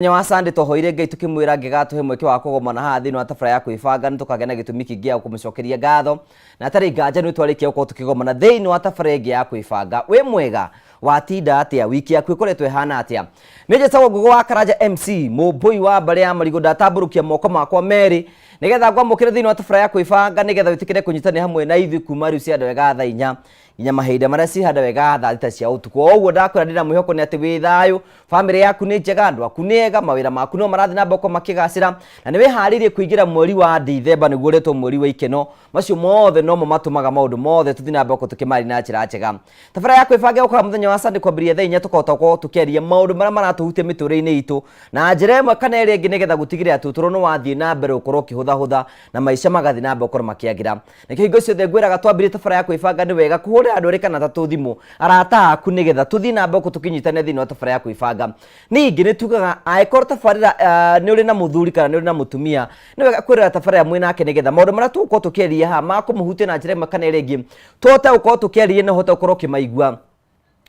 Mũthenya wa Sunday twahoire Ngai tũkĩmwĩra angĩgatũhe mweke wa kũgomana haha thĩinĩ wa tabara ya kwĩbanga nĩ tũkagĩa na gĩtũmi kĩngĩ gĩa kũmũcokeria ngatho na hatarĩ nganja nĩ twarĩkia gũkorwo tũkĩgomana thĩinĩ wa tabara ĩngĩ ya kwĩbanga. Wĩ mwega? Watinda atĩa? Wiki yaku ĩkoretwo ĩhana atĩa? Nĩ njĩtagwo Ngũgũ wa Karanja MC, mũmbũi wa mbarĩ ya marigũ, ndatambũrũkia moko makwa merĩ nĩgetha ngwamũkĩre thĩinĩ wa tabara ya kwĩbanga nĩgetha wĩtĩkĩre kũnyitanĩra hamwe na ithuĩ kuma rĩu cia wega thaa inya nginya mahinda marĩa cihanda wega thaa thita cia ũtukũ. O ũguo ndakwĩra ndĩna mwĩhoko nĩ atĩ wĩ thayũ, famĩlĩ yaku nĩ njega, andũ aku nĩ ega, mawĩra maku no marathiĩ na mbere gũkorwo makĩgacĩra, na nĩ wĩharĩirie kũingĩra mweri wa Dithemba nĩguo ũretwo mweri wa ikeno. Macio mothe nomo matũmaga maũndũ mothe tũthiĩ na mbere gũkorwo tũkĩmaria na njĩra njega. Tabarĩra ya kwĩbanga ĩgũkaga mũthenya wa Sunday kwambĩrĩria thaa inya tũkahota gũkorwo tũkĩaria maũndũ marĩa maratũhutia mĩtũrĩre-inĩ itũ na njĩra ĩmwe kana ĩrĩa ĩngĩ nĩgetha gũtigĩrĩra atĩ ũtũũro nĩ wathiĩ na mbere gũkorwo ũkĩhũthahũtha na maica magathiĩ na mbere gũkorwo makĩagĩra. Nĩkĩo hingo ciothe ngwĩraga twambĩrĩrie tabara ya kwĩbanga nĩ wega kũhũrĩra andũ erĩ kana atatũ thimũ arata aku nĩgetha tũthiĩ na mbere tũkĩnyitanĩra thĩinĩ wa tabara ya kwĩbanga. Ningĩ nĩ tugaga angĩkorwo tabarĩra nĩ ũrĩ na mũthuri kana nĩ ũrĩ na mũtumia nĩ wega kwĩrora tabarĩra mwĩ nake nĩgetha maũndũ marĩa tũgũkorwo tũkĩarĩria haha makũmũhutia na njĩra ĩmwe kana ĩrĩa ĩngĩ tũhote gũkorwo tũkĩarĩria na ũhote gũkorwo ũkĩmaigua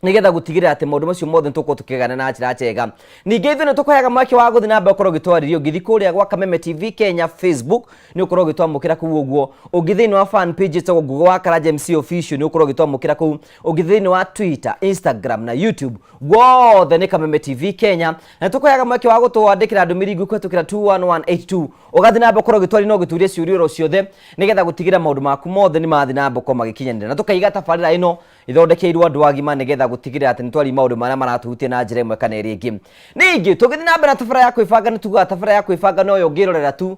nigetha gutigirira ati maundu macio mothe nitugukorwo tukigana na njira njega. Ningĩ ithuĩ nĩtũkũheaga mweke wa gũthiĩ na mbere gũkorwo ũgĩtwarĩria. Ũngĩthiĩ kũrĩa gwa Kameme TV Kenya Facebook nĩ ũkorwo ũgĩtwamũkĩra kũu ũguo. Ũngĩthiĩ thĩinĩ wa fan page ĩtagwo Ngũgĩ wa Karanja MC Official nĩ ũkorwo ũgĩtwamũkĩra kũu. Ũngĩthiĩ thĩinĩ wa Twitter, Instagram na YouTube guothe nĩ Kameme TV Kenya. Na nĩtũkũheaga mweke wa gũtwandĩkĩra ndũmĩrĩri nguhĩ kũhetũkĩra 21182 ũgathiĩ na mbere gũkorwo ũgĩtwaria na ũgĩtũria ciũria oro ciothe nĩgetha gũtigĩrĩra maũndũ maku mothe nĩ mathiĩ na mbere gũkorwo magĩkinyanĩra. Na tũkaiga tabarĩra ĩno ithondekeirwo andũ agima nĩgetha gũtigĩrĩra atĩ nĩtwaria maũndũ marĩa maratũhutia na njĩra ĩmwe kana ĩrĩa ĩngĩ. Ningĩ tũgĩthiĩ na mbere na tabara ya kwĩbanga nĩ tugaga tabara ya kwĩbanga noyo ũngĩrorera tu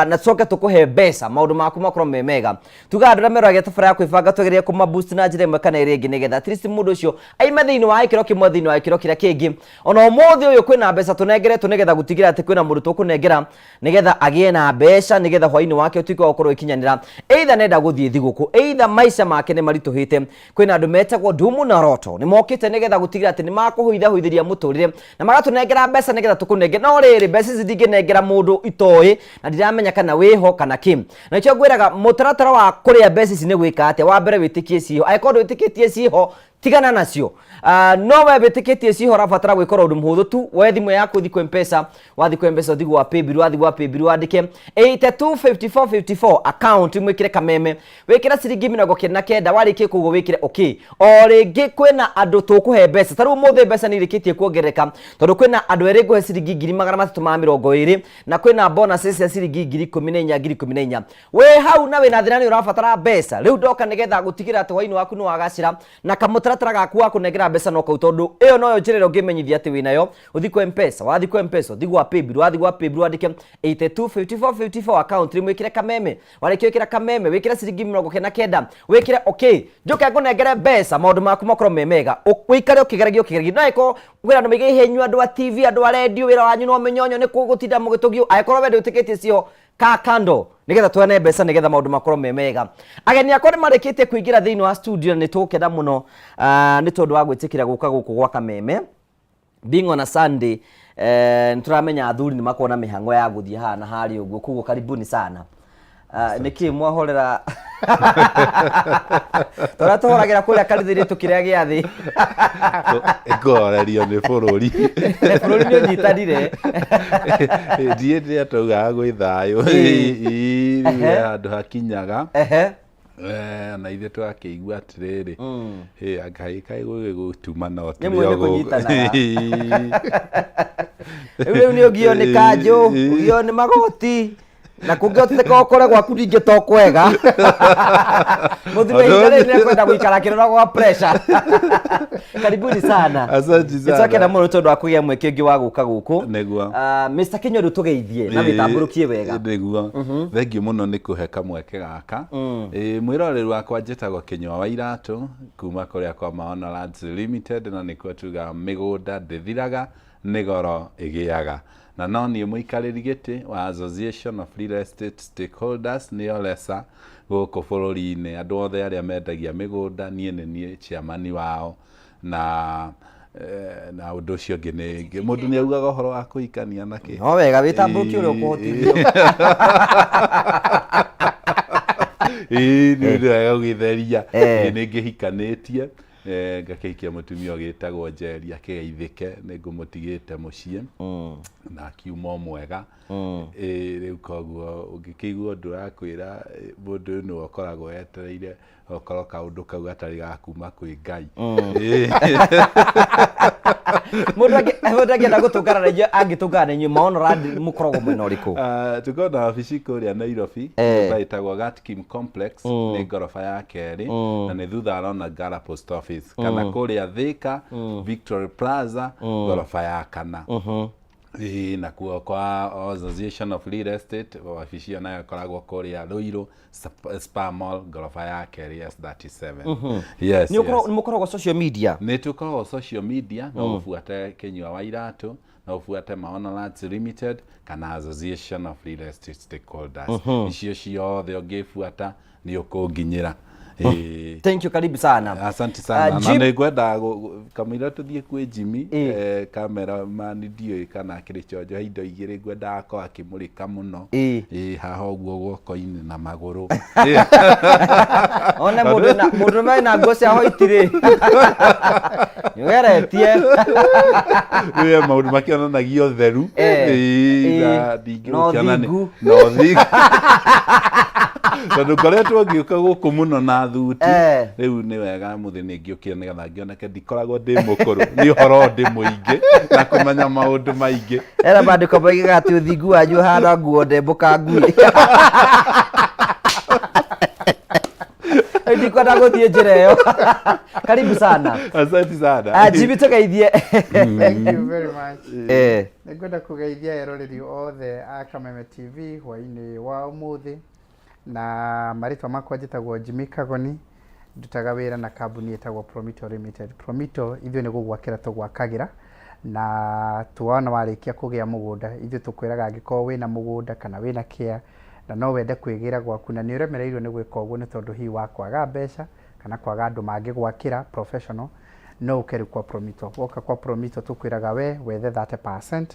na tũcoke tũkũhe mbeca maũndũ maku makorwo me mega. Tugaga andũ arĩa meroragia tabara ya kwĩbanga tũgerie kũma boost na njĩra ĩmwe kana ĩrĩa ĩngĩ nĩgetha at least mũndũ ũcio aime thĩinĩ wa gĩkĩro kĩmwe thĩinĩ wa gĩkĩro kĩrĩa kĩngĩ. Ona ũmũthĩ ũyũ kwĩna mbeca tũnengeretwo nĩgetha gũtigĩrĩra atĩ kwĩna mũndũ tũkũnengera nigetha agĩe na mbeca nigetha hwainĩ wake ũtuĩke wa gũkorwo ũgĩkinyanĩra, either nenda gũthiĩ thigũkũ, either maica make nĩ maritũhĩte. Kwĩna andũ metagwo Ndumu na Roto nĩ mokĩte nigetha gũtigĩrĩra atĩ nĩ makũhũithahũithĩria mũtũrĩre na magatũnengera mbeca nigetha tũkũnengere. No rĩrĩ, mbeca ici ndingĩnengera mũndũ itoĩ na ndiramenya kana wĩho kana kĩ. Na nĩkĩo ngwĩraga mũtaratara wa kũrĩa mbeca ici nĩ gwĩka atĩa, wa mbere wĩtĩkie ciĩho, angĩkorwo ndwĩtĩkĩtie ciĩho tigana nacio. No we wĩtĩkĩtie ciĩho ũrabatara gwĩka ũndũ mũhũthũ tu, woe thimũ yaku ũthiĩ kwĩ M-Pesa, wathiĩ kwĩ M-Pesa ũthiĩ gwa paybill, wathiĩ gwa paybill wandĩke 825454 account mwĩkĩre kameme, wĩkĩre ciringi 99, warĩkia koguo wĩkĩre okay. O rĩngĩ kwĩna andũ tũkũhe mbeca, ta rĩu ũmũthĩ mbeca nĩ irĩkĩtie kuongerereka tondũ kwĩna andũ erĩ ngũhe ciringi 320,000 na kwĩna bonuses cia ciringi 14,000 14,000. Wĩ hau na wĩna thĩna nĩ ũrabatara mbeca, rĩu ndoka nĩgetha gũtigĩrĩra atĩ hwainĩ waku nĩ wagacĩra na kamũtaratara gaku wa kũnengera mbeca no kau, tondũ ĩyo noyo njĩra ĩrĩa ũngĩmenyithia atĩ wĩnayo. Ũthiĩ kwa M-Pesa, wathiĩ kwa M-Pesa ũthiĩ gwa paybill, wathiĩ gwa paybill wandĩke 825454 account rĩmwe wĩkĩre kameme, warĩkia wĩkĩra kameme wĩkĩre ciringi 99 wĩkĩre okay, njũke ngũnengere mbeca maũndũ maku makorwo me mega, ũikare ũkĩgeragia ũkĩgeragia. No angĩkorwo kwĩna andũ maigĩire inyuĩ andũ a TV, andũ a radio, wĩra wanyu no mĩnyonyo nĩ gũtinda mũgĩtũgio, angĩkorwo we ndwĩtĩkĩtie ciĩho ka kando nigetha tuone mbeca nigetha maundu makorwo me mega. Ageni akwa nĩ marĩkĩtie kũingĩra thĩinĩ wa studio na nĩ tũgũkena mũno nĩ tondũ wa gwĩtĩkĩra gũka gũkũ gwa Kameme. Being on a Sunday, nĩ tũramenya athuri nĩ makoragwo na mĩhang'o ya gũthiĩ haha na harĩa ũguo, koguo karibuni sana. Nĩkĩ mwahorera tũrĩa tũhoragĩra kũrĩa kanitha-inĩ tũkĩrĩa gĩathĩ? Kũhorerio nĩ bũrũri. Bũrũri nĩ ũnyitanire. Ndiĩ rĩrĩa twaugaga gwĩ thayũ, rĩu he handũ hakinyaga. Na ithuĩ twakĩigua atĩrĩrĩ, anga kaĩ gũgĩgũtuma no tũrĩ o gũkũ. Rĩu nĩ ũgio nĩ kanjũ, ũgio nĩ magoti, na kũngĩhoteka ũkore gwaku ningĩ to kwega. Mũthuri wa ihinda rĩrĩ nĩekwenda gũikara akĩroragwo wa pressure. Karibuni sana. Asante sana. Nĩtwakena mũno tondũ wa kũgĩa mweke ũngĩ wa gũka gũkũ. Nĩguo. Mr. Kinyua rĩu tũgeithie na wĩtambũrũkie wega. Nĩguo. Thengiũ mũno nĩ kũhe kamweke gaka. Mwĩroreri wakwa njĩtagwo Kinyua wa Iratũ kuma kũrĩa kwa Maono Lands Limited na nĩkuo tugaga mĩgũnda ndĩthiraga nĩ goro ĩgĩaga. Na no niĩ mũikarĩri gĩtĩ wa Association of Real Estate Stakeholders nĩyo RESA gũkũ bũrũri-inĩ. Andũ othe arĩa mendagia mĩgũnda niĩ nĩ niĩ chairman wao. Na na ũndũ ũcio ũngĩ nĩ mũndũ nĩ augaga ũhoro wa kũhikania na kĩ. No wega wĩtambũrũkie ũrĩa ũkũhotithio. Ĩĩ nĩ wega gwĩtheria. Nĩ ngĩhikanĩtie. Ngakĩhikia mũtumia ũgĩtagwo Njeri akĩgeithĩke, nĩ ngũmũtigĩte mũciĩ na akiuma o mwega. Rĩu koguo ũngĩkĩigua ũndũ ũrakwĩra, mũndũ ũyũ nĩwe ũkoragwo etereire okorwo kaũndũ kau gatarĩ ga kuma kwĩ Ngai. Mũndũ angĩenda gũtũngana na inyuĩ, angĩtũngana na inyuĩ Maono Land, mũkoragwo mwena ũrĩkũ? Ah, tũkoragwo na wabici kũrĩa Nairobi, nyũmba ĩtagwo Gatkim Complex, nĩ ngoroba ya kerĩ na nĩ thutha wa Ronangara Post Office, kana kũrĩa Thika, Victory Plaza, ngoroba ya kana. Ĩĩ, nakuo kwa Association of Real Estate, wabici ĩyo nayo ĩkoragwo kũrĩa Ruiru Spa Mall, ngoroba ya kerĩ, S37. Yes, Nĩ yes. Nĩ mũkoragwo social media? Nĩ tũkoragwo social media, no ũbuate Kĩnyua wa Iratũ, no ũbuate Maono Lands Limited kana Association of Real Estate Stakeholders. Icio ciothe ũngĩbuata nĩ ũkũnginyĩra. Ĩĩ. Thank you, karibu sana. Asante sana. Na nĩ ngwenda kamũira tũthiĩ kwĩ Jimmy, cameraman, ndiũĩ kana akĩrĩ chonjo, he indo igĩrĩ ngwendaga akorwo akĩmũrĩka mũno. Ĩĩ, haha ũguo guoko-inĩ na magũrũ. One mũndũ na mũndũ mena nguo cia white rĩ, nĩũgeretie. Rĩu he maũndũ makĩonanagia ũtheru. Ĩĩ, na ndingĩgũkĩona Na ũthingu. Na ũthingu, tondũ ngoretwo ngĩũka gũkũ mũno na thuti. Rĩu nĩ wega mũthĩ nĩ ngĩũkire nĩgetha ngĩoneke ndikoragwo ndĩ mũkũrũ, nĩ ũhoro ndĩ mũingĩ na kũmenya maũndũ maingĩ. Era maandĩko moigaga atĩ ũthingu wanyu ũhana nguo ndembũkangu. Ndikwenda gũthiĩ njĩra ĩyo. Karibu sana. Asante sana. Ah, Jimmy, tũgeithie. Thank you very much. Nĩngwenda kũgeithia eroreri othe a Kameme TV hwainĩ wa ũmũthĩ, na marĩtwa makwa njĩtagwo Jimmy Kagoni, ndutaga wĩra na kambuni ĩtagwo Promito Limited. Promito ithuĩ nĩ gũgwakĩra tũgwakagĩra, na tuona warĩkia kũgĩa mũgũnda, ithuĩ tũkwĩraga angĩkorwo wĩna mũgũnda kana wĩna kĩa na no wende kwĩgĩra gwaku na nĩ ũremereirwo nĩ gwĩka ũguo nĩ tondũ hihi wa kwaga mbeca kana kwaga andũ mangĩgwakĩra professional, no ũke rĩu kwa Promito. Woka kwa Promito tũkwĩraga we wethe 30%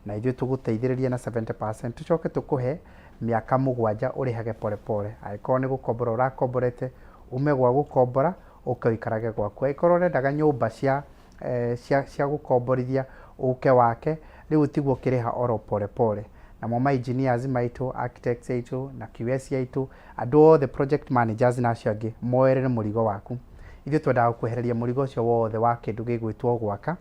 na ithuĩ tũgũteithĩrĩrie na 70%, tũcoke tũkũhe mĩaka 7 ũrĩhage polepole. Angĩkorwo nĩ gũkombora ũrakomborete, ume gwa gũkombora ũke ũikarage gwaku. Angĩkorwo ũrendaga nyũmba cia gũkomborithia, ũke wake rĩu, tiguo ũkĩrĩha oro polepole. Namo ma engineers maitũ, architects aitũ na QS aitũ, andũ othe, project managers na acio angĩ, moerere mũrigo waku. Ithuĩ twendaga gũkwehereria mũrigo ũcio wothe wa kĩndũ gĩgwĩtwo gwaka,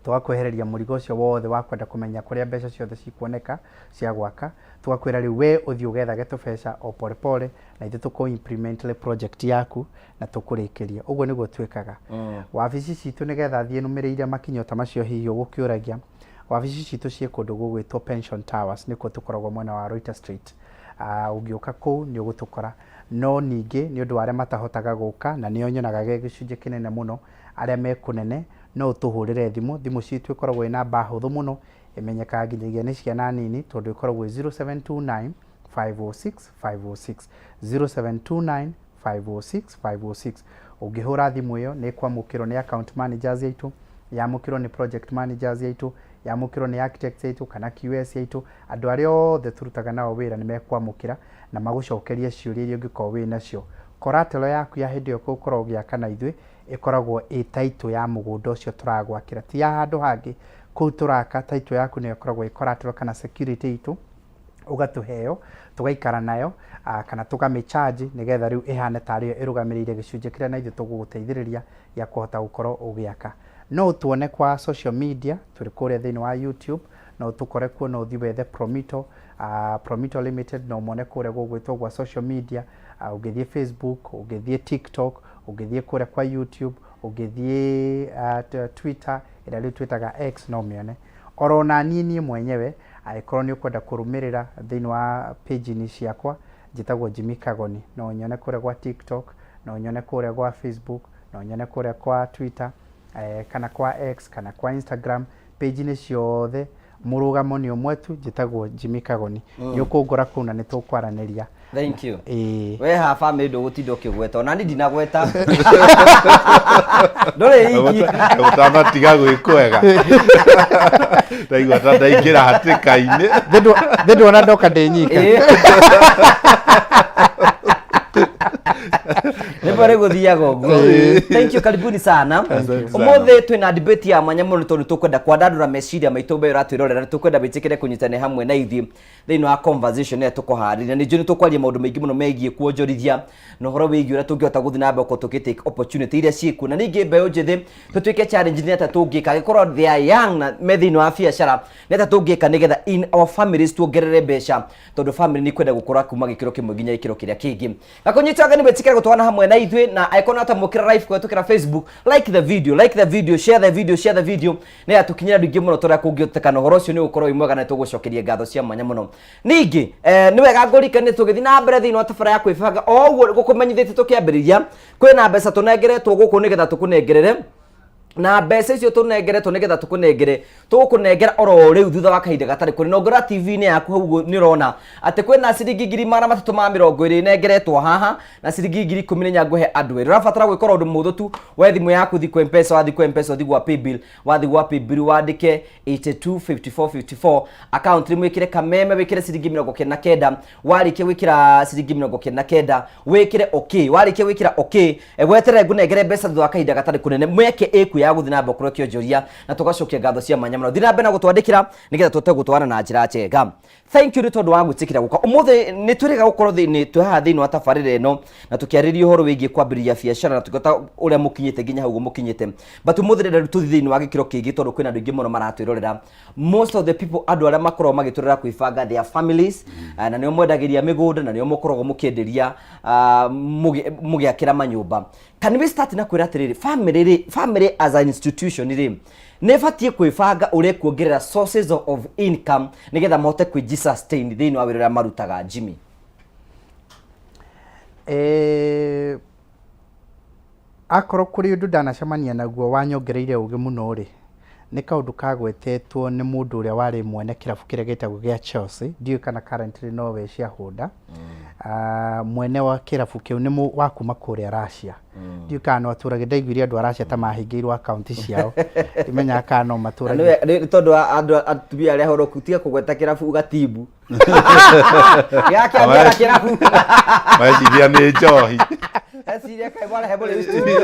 tũgakwehereria mũrigo ũcio wothe wa kwenda kũmenya kũrĩa mbeca ciothe cikuoneka cia gwaka, tũgakwĩra rĩu we ũthiĩ ũgethage tũbeca o polepole na ithuĩ tũkũ implement project yaku na tũkũrĩkĩrie. Ũguo nĩguo twĩkaga. Wabici citũ, nĩgetha thiĩ nũmĩrĩire makinya ta macio hihi ũgũkĩũragia, wabici citũ ciĩ kũndũ gũgwĩtwo Pension Towers, nĩkuo tũkoragwo mwena wa Reuter Street. Ũngĩũka kũu nĩ ũgũtũkora. No ningĩ nĩ ũndũ wa arĩa matahotaga gũka, na nĩo nyonaga ge gĩcunjĩ kĩnene mũno, arĩa me kũnene, no ũtũhũrĩre thimũ. Thimũ citũ ĩkoragwo ĩ namba hũthũ mũno, ĩmenyekaga nginyagia nĩ ciana nini, tondũ ĩkoragwo ĩ 0729 506 506, 0729 506 506. Ũngĩhũra thimũ ĩyo nĩ ĩkwamũkĩrwo nĩ account managers aitũ, yamũkĩrwo nĩ project managers aitũ, yamũkĩrwo nĩ architects aitũ kana QS aitũ, andũ arĩa othe tũrutaga nao wĩra nĩ mekwamũkĩra na magũcokerie ciũria iria ũngĩkorwo wĩ nacio. Collateral yaku ya hĩndĩ ĩyo ũgũkorwo ũgĩaka na ithuĩ ĩkoragwo ĩ title ya mũgũnda ũcio tũragwakĩra, ti ya handũ hangĩ. Kũu tũraka, title yaku nĩyo ĩkoragwo ĩ collateral kana security itũ, ũgatũheo tũgaikara nayo kana tũkamĩ-charge nĩgetha rĩu ĩhane tarĩ yo ĩrũgamĩrĩire gĩcunjĩ kĩrĩa na ithuĩ tũgũgũteithĩrĩria gĩa kũhota gũkorwo ũgĩaka. No ũtuone kwa social media, tũrĩ kũrĩa thĩinĩ wa YouTube, no ũtũkore kuo, no ũthiĩ wethe Promito Limited, no ũmone kũrĩa gũgwĩtwo gwa social media. Ũngĩthiĩ Facebook, ũngĩthiĩ TikTok, ũngĩthiĩ kũrĩa kwa YouTube, ũngĩthiĩ Twitter ĩrĩa rĩu twĩtaga X, no ũmĩone. Oro na niĩ mwenyewe, angĩkorwo nĩ ũkwenda kũrũmĩrĩra thĩinĩ wa page-inĩ ciakwa, njĩtagwo Jimmy Kagoni, no ũnyone kũrĩa gwa TikTok, no ũnyone kũrĩa gwa Facebook, no ũnyone kũrĩa kwa Twitter, kana kwa X kana kwa Instagram, page-inĩ ciothe mũrũgamo nĩ ũmwe tu, njĩtagwo Jimmy Kagoni. Nĩ ũkũngora kũu na nĩ tũkwaranĩria. Thank you. Ĩĩ. We ha family ndũgũtinda ũkĩgweta, ona niĩ ndinagweta, ndũrĩ iki. Ũtanatiga gwĩ kwega, ndaigua ta ndaingĩra hatĩka-inĩ. Thĩ nduona ndoka ndĩ nyika. Nĩ Rĩmwe rĩgũthiaga ũguo. Thank you, karibuni sana. Asante sana. Ũmũthĩ twĩna debate ya mwanya mũno tondũ tũkwenda kwandandũra meciria maitũ mbe ũratwĩrorera, nĩ tũkwenda wĩtĩkĩre kũnyitanĩra hamwe na ithuĩ thĩinĩ wa conversation ĩrĩa tũkũharĩria. Nĩ njũĩ nĩ tũkwaria maũndũ maingĩ mũno megiĩ kuonjorithia na ũhoro wĩgiĩ ũrĩa tũngĩhota gũthiĩ na mbere gũkorwo tũkĩ take opportunity iria ciĩkuo, na ningĩ mbeũ njĩthĩ tũtuĩke challenge nĩ atĩa tũngĩka angĩkorwo they are young na me thĩinĩ wa biacara, nĩ atĩa tũngĩka nĩgetha in our families tuongerere mbeca, tondũ family nĩ kwenda gũkũra kuma gĩkĩro kĩmwe nginya gĩkĩro kĩrĩa kĩngĩ. Gakũnyita ũgeni wĩtĩkĩre gũtwarana hamwe na ithuĩ, na angĩkorwo nĩwatamũkĩra live kũhetũkĩra Facebook, like the video, like the video, share the video, share the video, nĩgetha tũkinyĩre andũ aingĩ mũno tũrĩa kũngĩhotekana. Ũhoro ũcio nĩ ũgũkorwo wĩ mwega na nĩtũgũcokeria ngatho cia mwanya mũno. Ningĩ nĩ wega ngũririkanie tũgĩthiĩ na mbere thĩinĩ wa tabara ya kwĩbanga o ũguo gũkũmenyithĩtie tũkĩambĩrĩria, kwĩna mbeca tũnengeretwo gũkũ nĩgetha tũkũnengerere, na mbeca icio tũnengeretwo nĩgetha tũkũnengere, tũgũkũnengera oro rĩu thutha wa kahinda gatarĩ kũrĩ. Na ũngĩrora TV-inĩ yaku hau ũguo nĩ ũrona atĩ kwĩna ciringi 320,000 inengeretwo haha na ciringi 14,000 ngũhe andũ erĩ. Ũrabatara gwĩka ũndũ mũhũthũ tu, we thimũ yaku thiĩ kwa M-Pesa, wathiĩ kwa M-Pesa ũthiĩ gwa paybill, wathiĩ gwa paybill wandĩke 825454, account rĩmwe wĩkĩre Kameme, wĩkĩre ciringi 99. Warĩkia gwĩkĩra ciringi 99, wĩkĩre okay. Warĩkia gwĩkĩra okay, weterere ngũnengere mbeca thutha wa kahinda gatarĩ kũnene. Mĩeke ĩkuo ya gũthiĩ na mbere gũkorwo ĩkĩonjoria na tũgacokia ngatho cia mwanya mũno. Thiĩ na mbere na gũtwandĩkĩra nĩgetha tũhote gũtwarana na njĩra njega. Thank you nĩ tondũ wa gwĩtĩkĩra gũka ũmũthĩ. Nĩ twĩrĩga gũkorwo thĩinĩ twĩ haha thĩinĩ wa tabarĩra ĩno na tũkĩarĩria ũhoro wĩgiĩ kwambĩrĩria biacara na tũkĩhota ũrĩa mũkinyĩte nginya hau ũguo mũkinyĩte, but ũmũthĩ ndĩrenda rĩu tũthiĩ thĩinĩ wa gĩkĩro kĩngĩ tondũ kwĩna andũ aingĩ mũno maratwĩrorera. Most of the people, andũ arĩa makoragwo magĩtũrera kwĩbanga, their families, na nĩo mwendagĩria mĩgũnda na nĩo mũkoragwo mũkĩenderia, mũgĩakĩra manyũmba. Can we start na kwĩra atĩrĩrĩ, family rĩ, family as an institution rĩ, nĩ ĩbatiĩ kwĩbanga ũrĩa kuongerera sources of income nĩgetha mahote kwĩji sustain thĩinĩ wa wĩra ũrĩa marutaga, Jimmy? Akorwo kũrĩ ũndũ ndanacemania naguo wanyongereire ũgĩ mũno rĩ, nĩ kaũndũ kagwetetwo nĩ mũndũ ũrĩa warĩ mwene kĩrabu kĩrĩa gĩtagwo gĩa Chelsea. Ndiũĩ kana currently nowe shareholder. Mwene wa kĩrabu kĩu nĩ wa kuma kũrĩa Russia. Ndiũĩ kana no atũragia, ndaiguire andũ a Russia ta mahingĩirwo akaunti ciao, ndimenyaga kana no matũragia. Nĩ tondũ wa andũ atumia arĩa horoku, tiga kũgweta kĩrabu ugatimbu gĩakĩambia na kĩrabu. Meciria nĩ njohi. Eciria kaĩ mwarehe mũrĩ studio.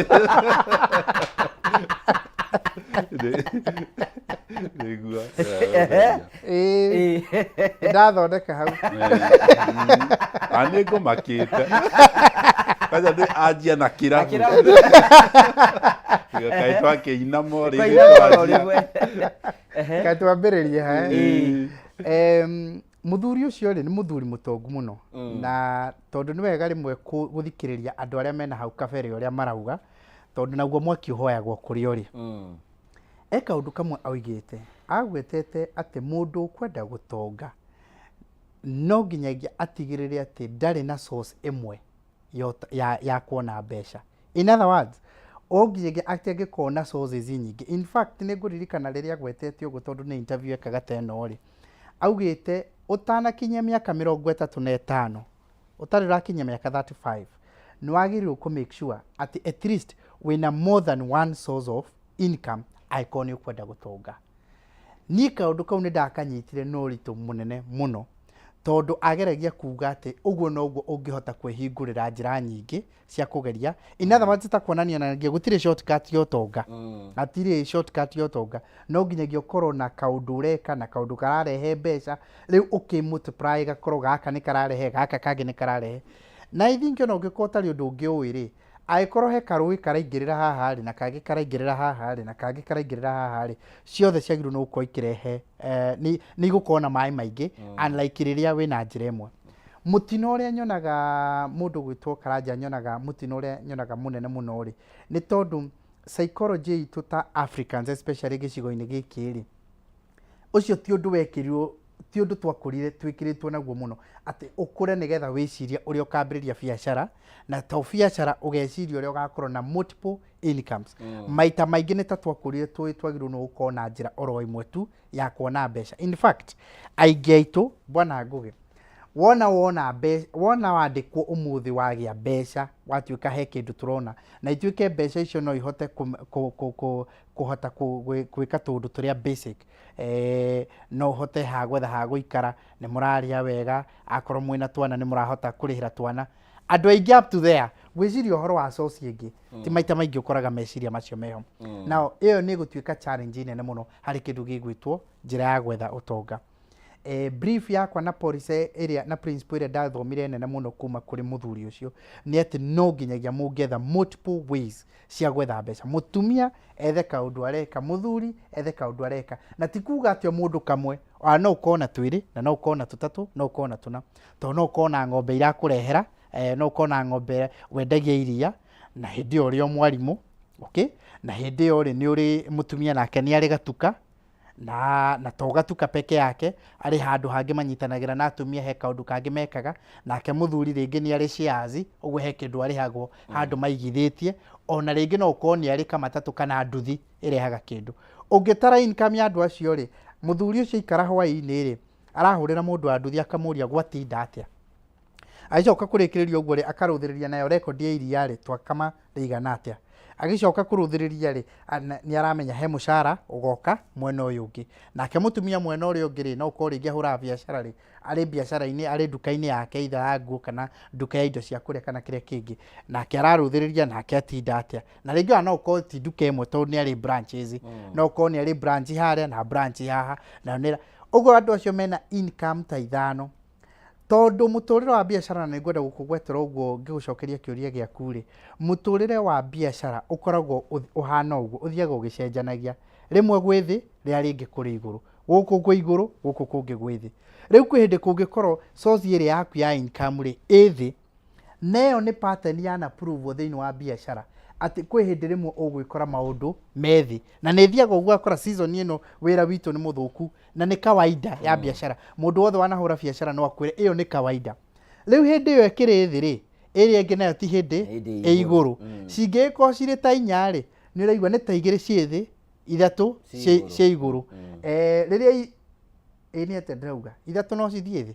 Nĩguo. Ĩĩ, ndathondeka hau. A nĩ ngũmakĩte kwanza nĩ anjia na kĩrabu. Kĩrabu. Kaĩ twakĩinama o rĩngĩ. Kwainama o twanjia. rĩmwe. Ehe. Kaĩ twambĩrĩrie ha. Ĩĩ. Mũthuri ũcio rĩ, nĩ mũthuri mũtongu mũno, na tondũ nĩ wega rĩmwe gũthikĩrĩria andũ arĩa mena hau kabere ũrĩa marauga, tondũ naguo mwaki ũhoyagwo kũrĩa ũrĩ. E kaũndũ kamwe oigĩte, agwetete atĩ mũndũ ũkwenda gũtonga no nginyagia atigĩrĩre atĩ ndarĩ na source ĩmwe ya kuona mbeca. In other words, o nginyagia atĩ angĩkorwo na sources nyingĩ. In fact, nĩ ngũririkana rĩrĩa agwetete ũguo, tondũ nĩ interview ekaga ta ĩno rĩ, augĩte ũtanakinyia mĩaka 35, ũtarĩ ũrakinyia mĩaka 35, nĩ wagĩrĩirwo kũ make sure atĩ at least wĩna more than one source of income angĩkorwo nĩ ũkwenda gũtonga. Niĩ kaũndũ kau nĩ ndakanyitire na ũritũ mũnene mũno, tondũ ageragia kuga atĩ ũguo noguo ũngĩhota kwĩhingũrĩra njĩra nyingĩ cia kũgeria. In other words, ta kuonania na gũtirĩ shortcut ya ũtonga, hatirĩ shortcut ya ũtonga. No nginyagia ũkorwo na kaũndũ ũreka na kaũndũ kararehe mbeca, rĩu ũkĩ multiply, gakorwo gaka nĩ kararehe, gaka kangĩ nĩ kararehe. Na I think ona ũngĩkorwo ũtarĩ ũndũ ũngĩ ũĩ rĩ, angĩkorwo he karũĩ karaingĩrĩra haha rĩ, na kangĩ karaingĩrĩra haha rĩ, na kangĩ karaingĩrĩra haha rĩ, ciothe ciagĩrĩirwo nĩ gũkorwo ikĩrehe, nĩ igũkorwo na maĩ maingĩ, unlike rĩrĩa wĩna njĩra ĩmwe. Mũtino ũrĩa nyonaga mũndũ gwĩtwo Karanja, nyonaga mũtino ũrĩa nyonaga mũnene mũno rĩ, nĩ tondũ psychology itũ ta Africans, especially gĩcigo-inĩ gĩkĩ rĩ, ũcio ti ũndũ wekĩrirwo, ti ũndũ twakũrire twĩkĩrĩtwo naguo mũno, atĩ ũkũre nĩgetha wĩcirie ũrĩa ũkambĩrĩria biacara, na to biacara, ũgeciria ũrĩa ũgakorwo na multiple incomes. Maita maingĩ nĩ ta twakũrire tũĩ twagĩrĩirwo nĩ gũkorwo na njĩra oro ĩmwe tu ya kuona mbeca. In fact, aingĩ aitũ, bwana Ngũgĩ, wona mbeca, wona wandĩkwo ũmũthĩ wagĩa mbeca, watuĩka he kĩndũ tũrona, na ituĩke mbeca icio no ihote kũhota gwĩka tũũndũ tũrĩa basic, no ũhote ha gwetha ha gũikara, nĩ mũrarĩa wega, akorwo mwĩna twana nĩ mũrahota kũrĩhĩra twana, andũ aingĩ up to there Gwĩciria ũhoro wa source ĩngĩ ti maita maingĩ ũkoraga meciria macio meho. Nao ĩyo nĩ ĩgũtuĩka challenge nene mũno harĩ kĩndũ gĩgwĩtwo njĩra ya gwetha ũtonga. Brief yakwa na policy ĩrĩa na principle ĩrĩa ndathomire nene mũno kuma kũrĩ mũthuri ũcio nĩ atĩ no nginyagia mũngĩetha multiple ways cia gwetha mbeca. Mũtumia ethe kaũndũ areka, mũthuri ethe kaũndũ areka, na ti kuga atĩ o mũndũ kamwe, ona no ũkorwo na twĩrĩ, na no ũkorwo na tũtatũ, no ũkorwo na tũna, tondũ no ũkorwo na ng'ombe irakũrehera, no ũkorwo na ng'ombe wendagia iria, na hĩndĩ ĩyo ũrĩ o mwarimũ, okay? Na hĩndĩ ĩyo rĩ, nĩ ũrĩ mũtumia nake nĩ arĩ gatuka, na to gatuka peke yake, arĩ handũ hangĩ manyitanagĩra na atumia, he kaũndũ kangĩ mekaga, nake mũthuri rĩngĩ nĩ arĩ shares, ũguo he kĩndũ arĩhagwo handũ maigithĩtie, ona rĩngĩ no ũkorwo nĩ arĩ kamatatũ kana nduthi ĩrehaga kĩndũ. Ũngĩtara income ya andũ acio rĩ, mũthuri ũcio aikara hwaĩ-inĩ rĩ, arahũrĩra mũndũ wa nduthi akamũria gwatinda atĩa. Agĩcoka kũrĩkĩrĩria ũguo rĩ, akarũthĩrĩria nayo rekondi ya iria rĩ, twakama rĩigana atĩa. Agĩcoka kũrũthĩrĩria rĩ, nĩ aramenya he mũcara ũgoka mwena ũyũ ũngĩ. Nake mũtumia mwena ũrĩa ũngĩ rĩ, no ũkorwo rĩngĩ ahũraga biacara rĩ, arĩ biacara-inĩ, arĩ nduka-inĩ yake either ya nguo kana nduka ya indo cia kũrĩa kana kĩrĩa kĩngĩ. Nake ararũthĩrĩria nake atinda atĩa. Na rĩngĩ ona no ũkorwo ti nduka ĩmwe tondũ nĩ arĩ branches. No ũkorwo nĩ arĩ branch harĩa na branch haha. Na nĩ ũguo andũ acio mena income ta ithano. Tondũ mũtũrĩre wa biacara, na nĩngwenda gũkũgwetera ũguo ngĩgũcokeria kĩũria gĩaku rĩ, mũtũrĩre wa biacara ũkoragwo ũhana ũguo, ũthiaga ũgĩcenjanagia. Rĩmwe gwĩ thĩ, rĩrĩa rĩngĩ kũrĩ igũrũ. Gũkũ kwĩ igũrũ, gũkũ kũngĩ gwĩ thĩ. Rĩu kwĩ hĩndĩ kũngĩkorwo source ĩrĩa yaku ya income rĩ, ĩ thĩ, na ĩyo nĩ pattern yana prove thĩinĩ wa biacara atĩ kwĩ hĩndĩ rĩmwe ũgwĩkora maũndũ me thĩ, na nĩ ĩthiaga ũguo ũgakora season ĩno wĩra witũ nĩ mũthũku, na nĩ kawaida ya biacara. Mũndũ wothe wanahũra biacara no akwĩre ĩyo nĩ kawaida. Rĩu hĩndĩ ĩyo ĩkĩrĩ thĩ rĩ, ĩrĩa ĩngĩ nayo ti hĩndĩ Hĩndĩ ĩ igũrũ. Cingĩgĩkorwo cirĩ ta inya rĩ, nĩ ũraigua nĩ ta igĩrĩ ciĩ thĩ, ithatũ Ciĩ igũrũ. Ciĩ igũrũ. Rĩrĩa ĩ nĩ atĩa ndĩrauga, ithatũ no cithiĩ thĩ.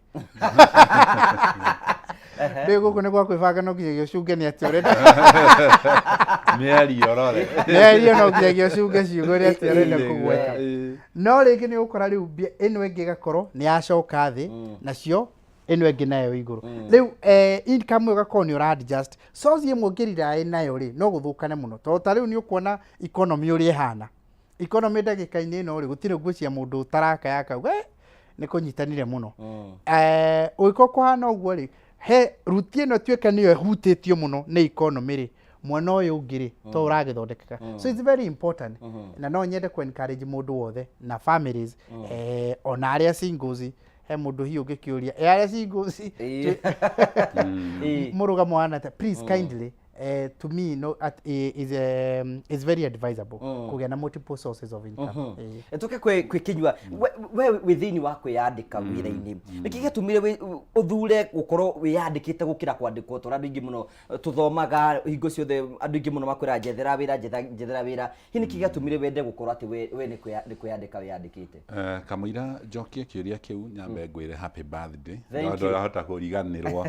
Rĩu gũkũ nĩ gwa kwĩbanga, no nginyagia ũcunge nĩ atĩa ũrenda. Mĩario rore. Mĩario no nginyagia ũcunge ciugo nĩ atĩa ũrenda kũgweta. No rĩngĩ nĩ ũgũkora rĩu ĩno ĩngĩ ĩgakorwo nĩ yacoka thĩ, nacio ĩno ĩngĩ nayo igũrũ. Rĩu income ĩyo ũgakorwo nĩ ũra adjust. Source ĩmwe ũngĩrira nayo rĩ, no gũthũkane mũno, tondũ ta rĩu nĩ ũkuona economy ũrĩa ĩhana. Economy ndagĩka-inĩ ĩno rĩ, gũtirĩ ngwĩciria mũndũ ũtarakaya akauga, nĩ kũnyitanire mũno. Ũngĩkorwo kũhana ũguo rĩ, he ruti ĩno ĩtuĩke nĩyo ĩhutĩtio mũno nĩ economy rĩ, mwena ũyũ ũngĩ rĩ, to ũragĩthondekeka. So it's very important, na no nyende ku encourage mũndũ wothe na families, ona arĩa singles. He mũndũ hihi ũngĩkĩũria, arĩa singles mũrũgamo wana atĩa? Please kindly, to me no, is very advisable kũgĩa na multiple sources of income. Tũke kwĩ Kinyua, we wĩ thĩinĩ wa kwĩyandĩka wĩra-inĩ, nĩkĩ gĩatũmire ũthure gũkorwo wĩyandĩkĩte gũkĩra kwandĩkwo? Tondũ andũ aingĩ mũno tũthomaga hingo ciothe, andũ aingĩ mũno makwĩraga njethera wĩra, njethera wĩra. Hihi nĩkĩ gĩatũmire wende gũkorwo atĩ we nĩ kwĩyandĩka wĩyandĩkĩte? Kamũira njokie kĩũria kĩu, nyambe ngwĩre happy birthday. Thank you. Ndũrahota kũriganĩrwo.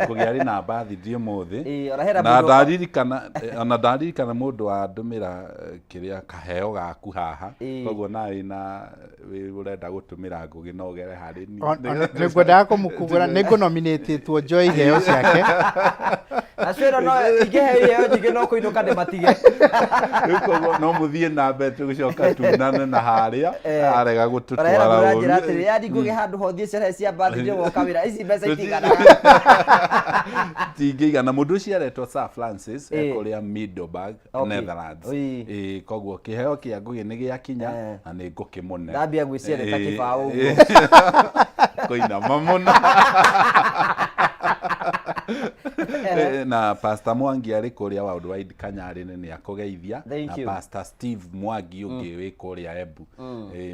Kũgĩa arĩ na birthday ũmũthĩ. Ona hena na mũndũ- ndaririkana, ona ndaririkana mũndũ wandũmĩra kĩrĩa kaheo gaku haha. Koguo nawe na wĩ ũrenda gũtũmĩra Ngũgĩ, no ũgere harĩ niĩ. Nĩngwendaga kũmũkugũra, nĩ ngũnominĩtĩtwo njoe iheo ciake. Nacio ĩno no ingĩheo iheo nyingĩ no kũinũka ndĩmatige. Rĩu koguo no mũthiĩ na mbere, tũgĩcoka tunane na harĩa arega Ona hena gũtũtwara mũndũ ũranjĩra ũru. atĩrĩ, yani Ngũgĩ handũ hothiĩ cerehe cia birthday woka wĩra, ici mbeca itiganaga. Tingĩigana. Mũndũ ũcio aretwo Sir Francis, ekũrĩa Middleburg, Netherlands. Koguo kĩheo kĩa Ngũgĩ nĩ gĩakinya na nĩ ngũkĩmũne. Ndambia gwĩciria nĩ ta kĩbaũ ũguo. Kũinama mũno. Na Pastor Mwangi arĩ kũrĩa Worldwide Kanyarĩ nĩ akũgeithia. Thank Na you. Pastor Steve Mwangi ũngĩ wĩ kũrĩa Embu.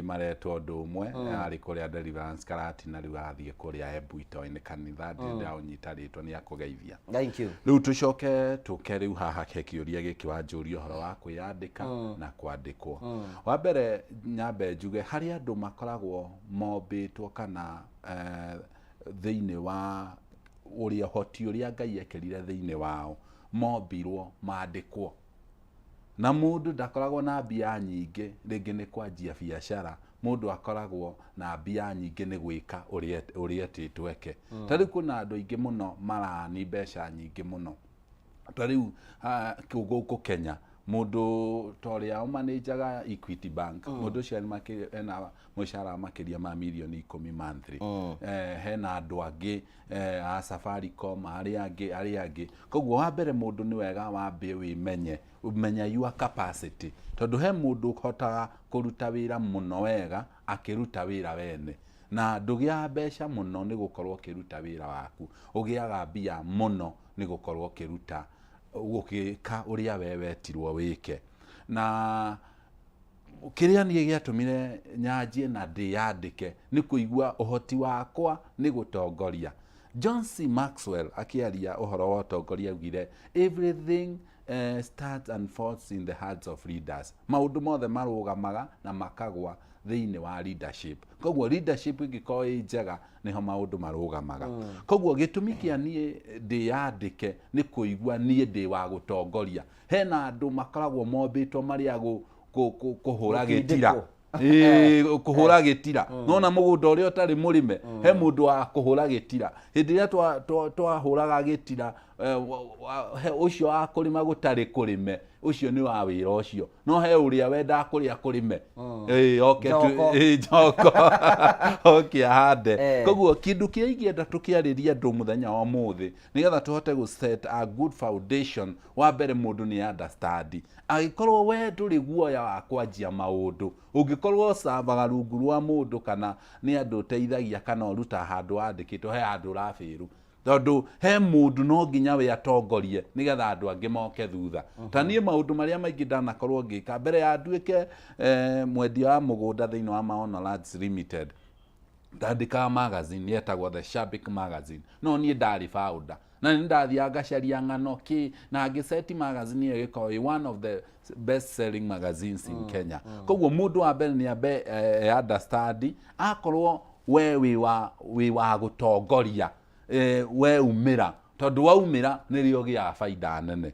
Maretwo ũndũ ũmwe, arĩ kũrĩa Deliverance Karatina, rĩu athiĩ kũrĩa Embu itoĩ-inĩ kanitha, ndirĩ ndĩraũnyita rĩtwa, nĩ akũgeithia. Thank you. Rĩu tũcoke tũke rĩu haha he kĩũria gĩkĩ wanjũria, ũhoro wa kwĩyandĩka na kwandĩkwo. Wa mbere nyambe njuge harĩ andũ makoragwo mombĩtwo kana thĩinĩ wa ũrĩa ũhoti ũrĩa Ngai ekĩrire thĩinĩ wao, mombirwo mandĩkwo, na mũndũ ndakoragwo na mbia nyingĩ rĩngĩ nĩ kwanjia biacara, mũndũ akoragwo na mbia nyingĩ nĩ gwĩka ũrĩa etĩtwo eke. Ta rĩu kwĩna andũ aingĩ mũno marani mbeca nyingĩ mũno. Ta rĩu gũkũ Kenya mũndũ ta ũrĩa ũmanĩnjaga Equity Bank, mũndũ ũcio ena mũcara wa makĩria ma mirioni 10 monthly. Hena andũ angĩ a Safaricom, arĩa angĩ, arĩa angĩ. Koguo wa mbere mũndũ nĩ wega wambe wĩmenye, ũmenya your capacity, tondũ he mũndũ ũhotaga kũruta wĩra mũno wega akĩruta wĩra wene, na ndũgĩaga mbeca mũno nĩ gũkorwo ũkĩruta wĩra waku, ũgĩaga mbia mũno nĩ gũkorwo ũkĩruta, ũgĩka ũrĩa we wetirwo wĩke. Na kĩrĩa niĩ gĩatũmire nyanjie na ndĩyandĩke nĩ kũigua ũhoti wakwa nĩ gũtongoria. John C. Maxwell akĩaria ũhoro wa ũtongoria augire, "Everything starts and falls in the hands of leaders." Maũndũ mothe marũgamaga na makagwa thĩinĩ wa leadership. Koguo leadership ĩngĩkorwo ĩ njega, nĩho maũndũ marũgamaga. Koguo gĩtũmi kĩa niĩ ndĩyandĩke nĩ kũigua niĩ ndĩ wa gũtongoria. Hena andũ makoragwo mombĩtwo marĩ a kũhũra gĩtira. Gũtindĩkwo. Ĩĩ, kũhũra gĩtira. Nona mũgũnda ũrĩa ũtarĩ mũrĩme, he mũndũ wa kũhũra gĩtira. Hĩndĩ ĩrĩa twahũraga gĩtira, he ũcio wa kũrĩma gũtarĩ kũrĩme, ũcio nĩ wa wĩra ũcio. No he ũrĩa wendaga kũrĩa kũrĩme. Ĩĩ, oke Njoko. Ĩĩ, njoko. Oke ahande. Koguo kĩndũ kĩrĩa ingĩenda tũkĩarĩrie andũ mũthenya wa ũmũthĩ, nĩgetha tũhote gũ set a good foundation, wa mbere mũndũ nĩ understand. Angĩkorwo we ndũrĩ guoya wa kwanjia maũndũ, ũngĩkorwo ũcambaga rungu rwa mũndũ kana nĩ andũ ũteithagia kana ũrutaga handũ wandĩkĩtwo, he handũ ũrabĩrwo. Tondũ he mũndũ no nginya we atongorie nĩgetha andũ angĩ moke thutha. Ta niĩ maũndũ marĩa maingĩ ndanakorwo ngĩka mbere ya nduĩke mwendia wa mũgũnda thĩinĩ wa Maono Lands Limited, ndandĩkaga magazine yetagwo The Shabik Magazine, no niĩ ndarĩ founder na nĩ ndathiaga ngacaria ng'ano kĩ na ngĩceti magazine ĩyo ĩgĩkorwo ĩ one of the best selling magazines in Kenya. Koguo mũndũ wa mbere nĩ ambe understand, akorwo we wĩ wa gũtongoria, we umĩra, tondũ waumĩra nĩrĩo ũgĩaga baida nene.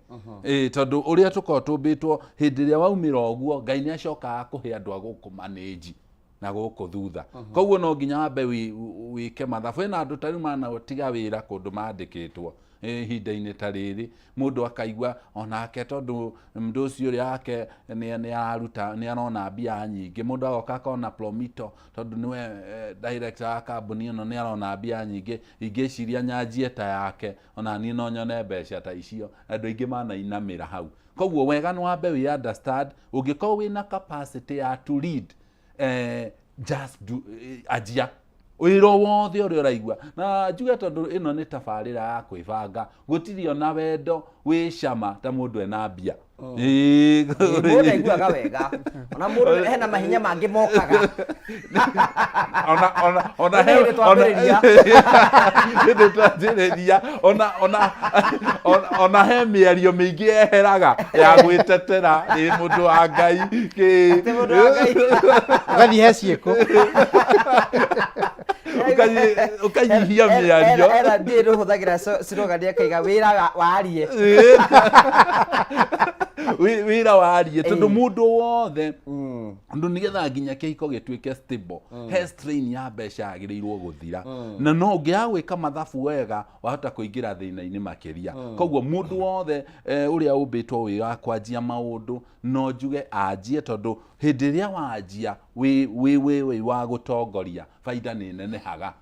Tondũ ũrĩa tũkoragwo tũmbĩtwo, hĩndĩ ĩrĩa waumĩra ũguo, Ngai nĩ acokaga kũhe andũ a gũkũ manĩnji na gũkũ thutha. Koguo no nginya wambe wĩke mathabu. Hena andũ ta rĩu manatiga wĩra kũndũ mandĩkĩtwo ihinda-inĩ ta rĩrĩ, mũndũ akaigua onake tondũ mũndũ ũcio ũrĩa wake nĩ araruta, nĩ arona mbia nyingĩ, mũndũ agoka akona Promito tondũ nĩwe director wa kambuni ĩno nĩ arona mbia nyingĩ, ingĩciria nyanjie ta yake, ona niĩ no nyone mbeca ta icio. Andũ aingĩ manainamĩra hau. Koguo wega nĩ wambe wĩ understand, ũngĩkorwo wĩna capacity ya to lead, just do, anjia wĩra o wothe ũrĩa ũraigua. Na njuge tondũ ĩno nĩ tabarĩra ya kwĩbanga, gũtirĩ ona wendo wĩ cama ta mũndũ ena mbia. Ĩĩ. Mũndũ aiguaga wega ona mũndũ hena mahinya mangĩ mokaga. Ona Nĩ hĩndĩ twambĩrĩria. Hĩndĩ twanjĩrĩria, ona he mĩario mĩingĩ yeheraga ya gwĩtetera ĩ mũndũ wa Ngai kĩ. Atĩ mũndũ wa Ngai. Ũgathiĩ he ciĩko. Ũkanyihia mĩario. Era ndiĩ rũhũthagĩra slogan akaiga wĩra warie. Wĩra warie, tondũ mũndũ wothe, ũndũ nĩgetha nginya kĩhiko gĩtuĩke stable, he strain ya mbeca yagĩrĩirwo gũthira, na no ũngĩaga gwĩka mathabu wega wahota kũingĩra thĩna-inĩ makĩria. Koguo mũndũ wothe ũrĩa ũmbĩtwo wĩ wa kwanjia maũndũ, no njuge anjie, tondũ hĩndĩ ĩrĩa wanjia wĩ wa gũtongoria, baida nĩ nenehaga.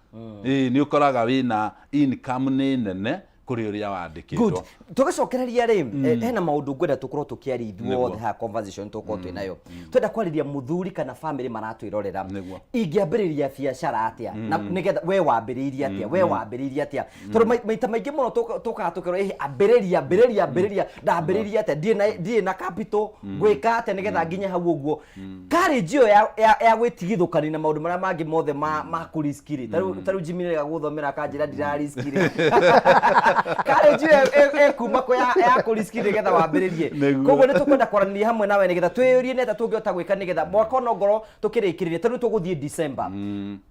Ĩĩ, nĩ ũkoraga wĩna income nĩ nene kũrĩ ũrĩa wandĩkĩtwo. Good. Tũgĩcokereria rĩ, hena maũndũ ngwenda tũkorwo tũkĩaria ithuothe haha, conversation tũkorwo twĩ nayo. Twenda kwarĩria mũthuri kana family maratwĩrorera. Ingĩambĩrĩria biacara atĩa? Na nĩgetha we wambĩrĩirie atĩa? We wambĩrĩirie atĩa? Tondũ maita maingĩ mũno tũkaga tũkerwo, ĩhĩ, ambĩrĩria, ambĩrĩria, ambĩrĩria. Ndambĩrĩria atĩa? Ndirĩ na capital. Ngwĩka atĩa nĩgetha nginye hau ũguo? Courage ĩyo ya gwĩtigithũkania na maũndũ marĩa mangĩ mothe ma kũrisk rĩ. Ta rĩu Jimmy nĩrega gũthomera akanjĩra ndira-risk rĩ. Courage ĩyo ĩkuma kũ ya kũrisk nĩgetha wambĩrĩrie? Koguo nĩ tũkwenda kwaranĩria hamwe nawe nĩgetha twĩyũrie nĩ atĩa tũngĩhota gwĩka nĩgetha mwaka ona ngorwo tũkĩrĩkĩrĩria, tondũ tũgũthiĩ December.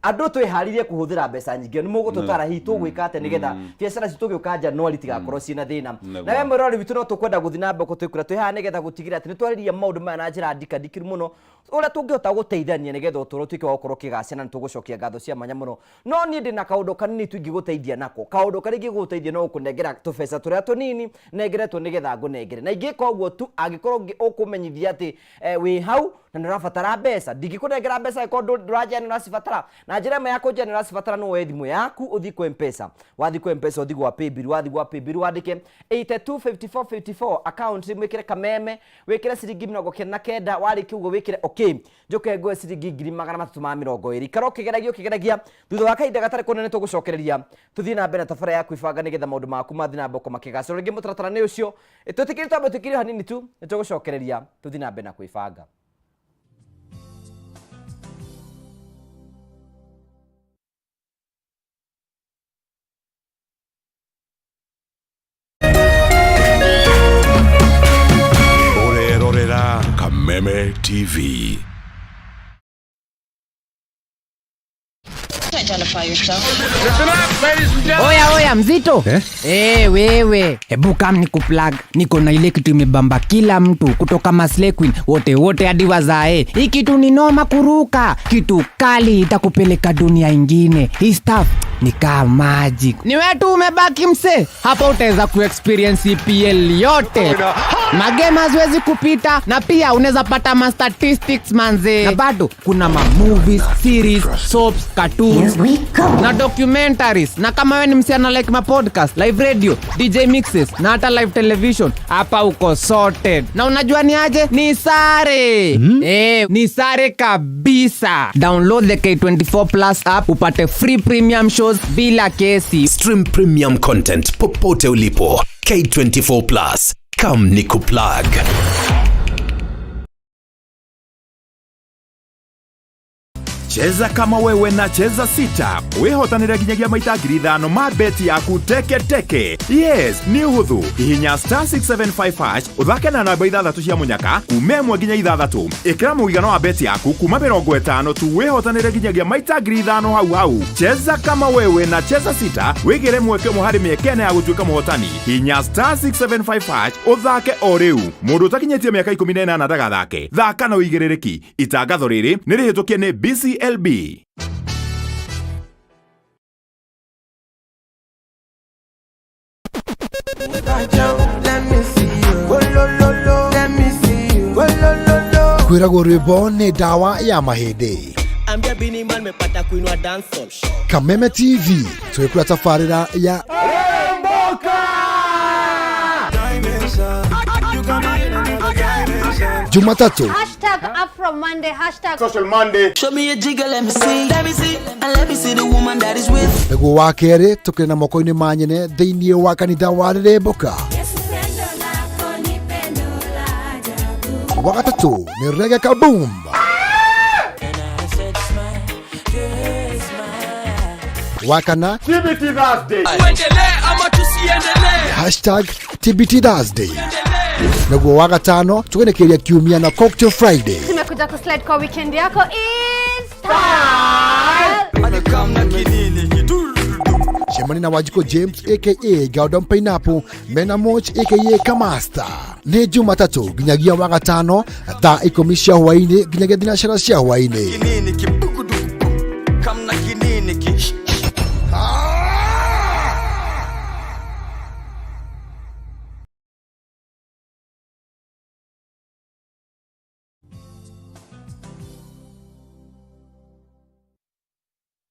Andũ twĩharĩrie kũhũthĩra mbeca nyingĩ, nĩ mũgũtũtara hihi tũgwĩka atĩa nĩgetha biacara citũ tũgĩũka January tigakorwo ciĩna thĩna. Na we mwĩroreri witũ, no tũkwenda gũthiĩ na mbere gũtwĩkũra twĩ haha nĩgetha gũtigĩrĩra atĩ nĩ twarĩria maũndũ maya na njĩra ndikandikĩru mũno, ũrĩa tũngĩhota gũteithania nĩgetha ũtũũro ũtuĩke wa gũkorwo ũkĩgacĩra, na nĩ tũgũcokia ngatho cia mwanya mũno. No niĩ ndĩna kaũndũ kanini tu ingĩgũteithia nako. Kaũndũ karĩa ingĩgũteithia no Gũkũnengera tũbeca tũrĩa tũnini nengeretwo nĩgetha ngũnengere, na ingĩka ũguo tu angĩkorwo ũkũmenyithia atĩ wĩ hau na nĩ ũrabatara mbeca. Ndingĩkũnengera mbeca angĩkorwo ndũranjĩra nĩ ũracibatara. Na njĩra ĩmwe ya kũnjĩra nĩ ũracibatara nĩ woe thimũ yaku ũthiĩ kwa M-Pesa. Wathiĩ kwa M-Pesa ũthiĩ gwa Paybill, wathiĩ gwa Paybill wandĩke 825454, account wĩkĩre Kameme, wĩkĩre ciringi 99. Warĩkia ũguo wĩkĩre okay, njũke nguhe ciringi 320,000. Ikara ũkĩgeragia ũkĩgeragia, thutha wa kahinda gatarĩ kũnene tũgũcokereria tũthiĩ na mbere na tabara ya kwĩbanga nĩgetha maũndũ maku mathiĩ na mbere makĩgacĩra. Rĩngĩ mũtaratara nĩ ũcio, twĩtĩkĩrie twambe twĩkĩrie hanini tu, nĩ tũgũcokereria tũthiĩ na mbere na kwĩbanga. Ũrerorera Kameme TV. Identify yourself. Oya oya, mzito eh? Eh, wewe hebu kam ni kuplug. Niko na ile kitu imebamba kila mtu kutoka Maslay Queen wote wote hadi wazae. Hii kitu ni noma kuruka, kitu kali itakupeleka dunia ingine. Hii stuff ni kama magic. Ni wewe tu umebaki mse, hapa utaweza kuexperience EPL yote, magame haziwezi kupita, na pia unaweza pata ma statistics manze, na bado kuna ma movies, series, soaps, cartoons na documentaries. Na kama wewe ni msichana like ma podcast, live radio, DJ mixes na hata live television, hapa uko sorted. Na unajua ni aje? Ni sare. Ni sare kabisa. Download the K24 Plus app upate free premium shows bila kesi. Stream premium content popote ulipo. K24 Plus. Come nikuplug. Cheza kama wewe na Cheza Sita wihotanire nginyagia maita 5,000 ma beti yaku teke teke. Yes, nĩ ũhũthũ. Hihinya star 675 hash ũthake na namba ithathatũ cia mũnyaka kuma ĩmwe nginya ithathatũ. Ĩkĩra mũigana wa beti yaku kuma 50 tu wihotanire nginyagia maita 5,000 hau hau. Cheza kama wewe na Cheza Sita wĩgĩre mweke ũmwe harĩ mĩeke ĩna ya gũtuĩka mũhotani. Hihinya star 675 hash ũthake o rĩu. Mũndũ ũtakinyĩtie mĩaka 18 ndagathake. Thaka na ũigĩrĩrĩki. Itangatho rĩrĩ nĩ rĩhĩtũkie nĩ BCLB. Kwĩragwo rwĩmbo nĩ ndawa ya mahĩndĩ. Ambia Bini Man mepata kuinua dancehall. Kameme TV twĩkũra tabarĩra ya Jumatatu Hashtag Afro Monday, hashtag Social Monday. Show me a jigger, let me see. Let me see, and let me see the woman that is with. Nĩguo wa kerĩ tũkĩrĩ na moko-inĩ ma nyene thĩinĩ wa kanitha wa Rĩrĩmbũka. Wa gatatũ nĩ Reggae Kaboom. Wa kana TBT Thursday. Hashtag TBT Thursday. Nĩguo wa gatano tũgenekeria kiumia na Cocktail Friday. Tumekuja kuslide kwa weekend yako is style. Cemani na Wanjikũ James aka Gordon Pineapple mena Moch aka Kamasta. Nĩ Jumatatũ nginyagia wa gatano thaa 10 cia hwaĩ-inĩ nginyagia thinacara cia hwaĩ-inĩ.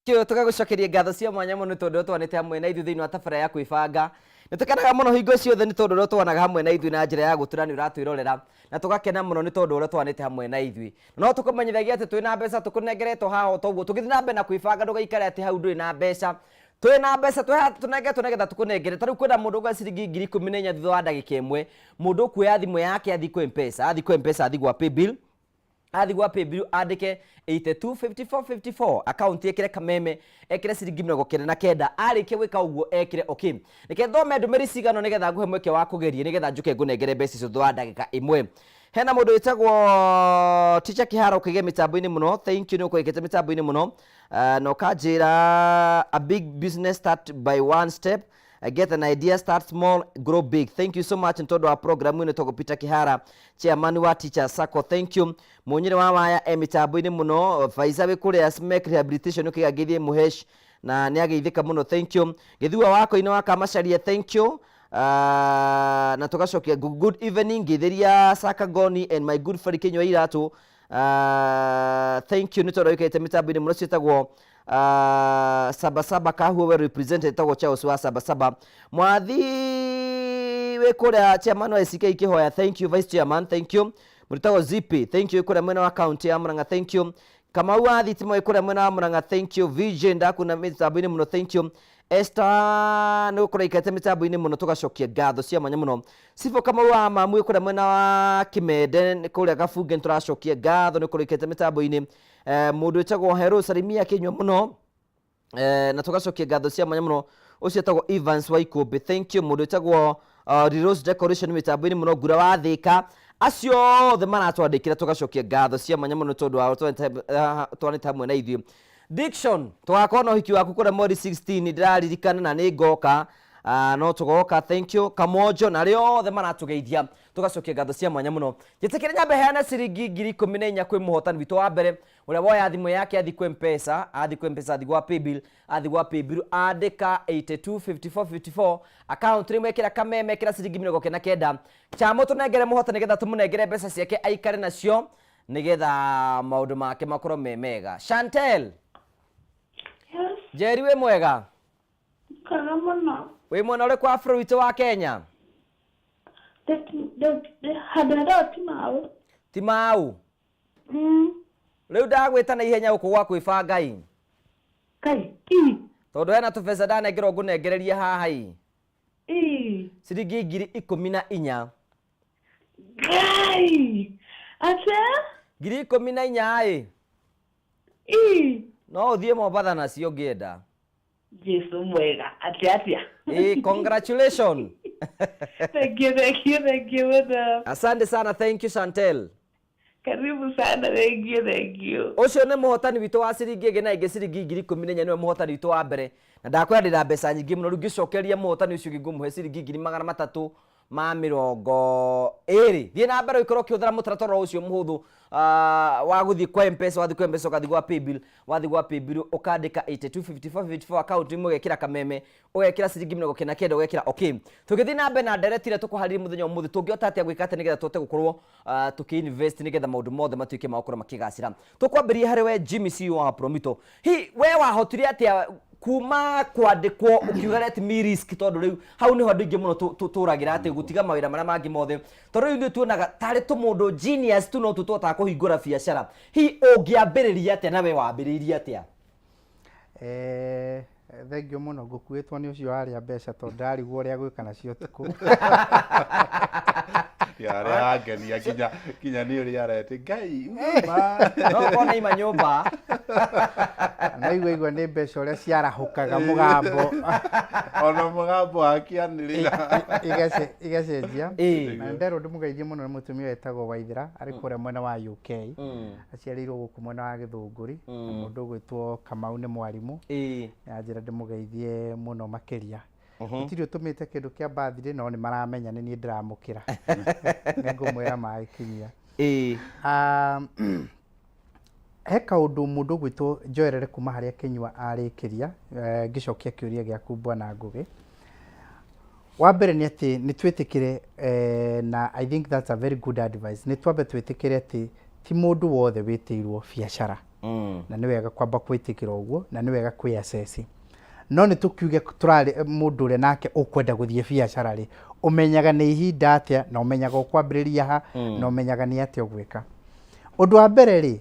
Kĩo tũgagũcokeria ngatho cia mwanya mũno nĩ tondũ ũtwanĩte hamwe na ithuĩ thĩinĩ wa tabara ya kwĩbanga. Nĩ tũkenaga mũno hingo ciothe nĩ tondũ ũrĩa ũtwanaga hamwe na ithuĩ na njĩra ya gũtũra nĩ ũratwĩrorera, na tũgakena mũno nĩ tondũ ũrĩa ũtwanĩte hamwe na ithuĩ. No tũkũmenyithagia atĩ twĩna mbeca tũkũnengeretwo haha o toguo tũgĩthiĩ na mbere na kwĩbanga, ndũgaikare atĩ hau ndũrĩ na mbeca. Twĩna mbeca tũnengeretwo nĩgetha tũkũnengere. Ta rĩu kwĩna mũndũ ũgũra ciringi 14,000 thutha wa ndagĩka ĩmwe, mũndũ ũkuoya thimũ yake athiĩ kwa M-Pesa, athiĩ kwa M-Pesa, athiĩ gwa Paybill, athiĩ gwa Paybill andĩke 825454, account ĩkĩre Kameme, ekĩre ciringi 99. Arĩkia gwĩka ũguo ekĩre okay. Reke thome ndũmĩrĩri cigana nĩgetha ngũhe mweke wa kũgeria nĩgetha njũke ngũnengere mbeca icio thutha wa ndagĩka ĩmwe. Hena mũndũ wĩtagwo Teacher Kĩharo ũkĩgĩa mĩtambo-inĩ mũno, thank you nĩ ũkũĩkĩte mĩtambo-inĩ mũno. Na ũkanjĩra a big business start by one step. Get an idea, start small, grow big. Thank you so much nĩ tondũ wa programu ĩno. Ĩtagwo Peter Kihara, chairman wa Teachers Sacco, thank you. Mũnyĩrĩ wa waya e mĩtambo-inĩ mũno. Faiza wĩ kũrĩa Smek Rehabilitation ũkĩga ngeithie Mũhesh na nĩ ageithĩka mũno, thank you. Gĩthua wakoinĩ wa Kamacaria, thank you. Na tũgacokia good evening, ngeithĩria Sakagoni and my good friend Kinyua Iratũ. Thank you nĩ tondũ wĩkĩrĩte mĩtambo-inĩ mũno. Ciĩtagwo Sabasaba Kahuo, well represented, ĩtagwo Charles wa Sabasaba. Mwathi wĩ kũrĩa chairman wa SK Kĩhoya, thank you. Vice chairman, thank you. Mũrutagwo Zipi, thank you, wĩ kũrĩa mwena wa county ya Murang'a, thank you. Kamau wa thitima wĩ kũrĩa mwena wa Murang'a, thank you. Vision ndakuna mĩtambo-inĩ mũno, thank you. Esther nĩ gũkorwo ikarĩte mĩtambo-inĩ mũno, tũgacokia ngatho cia mwanya mũno. Sifo Kamau wa mamu wĩ kũrĩa mwena wa Kĩmende, nĩ kũrĩa Gabunge, nĩ tũracokia ngatho nĩ gũkorwo ikarĩte mĩtambo-inĩ. Mũndũ wĩtagwo Hero salimia Kĩnyua mũno, na tũgacokia ngatho cia mwanya mũno. Ũcio etagwo Evans wa Ikũmbĩ, thank you. Mũndũ wĩtagwo Rose Decoration mĩtambo-inĩ mũno, Ngura wa Thĩka, acio othe maratwandĩkĩra, tũgacokia ngatho cia mwanya mũno tondũ wa twanĩte hamwe na ithuĩ. Diction, tũgakorwo na ũhiki waku kũrĩa mweri 16, ndĩraririkana na nĩ ngoka. No tũgoka, thank you. Kamonjo na arĩa othe maratũgeithia, tũgacokia ngatho cia mwanya mũno. Njĩtĩkĩre nyambe heane ciringi 14,000 kwĩ mũhotani witũ wa mbere, ũrĩa woya thimũ yake, athi kwĩ Mpesa, athi kwĩ Mpesa, athi gwa paybill, athi gwa paybill, andĩka 825454, account rĩmwe, ĩkĩra kameme, ĩkĩra ciringi 99. Chamo, tũnengere mũhotani nĩgetha tũmũnengere mbeca ciake aikare nacio nĩgetha maũndũ make makorwo me mega. Chantel. Yes. Njeri, wĩ mwega? Kwega mũno. Wĩ mwena ũrĩkũ wa bũrũri witũ wa Kenya? Handũ harĩa ti mau. Ti mau? Rĩu ndagwĩta na ihenya gũkũ gwa kwĩbanga i. Kai i. Tondũ hena tũbeca ndanengerwo ngũnengereria haha i. Ciringi 14,000. Ngai! Atĩa? 14,000 ĩ. No ũthiĩ Mombatha nacio ũngĩenda. Jesu mwega, atĩa atĩa? Ĩ, congratulations. Thank you, thank you, thank you mũno. Asante sana, thank you, Chantel. Karibu sana, thank you, thank you. Ũcio nĩ mũhotani witũ wa ciringi ĩngĩ na ĩngĩ, ciringi 14,000, nĩwe mũhotani witũ wa mbere, na ndakwĩra ndĩna mbeca nyingĩ mũno. Rĩu ngĩcokeria mũhotani ũcio ũngĩ, ngũmũhe ciringi 320,000. Thiĩ na mbere ũikorwo ũkĩhũthĩra mũtaratara ũcio mũhũthũ wa gũthiĩ kwa Mpesa. Wathiĩ kwa Mpesa, ũgathiĩ gwa paybill, wathiĩ gwa paybill, ũkandĩka 825454, account imwe, ũgekĩra kameme, ũgekĩra ciringi 99, ũgekĩra okay. Tũgĩthiĩ na mbere na ndereti ĩrĩa tũkũharĩria mũthenya wa ũmũthĩ, tũngĩhota atĩa gwĩka atĩa nĩgetha tũhote gũkorwo tũkĩ-invest nĩgetha maũndũ mothe matuĩke ma gũkorwo makĩgacĩra? Tũkwambĩrĩria harĩ we Jimmy, CEO wa Promito. Hi we wahotire atĩa kuma kwandĩkwo ũkiuga let me risk? Tondũ rĩu hau nĩho andũ aingĩ mũno tũragĩra atĩ gũtiga mawĩra marĩa mangĩ mothe, tondũ rĩu ithuĩ tuonaga tarĩ tũmũndũ genius tu no tu tũhotaga kũhingũra biacara. Hi ũngĩambĩrĩria atĩa, na we wambĩrĩirie atĩa? Thengiũ mũno. Ngũkuĩtwo nĩ ũcio warĩa mbeca tondũ ndarigwo ũrĩa gwĩka nacio ũtukũ. Yarĩa angenia nginya nĩ ũrĩa areti Ngai uma. No ũkorwo nĩ ima nyũmba. No igua nĩ mbeca ũrĩa ciarahũkaga mũgambo. Ona mũgambo akĩanĩrĩra. Igacenjia. Na nderwo ndĩmũgeithie mũno nĩ mũtumia wĩtagwo Waithera, arĩ kũrĩa mwena wa UK, aciarĩirwo gũkũ mwena wa Gĩthũngũri, na mũndũ ũgwĩtwo Kamau nĩ mwarimũ. Anjĩra ndĩmũgeithie mũno makĩria. Gũtirĩ ũtũmĩte kĩndũ kĩa birthday, no nĩ maramenya nĩ niĩ ndĩramũkĩra, nĩ ngũmwĩra magĩkinyia. He kaũndũ mũndũ ũgwĩtwo njoerere kuma harĩa Kĩnyua arĩkĩria, ngĩcokia kĩũria gĩaku, Bwana Ngũgĩ. Wa mbere nĩ atĩ nĩ twĩtĩkĩre, na I think that's a very good advice, nĩ twambe twĩtĩkĩre atĩ ti mũndũ wothe wĩtĩirwo biacara, na nĩ wega kwamba kwĩtĩkĩra ũguo, na nĩ wega kwĩ assess. No nĩ tũkiuge tũrarĩ mũndũ ũrĩa nake ũkwenda gũthiĩ biacara rĩ, ũmenyaga nĩ ihinda atĩa, na ũmenyaga ũkwambĩrĩria ha, na ũmenyaga nĩ atĩa ũgwĩka? Ũndũ wa mbere rĩ,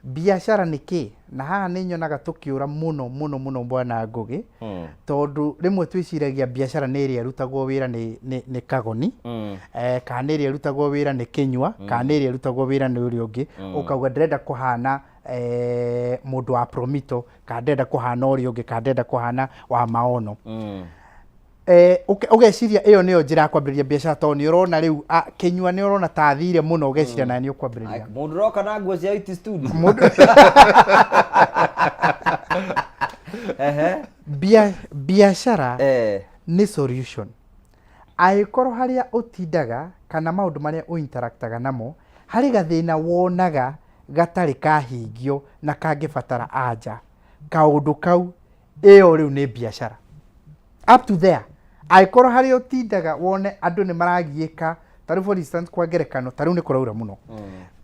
biacara nĩ kĩ? Na haha nĩ nyonaga tũkĩũra mũno mũno mũno, Bwana Ngũgĩ, tondũ rĩmwe twĩciragia biacara nĩ ĩrĩa ĩrutagwo wĩra nĩ Kagoni, kana nĩ ĩrĩa ĩrutagwo wĩra nĩ Kĩnyua, kana nĩ ĩrĩa ĩrutagwo wĩra nĩ ũrĩa ũngĩ. Ũkauga ndĩrenda kũhana mũndũ wa Promito, kana ndĩrenda kũhana ũrĩa ũngĩ, kana ndĩrenda kũhana wa Maono. Ũgeciria ĩyo nĩyo njĩra ya kwambĩrĩria biacara, tondũ nĩ ũrona rĩu Kĩnyua nĩ ũrona ta athire mũno, ũgeciria nawe nĩ ũkwambĩrĩria. Mũndũ ũroka na nguo cia IT studio. Biacara. Nĩ solution. Angĩkorwo harĩa ũtindaga kana maũndũ marĩa ũ interactaga namo, harĩ gathĩna wonaga gatarĩ kahingio na kangĩbatara anja, kaũndũ kau, ĩyo rĩu nĩ biacara. Up to there. Angĩkorwo harĩa ũtindaga wone andũ nĩ maragiĩka, ta rĩu for instance kwa ngerekano, ta rĩu nĩ kũraura mũno.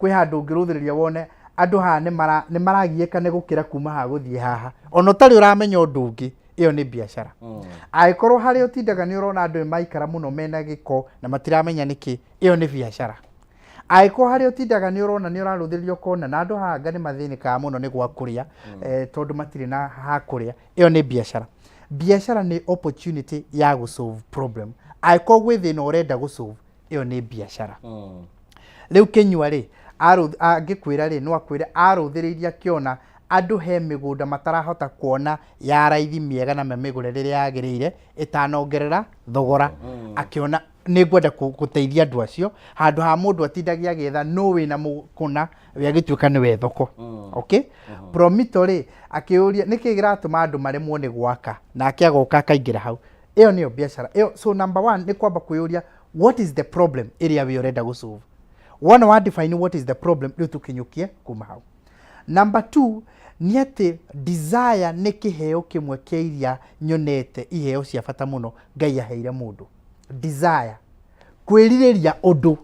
Kwĩ handũ ũngĩrũthĩrĩria wone andũ haha nĩ maragiĩka nĩ gũkĩra kuma haha gũthiĩ haha. Ona ũtarĩ ũramenya ũndũ ũngĩ, ĩyo nĩ biacara. Angĩkorwo harĩa ũtindaga nĩ ũrona andũ nĩ maikara mũno mena gĩko na matiramenya nĩkĩ, ĩyo nĩ biacara. Angĩkorwo harĩa ũtindaga nĩ ũrona nĩ ũrarũthĩrĩria ũkona na andũ haha anga nĩ mathĩnĩkaga mũno nĩ gwa kũrĩa, tondũ matirĩ na ha kũrĩa, ĩyo nĩ biacara. Biacara nĩ opportunity ya gũ solve problem. Angĩkorwo gwĩ thĩna ũrenda gũ solve, ĩyo nĩ biacara. Rĩu Kĩnyua rĩ, angĩkwĩra rĩ, no akwĩre arũthĩrĩirie akĩona andũ he mĩgũnda matarahota kuona ya raithi mĩega na mamĩgũre rĩrĩa yagĩrĩire ĩtanongerera thogora. Akĩona nĩ ngwenda gũteithia andũ acio, handũ ha mũndũ atindagia agĩetha nũ wĩna mũkũna we agĩtuĩka nĩwe thoko. Okay? Promito rĩ, akĩũria nĩkĩ kĩratũma andũ maremwo nĩ gwaka, nake agoka akaingĩra hau. Ĩyo nĩyo biacara. Ĩyo, so number one nĩ kwamba kwĩyũria what is the problem ĩrĩa we ũrenda gũ solve. Wona wa define what is the problem, rĩu tũkinyũkie kuma hau. Number two nĩ atĩ desire nĩ kĩheo kĩmwe kĩa iria nyonete iheo cia bata mũno Ngai aheire mũndũ. Desire, kwĩrirĩria ũndũ.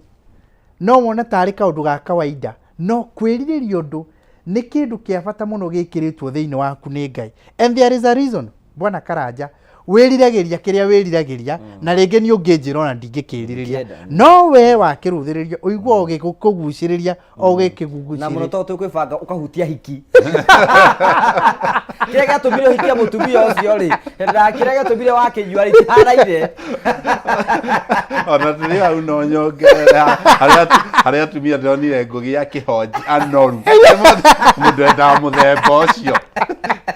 No wone tarĩ kaũndũ ga kawaida, no kwĩrirĩria ũndũ nĩ kĩndũ kĩa bata mũno gĩkĩrĩtwo thĩinĩ waku nĩ Ngai. And there is a reason, Bwana Karanja, wĩriragĩria kĩrĩa wĩriragĩria, na rĩngĩ niĩ ũngĩnjĩra ona ndingĩkĩrirĩria. No we wakĩrũthĩrĩria, ũigua ũgĩkũgucĩrĩria, o gĩkĩgucĩrĩria. Na mũno tondũ twĩkwĩbanga ũkahutia hiki. Kĩrĩa gĩatũmire ũhikie mũtumia ũcio rĩ, na kĩrĩa gĩatũmire wakĩnyua rĩ, itihanaine. Ona tũrĩ hau no nyongerere harĩa atumia ndĩronire Ngũgĩ akĩhonji anoru. Mũndũ endaga mũthemba ũcio.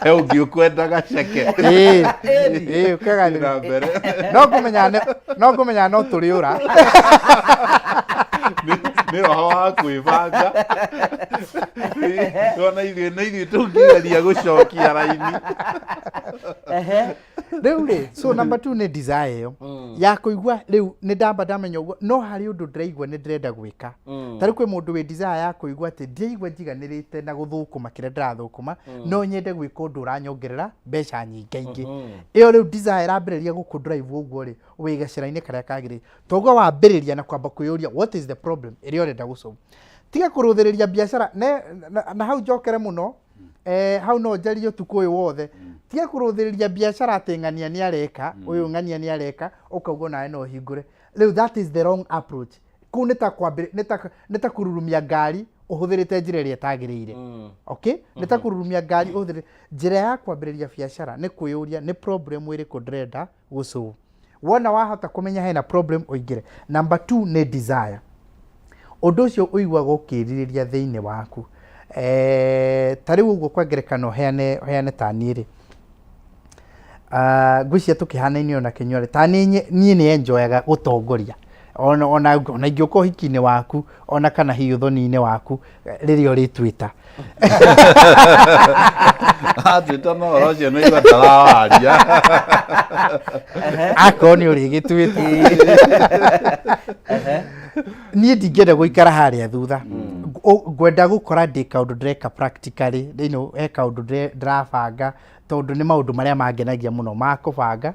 He ũngĩ ũkwendaga ceke. Ĩĩ, ĩĩ, ũkega Na mbere. No ngũmenya no ngũmenya no tũrĩũra. Nĩ roho wa kwĩbanga. Ona ithuĩ na ithuĩ tũngĩgeria gũcokia raini. Rĩu rĩ, so number 2 nĩ desire ĩyo ya kũigua rĩu nĩ ndamba ndamenya ũguo, no harĩ ũndũ ndĩraigua nĩ ndĩrenda gwĩka. Ta rĩu kwĩ mũndũ wĩ desire ya kũigua atĩ ndiaigua njiganĩrĩte na gũthũkũma kĩrĩa ndĩrathũkũma, no nyende gwĩka ũndũ ũranyongerera mbeca nyingaingĩ. Ĩyo rĩu desire ĩrambĩrĩria gũkũ drive ũguo rĩ, wĩ gacĩra-inĩ karĩa kagĩrĩire. Toguo wambĩrĩria na kwamba kwĩyũria what is the problem ĩrĩa ũrenda gũ solve. Tiga kũrũthĩrĩria biacara na hau njokere mũno, hau no njarie ũtukũ ũyũ wothe. Tiga kũrũthĩrĩria biacara atĩ ng'ania nĩ areka, ũyũ ng'ania nĩ areka, ũkauga onawe no ũhingũre. Rĩu that is the wrong approach. Kũu nĩ ta kwambĩrĩ-, nĩ ta, nĩ ta kũrurumia ngari ũhũthĩrĩte njĩra ĩrĩa ĩtagĩrĩire. Okay? Nĩ ta kũrurumia ngari ũhũthĩrĩte njĩra ya kwambĩrĩria biacara nĩ kwĩyũria nĩ problem ĩrĩkũ ndĩrenda gũ solve. Wona wahota kũmenya hena problem ũingĩre. Number 2 nĩ desire. Ũndũ ũcio ũiguaga ũkĩrirĩria thĩinĩ waku. Ta rĩu ũguo kwa ngerekano heane ta niĩ rĩ. Ngwĩciria tũkĩhanaine ona Kĩnyua rĩ, ta niĩ nĩ enjoyaga gũtongoria. Ona ingĩũka ũhiki-inĩ waku, ona kana hihi ũthoni-inĩ waku, rĩrĩa ũrĩtwĩta. Atwĩta no ũhoro ũcio nĩ igua ndarawaria. Akorwo nĩ ũrĩgĩtwĩta. Niĩ ndingĩenda gũikara harĩa thutha. Ngwenda gũkora ndĩ kaũndũ ndĩreka practically, he kaũndũ ndĩrabanga, tondũ nĩ maũndũ marĩa mangenagia mũno ma kũbanga,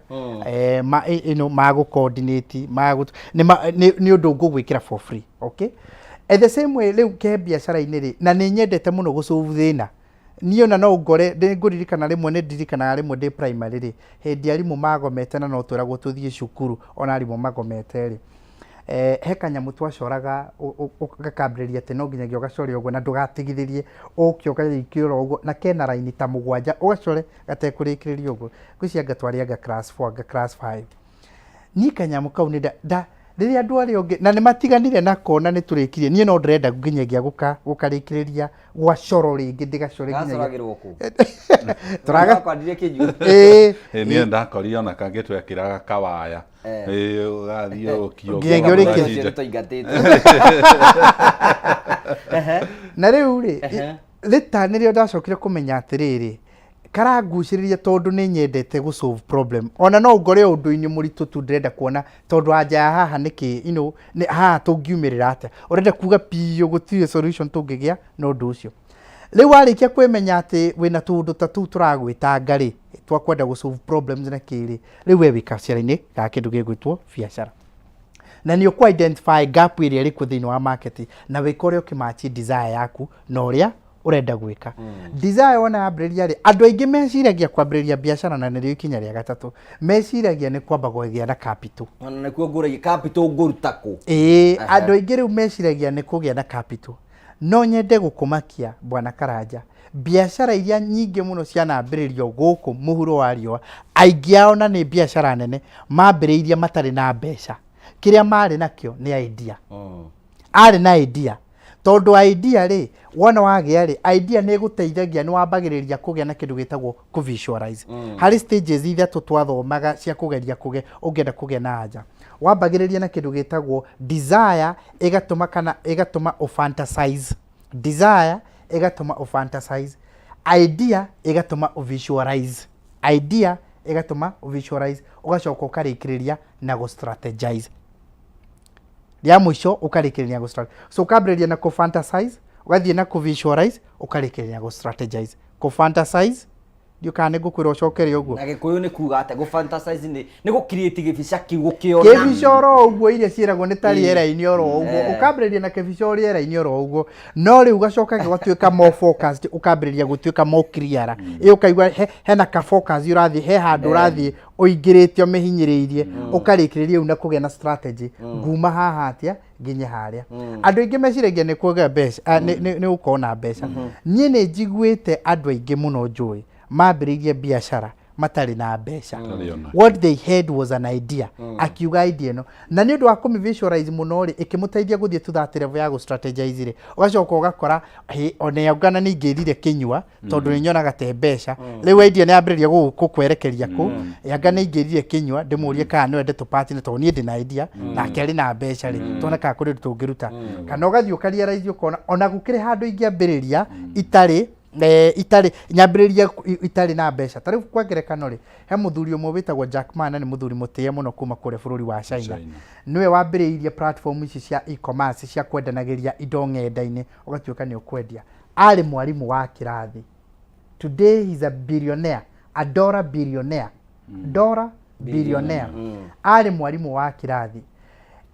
ma gũ coordinate, ma gũ-, nĩ ma-, nĩ, nĩ ũndũ ngũgwĩkĩra for free, okay? At the same way, rĩu ke biacara-inĩ rĩ, na nĩ nyendete mũno gũ solve thĩna. Niĩ ona no ngore, nĩ ngũririkana rĩmwe, nĩ ndirikanaga rĩmwe ndĩ primary rĩ, hĩndĩ arimũ magomete na no twĩragwo tũthiĩ cukuru, ona arimũ magomete rĩ. He kanyamũ twacoraga, gakambĩrĩria atĩ no nginyagia ũgacore ũguo na ndũgatigithĩrie, ũke ũkarĩkia oro ũguo, na kena raini ta mũgwanja, ũgacore gatekũrĩkĩrĩria ũguo. Ngwĩciria anga twarĩ anga class 4, anga class 5. Niĩ kanyamũ kau nĩ nda, rĩrĩa andũ arĩa angĩ, na nĩ matiganire nako na nĩ tũrĩkirie, niĩ no ndĩrenda nginyagia gũkarĩkĩrĩria gwa coro rĩngĩ, ndĩgacore nginyagia. Gacoragĩrwo kũ? Tũraga- Gakwandirie Kĩnyua. Ĩĩ. Ĩĩ, niĩ ndakorire ona kangĩ twekĩraga kawaya. Ĩĩ, ũgathiĩ ũkio Nginyagia ũrĩkie. Ũcio nĩ twaingatĩtwo. Na rĩu rĩ, rĩta nĩrĩo ndacokire kũmenya atĩrĩrĩ, Karangucĩrĩria tondũ nĩ nyendete gũ solve problem. Ona no ngore ũndũ-inĩ mũritũ tu ndĩrenda kuona tondũ anja ya haha nĩkĩ, you know, nĩ haha tũngiumĩrĩra atĩa. Ũrenda kuga piũ gũtirĩ solution tũngĩgĩa na ũndũ ũcio. Rĩu warĩkia kwĩmenya atĩ wĩna tũũndũ ta tũu tũragwĩtanga rĩ, twa kwenda gũ solve problems na kĩ rĩ, rĩu we wĩ gacĩra-inĩ ga kĩndũ gĩgwĩtwo biacara. Na nĩ ũkũ identify gap ĩrĩa ĩrĩ kuo thĩinĩ wa market na wĩke ũrĩa ũkĩ match desire yaku na ũrĩa ũrenda gwĩka. Desire wona yambĩrĩria rĩ, andũ aingĩ meciragia kwambĩrĩria biacara, na nĩrĩo ikinya rĩa gatatũ, meciragia nĩ kwamba kũgĩa na capital. Ona nĩkuo ngũragia capital ngũruta kũ? Ĩĩ, andũ aingĩ rĩu meciragia nĩ kũgĩa na capital. No nyende gũkũmakia, Bwana Karanja, biacara iria nyingĩ mũno cianambĩrĩrio gũkũ mũhuro wa riũa, aingĩ ao na nĩ biacara nene, mambĩrĩirie matarĩ na mbeca. Kĩrĩa marĩ nakĩo nĩ idea. Arĩ na idea, tondũ idea rĩ, wona wagĩa rĩ, idea nĩ ĩgũteithagia, nĩ wambagĩrĩria kũgĩa na kĩndũ gĩtagwo kũ visualize. Harĩ stages ithatũ twathomaga cia kũgeria kũgĩa, ũngĩenda kũgĩa na anja, wambagĩrĩria na kĩndũ gĩtagwo desire, ĩgatũma kana ĩgatũma ũ fantasize. Desire ĩgatũma ũ fantasize, idea ĩgatũma ũ visualize, idea ĩgatũma ũ visualize, ũgacoka ũkarĩkĩrĩria na gũ strategize. Rĩa mũico ũkarĩkĩrĩria gũ strategize. So ũkambĩrĩria na kũ fantasize, ũgathiĩ na kũ visualize, ũkarĩkĩrĩria na gũ strategize. Kũ fantasize, ndiũ kana nĩ ngũkwĩra ũcokere ũguo. Na Gĩkũyũ nĩ kuga atĩa? Gũ fantasize nĩ gũ create gĩbica kĩu, gũkĩona. Kĩbica oro ũguo, iria ciĩragwo nĩ ta rĩera-inĩ oro ũguo. Ũkambĩrĩria na kĩbica o rĩera-inĩ oro ũguo, no rĩu ũgacoka gĩgatuĩka more focused, ũkambĩrĩria gũtuĩka more clearer. Ĩ ũkaigua hena ka focus ũrathiĩ, he handũ ũrathiĩ ũingĩrĩte ũmĩhinyĩrĩirie, ũkarĩkĩrĩria rĩu na kũgĩa na strategy, nguma haha atĩa nginye harĩa. Andũ aingĩ meciragia nĩ kũgĩa mbeca, nĩ gũkorwo na mbeca. Niĩ nĩ njiguĩte andũ aingĩ mũno njũĩ mambĩrĩirie biacara matarĩ na mbeca. Matarĩ ona. What they had was an idea. Akiuga idea ĩno, na nĩ ũndũ wa kũmĩ visualize mũno rĩ, ĩkĩmũteithia gũthiĩ to that level ya gũ strategize rĩ, ũgacoka ũgakora hĩ, ona ongana nĩ ingĩrire kĩnyua tondũ nĩ nyonaga te mbeca. Rĩu idea nĩ yambĩrĩria gũkwerekeria kũ anga nĩ ingĩrire kĩnyua ndĩmũrie kana no ende tũpatine, tondũ niĩ ndĩ na idea nake arĩ na mbeca rĩ, tuone kana kũrĩ ũndũ tũngĩruta. Kana ũgathiĩ ũkarealize, ũkona ona gũkĩrĩ handũ ingĩambĩrĩria itarĩ itarĩ nyambĩrĩrie itarĩ na mbeca. Ta rĩu kwa ngerekano rĩ, he mũthuri ũmwe wĩtagwo Jack Ma, na nĩ mũthuri mũtĩe mũno kuma kũrĩa bũrũri wa China. China. Nĩwe wambĩrĩirie platform ici cia e-commerce, cia kwendanagĩria indo ng'enda-inĩ, ũgatuĩka nĩ ũkwendia. Arĩ mwarimũ wa kĩrathi. Today he's a billionaire, a dollar billionaire, dollar billionaire. Arĩ mwarimũ wa kĩrathi,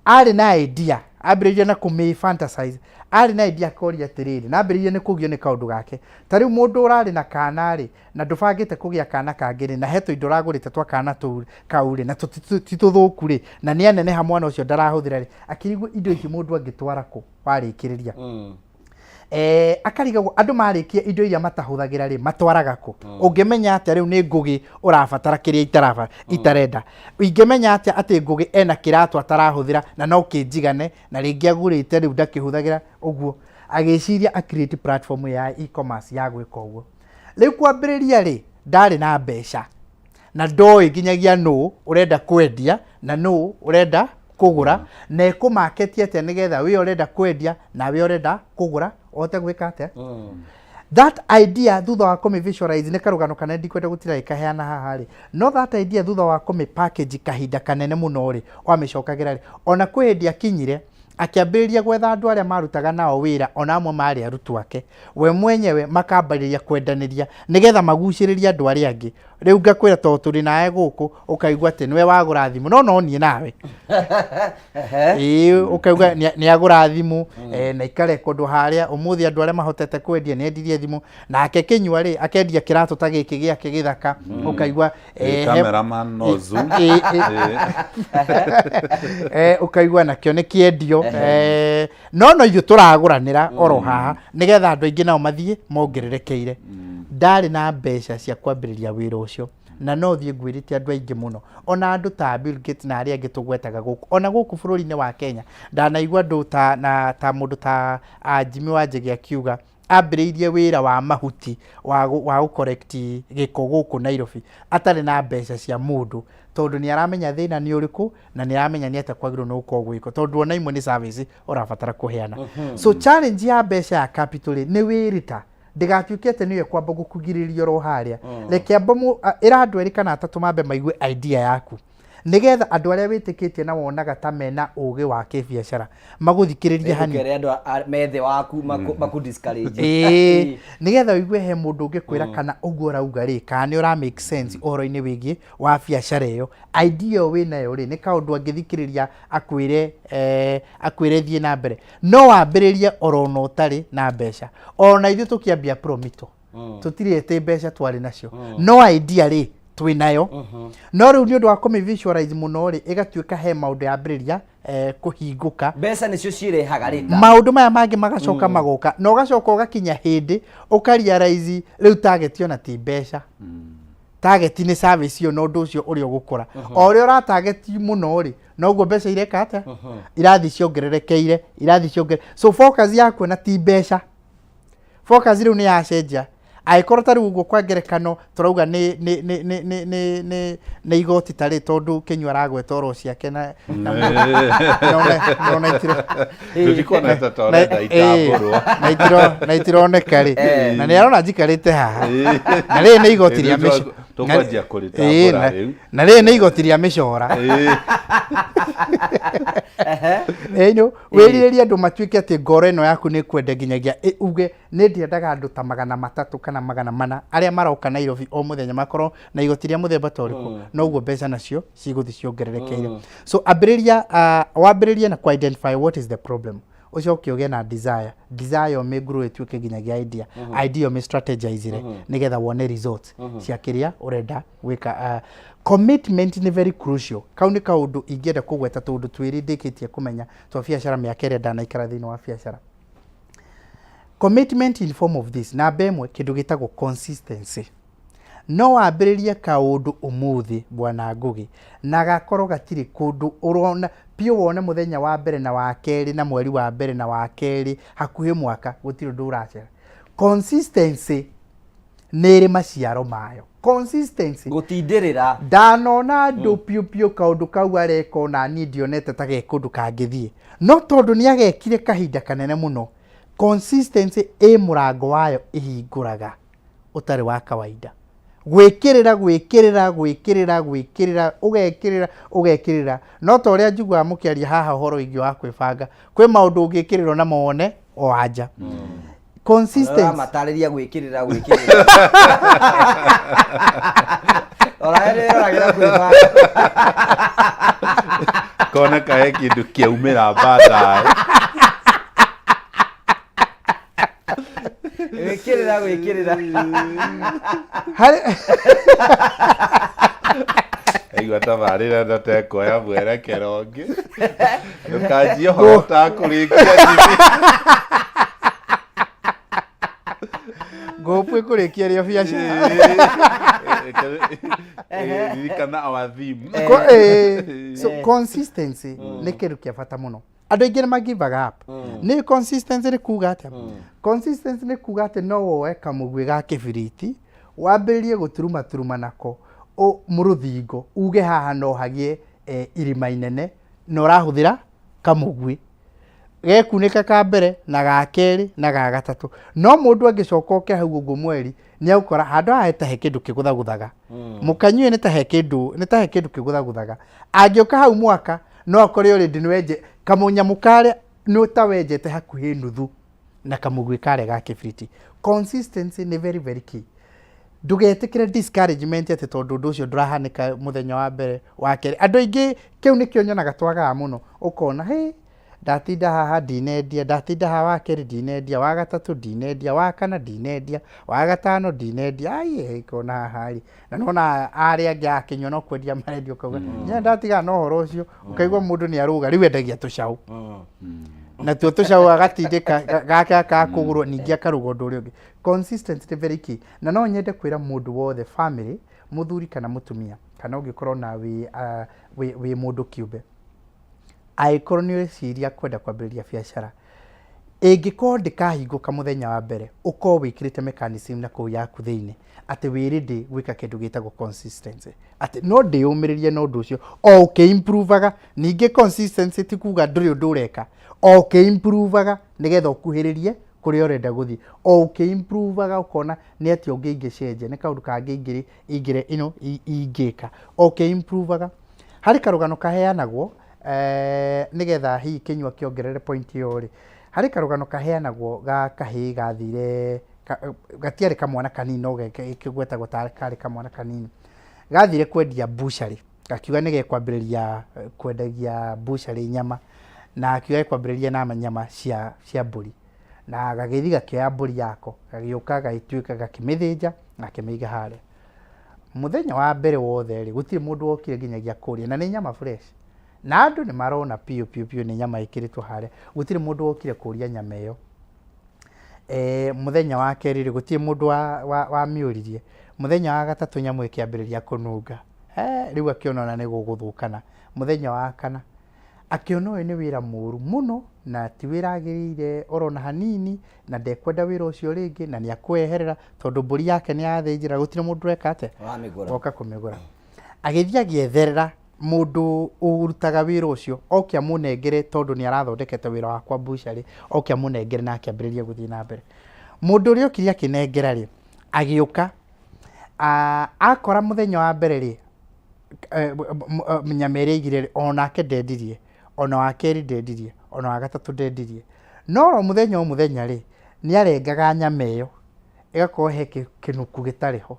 arĩ na idea, ambĩrĩirie na kũmĩ fantasize. Arĩ na idea, akoria atĩrĩrĩ, na ambĩrĩirie nĩ kũgio nĩ kaũndũ gake. Ta rĩu mũndũ ũrarĩ na kana rĩ, na ndũbangĩte kũgĩa kana kangĩ rĩ, na he tũindo ũragũrĩte twa kana tũu kau rĩ, na ti tũthũku rĩ, na nĩ aneneha mwana ũcio ndarahũthĩra rĩ, akĩrigwo indo ici mũndũ angĩtwara kũ warĩkĩrĩria. Akarigagwo andũ marĩkia indo iria matahũthagĩra rĩ, matwaraga kũ? Ũngĩmenya atĩa rĩu nĩ Ngũgĩ ũrabatara kĩrĩa itarenda? Ingĩmenya atĩa atĩ Ngũgĩ ena kĩratũ atarahũthĩra na no kĩnjigane, na rĩngĩ agũrĩte rĩu ndakĩhũthagĩra ũguo? Agĩciria a create platform ya e-commerce ya gwĩka ũguo. Rĩu kwambĩrĩria rĩ, ndarĩ na mbeca na ndoĩ nginyagia nũ ũrenda kwendia na nũ ũrenda kũgũra, na ĩkũmaketi atĩa nĩgetha we ũrenda kwendia na we ũrenda kũgũra ũhote gwĩka atĩa. That idea, thutha wa kũmĩ visualize, nĩ karũgano kanene ndikwenda gũtira ĩkaheana haha rĩ, no that idea, thutha wa kũmĩ package kahinda kanene mũno rĩ, wamĩcokagĩra rĩ, ona kwĩ hĩndĩ akinyire akĩambĩrĩria gwetha andũ arĩa marutaga nao wĩra, ona amwe marĩ arutwo ake we mwenyewe, makambĩrĩria kwendanĩria nĩgetha magucĩrĩrie andũ arĩa angĩ. Rĩu ngakwĩra, tondũ tũrĩ nawe gũkũ, ũkaigua atĩ nĩwe wagũra thimũ, no niĩ nawe ĩĩ, ũkauga nĩ agũra thimũ, na ikarekondwo harĩa ũmũthĩ andũ arĩa mahotete kwendia, nĩ endirie thimũ, nake kĩnyua rĩ, akendia kĩratũ ta gĩkĩ gĩake gĩthaka, ũkaigua Cameraman no zoom. Ũkaigua nakĩo nĩ kĩendio, no ithuĩ tũragũranĩra oro haha nĩgetha andũ aingĩ nao mathiĩ mongererekeire. Ndarĩ na mbeca cia kwambĩrĩria wĩra ũcio, na no thiĩ ngwĩrĩte andũ aingĩ mũno, ona andũ ta Bill Gates na arĩa angĩ tũgwetaga gũkũ, ona gũkũ bũrũri-inĩ wa Kenya ndanaigua andũ ta na ta mũndũ ta Jimmy Wanjigi akiuga ambĩrĩirie wĩra wa mahuti wa gũ collect gĩko gũkũ Nairobi atarĩ na mbeca cia mũndũ, tondũ nĩ aramenya thĩna nĩ ũrĩkũ na nĩ aramenya nĩ atĩa kwagĩrĩirwo nĩ gũkorwo gwĩkwo, tondũ ona imwe nĩ service ũrabatara kũheana. So challenge ya mbeca ya capital rĩ, nĩ wĩrĩta. Ndĩgatuĩke atĩ nĩyo ĩkwamba gũkugirĩrĩria oro harĩa. Reke amba ĩra andũ erĩ kana atatũ mambe maigue idea yaku, nĩgetha andũ arĩa wĩtĩkĩtie na wonaga ta mena ũgĩ wa kĩbiacara magũthikĩrĩrie hanini. Ndũkere andũ methe waku maku discourage. Ĩĩ, nĩgetha ũigue he mũndũ ũngĩkwĩra kana ũguo ũrauga rĩ, kana nĩ ũra make sense ũhoro-inĩ wĩgiĩ wa biacara ĩyo, idea ĩyo wĩnayo rĩ, nĩ kaũndũ angĩthikĩrĩria akwĩre, akwĩre thiĩ na mbere. No wambĩrĩrie oro ona ũtarĩ na mbeca. Ona ithuĩ tũkĩambia Promito, tũtirĩ atĩ mbeca twarĩ nacio, no idea rĩ twĩnayo. No rĩu nĩ ũndũ wa kũmĩ visualize mũno rĩ, ĩgatuĩka he maũndũ yambĩrĩria kũhingũka. Mbeca nĩcio cirehaga rĩta. Maũndũ maya mangĩ magacoka magoka, na ũgacoka ũgakinya hĩndĩ ũkarealize rĩu target ona ti mbeca. Target nĩ service ĩyo na ũndũ ũcio ũrĩa ũgũkora. O ũrĩa ũra target mũno rĩ, noguo mbeca ireka atĩa? Irathiĩ ciongererekeire, irathiĩ ciongerere. So focus yaku ona ti mbeca. Focus rĩu nĩ yacenjia. Angĩkorwo ta rĩu ũguo kwa ngerekano tũrauga nĩ igoti ta rĩ, tondũ Kĩnyua aragweta oro ciake na na na ona itiro Tũtikuona ta ta ũrenda itambũrwo. Na itironeka rĩ, na nĩ arona njikarĩte haha, na rĩrĩ nĩ igoti rĩa mĩco Tũkwanjia kũrĩtambũra rĩu. Na rĩrĩ nĩ igoti rĩa mĩcora. Ĩno wĩrirĩrie andũ matuĩke atĩ ngoro ĩno yaku nĩ kwenda nginyagia uge nĩ ndĩendaga andũ ta 300 kana 400 arĩa maroka Nairobi o mũthenya makorwo na igoti rĩa mũthemba ta ũrĩkũ, noguo mbeca nacio cigũthiĩ ciongererekeire. So ambĩrĩria, wambĩrĩrie na ku identify what is the problem, ũcoke ũgĩe na desire, desire ũmĩngurũ ĩtuĩke nginyagia idea, idea ũmĩ strategizire nĩgetha wone results cia kĩrĩa ũrenda gwĩka. Commitment nĩ very crucial. Kau nĩ kaũndũ ingĩenda kũgweta tũndũ twĩrĩ ndĩkĩtie kũmenya twa biacara mĩaka ĩrĩa ndanaikara thĩinĩ wa biacara. Commitment in form of this: namba ĩmwe, kĩndũ gĩtagwo consistency. No wambĩrĩrie kaũndũ ũmũthĩ, bwana Ngũgĩ, na gakorwo gatirĩ kũndũ ũrona piũ, wone mũthenya wa mbere na wa kerĩ na mweri wa mbere na wa kerĩ, hakuhĩ mwaka gũtirĩ ũndũ ũracera. Consistency nĩ ĩrĩ maciaro mayo. Consistency. Gũtindĩrĩra. Ndanona andũ piũ piũ kaũndũ kau areka ona niĩ ndionete ta ge kũndũ kangĩthiĩ, no tondũ nĩ agekire kahinda kanene mũno, consistency ĩ mũrango wayo ĩhingũraga ũtarĩ wa kawaida. Gwĩkĩrĩra, gwĩkĩrĩra, gwĩkĩrĩra, gwĩkĩrĩra, ũgekĩrĩra, ũgekĩrĩra. No ta ũrĩa njiguaga mũkĩaria haha ũhoro wĩgiĩ wa kwĩbanga, kwĩ maũndũ ũngĩkĩrĩrwo na mawone o anja. Consistency. Ũramatarĩria gwĩkĩrĩra, gwĩkĩrĩra, ona nĩroragĩra kwĩbanga. Kona kahe kĩndũ kĩaumĩra baadaye. Gwĩkĩrĩra, gwĩkĩrĩra. Harĩ Aigua tabarĩra na tekuoya mwerekero ũngĩ. Ndũkanjie ũhoro ũtakũrĩkia, Jimmy. Ngũpu ĩkũrĩkia rĩo biacara. Ririkana our theme. So consistency nĩ kĩndũ kĩa bata mũno. Andũ aingĩ nĩ magivaga up. Nĩ consistency nĩ kuga atĩa? Consistency nĩ kuga atĩ no woe kamũguĩ ga kĩbiriti wambĩrĩrie gũturuma turuma nako mũrũthingo, uge haha no hagĩe irima inene, na ũrahũthĩra kamũguĩ gekunĩka ka mbere na ga kerĩ na ga gatatũ. No mũndũ angĩcoka oke hau ũguo mweri, nĩ agũkora handũ haha ta he kĩndũ kĩgũthagũthaga mũkanyue, nĩ ta he kĩndũ, nĩ ta he kĩndũ kĩgũthagũthaga. Angĩũka hau mwaka, no akore already nĩ wenje kamũnyamũ karĩa nĩ ta wenjete hakuhĩ nuthu na kamũguĩ karĩa ga kĩbiriti. Consistency nĩ very very key. Ndũgetĩkĩre discouragement atĩ tondũ ũndũ ũcio ndũrahanĩka mũthenya wa mbere, wa kerĩ. Andũ aingĩ kĩu nĩkĩo nyonaga twagaga mũno. Ũkona hĩ, ndatinda haha ndinendia, ndatinda haha wa kerĩ ndinendia, wa gatatũ ndinendia, wa kana ndinendia, wa gatano ndinendia, ai ngona haha rĩ, na nona arĩa angĩ akĩnyua no kwendia marendia, ũkauga nya ndatigana na ũhoro ũcio. Ũkaigua mũndũ nĩ arũga rĩu endagia tũcaũ, natuo tũcaũ agatindĩka gake akakũgũrwo, ningĩ akaruga ũndũ ũrĩa ũngĩ. Consistency nĩ very key. Na no nyende kwĩra mũndũ wothe, family, mũthuri kana mũtumia, kana ũngĩkorwo na wĩ mũndũ kĩũmbe, angĩkorwo nĩ ũreciria kwenda kwambĩrĩria biacara, ĩngĩkorwo ndĩkahingũka mũthenya wa mbere, ũkorwo wĩkĩrĩte mechanism na kũu yaku thĩinĩ atĩ wĩ ready gwĩka kĩndũ gĩtagwo consistency, atĩ no ndĩyũmĩrĩrie na ũndũ ũcio o ũkĩ-improvaga. Ningĩ consistency ti kuga ndũrĩ ũndũ ũreka, o ũkĩ-improvaga nĩgetha ũkuhĩrĩrie Kũrĩa ũrenda gũthiĩ, o ũkĩ-improvaga ũkona nĩ atĩa ũngĩ ingĩcenjia, nĩ kaũndũ kangĩ ingĩrĩ ingĩre you know, ingĩka o ũkĩ-improvaga. Harĩ karũgano kaheanagwo nĩgetha hihi Kĩnyua kĩongerere point ĩyo rĩ, harĩ karũgano kaheanagwo ga kahĩĩ gathire, gatiarĩ kamwana kanini no gĩkĩgwetagwo ta karĩ kamwana kanini, gathire kwendia mbucarĩ, gakiuga nĩ gekwambĩrĩria kwendagia mbucarĩ nyama, na akiuga gekwambĩrĩria na nyama cia mbũri, na gagĩthiĩ gakĩoya mbũri yako, gagĩũka gagĩtuĩka gakĩmĩthĩnja, gakĩmĩiga harĩa. Mũthenya wa mbere wothe rĩ, gũtirĩ mũndũ wokire nginyagia kũrĩa, na nĩ nyama fresh, na andũ nĩ marona piũ piũ piũ nĩ nyama ĩkĩrĩtwo harĩa, gũtirĩ mũndũ wokire kũria nyama ĩyo. Mũthenya wa kerĩ rĩ, gũtirĩ mũndũ wamĩũririe. Mũthenya wa gatatũ nyamũ ĩkĩambĩrĩria kũnunga, rĩu akĩona ona nĩ gũgũthũkana. Mũthenya wa kana akĩona ũyũ nĩ wĩra mũru mũno na ti wĩra agĩrĩire orona hanini, na ndekwenda wĩra ũcio rĩngĩ, na nĩ akweherera tondũ mbũri yake nĩ yathĩnjĩra, gũtirĩ mũndũ ũreka atĩa, woka kũmĩgũra. Agĩthiĩ agĩetherera mũndũ ũrutaga wĩra ũcio, oke amũnengere, tondũ nĩ arathondekete wĩra wakwa mbucarĩ, oke amũnengere na akĩambĩrĩria gũthiĩ na mbere. Mũndũ ũrĩa okire akĩnengera rĩ, agĩũka akora mũthenya wa mbere rĩ, nyama ĩrĩa aigire rĩ, onake ndendirie, ona wa kerĩ ndendirie, ona wa gatatũ ndendirie, no oro mũthenya o mũthenya rĩ, nĩ arengaga nyama ĩyo ĩgakorwo he kĩnuku gĩtarĩ ho,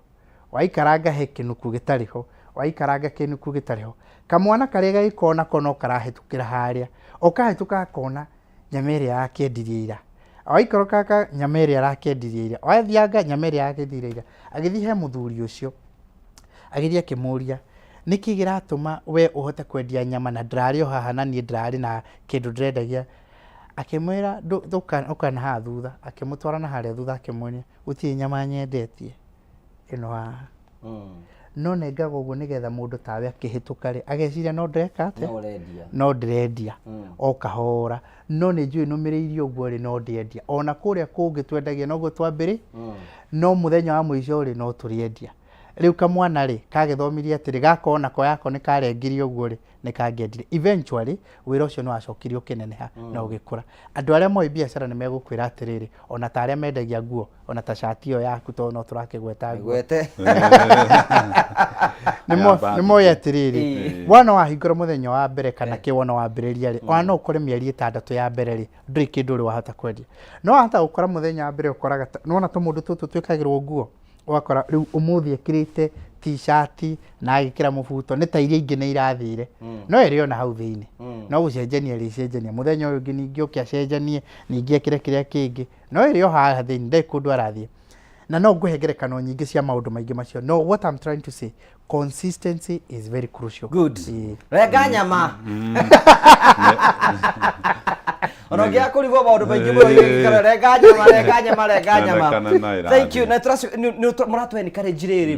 waikaranga he kĩnuku gĩtarĩ ho, waikaranga kĩnuku gĩtarĩ ho. Kamwana karĩa gagĩkorwo nako no karahĩtũkĩra harĩa, o kahĩtũka gakona nyama ĩrĩa yakĩendirie ira, waikũrũka nyama ĩrĩa arakĩendirie ira, wathianga nyama ĩrĩa yakĩendirie ira. Agĩthiĩ he mũthuri ũcio, agĩthiĩ akĩmũria, nĩkĩ kĩratũma we ũhote kwendia nyama na ndĩrarĩ o haha na niĩ ndĩrarĩ na kĩndũ ndĩrendagia? Akĩmwĩra ũka na haha thutha, akĩmũtwara na harĩa thutha, akĩmuonia gũtirĩ nyama nyendetie ĩno haha, no nengaga ũguo nĩgetha mũndũ tawe akĩhĩtũka rĩ, ageciria no ndĩreka atĩa, no ndĩrendia o kahora, no nĩ njũĩ nũmĩrĩirie ũguo rĩ, no ndĩendia ona kũrĩa kũngĩ twendagia noguo twambĩrĩ, no mũthenya wa mũico rĩ, no tũrĩendia. Rĩu kamwana rĩ, kagĩthomirie atĩrĩ, gaka onako yako nĩ karengirie ũguo rĩ, nĩ kangĩendire. Eventually wĩra ũcio nĩ wacokire ũkĩneneha na ũgĩkũra. Andũ arĩa moĩ biacara nĩ megũkwĩra atĩrĩrĩ, ona ta arĩa mendagia nguo, ona ta cati ĩyo yaku, tondũ no tũrakĩgweta nguo, nĩ moĩ atĩrĩrĩ, wona wahingũra mũthenya wa mbere kana kĩ wona wambĩrĩria rĩ, ona no ũkore mĩeri 6 ya mbere rĩ, ndũrĩ kĩndũ ũrĩ wahota kwendia. No wahota gũkora mũthenya wa mbere ũkoraga nĩwona tũmũndũ tũtũ twĩkagĩrwo nguo, ũgakora rĩu ũmũthĩ ekĩrĩte t-shirt na agĩkĩra mũbuto, nĩ ta iria ingĩ nĩ irathire, no ĩrĩ ona hau thĩinĩ, no gũcenjania ĩrĩcenjania, mũthenya ũyũ ũngĩ ningĩ ũke acenjanie, ningĩ ekĩre kĩrĩa kĩngĩ, no ĩrĩ o haha thĩinĩ, ndarĩ kũndũ arathiĩ. Na no ngũhe ngerekano nyingĩ cia maũndũ maingĩ macio. No what I'm trying to say, consistency is very crucial. Good. Renga nyama. Ona ũngĩaga kũrigwo maũndũ maingĩ mũno ingĩkora renga nyama, renga nyama, renga nyama. Thank you. Na mũratũ encourage rĩrĩ,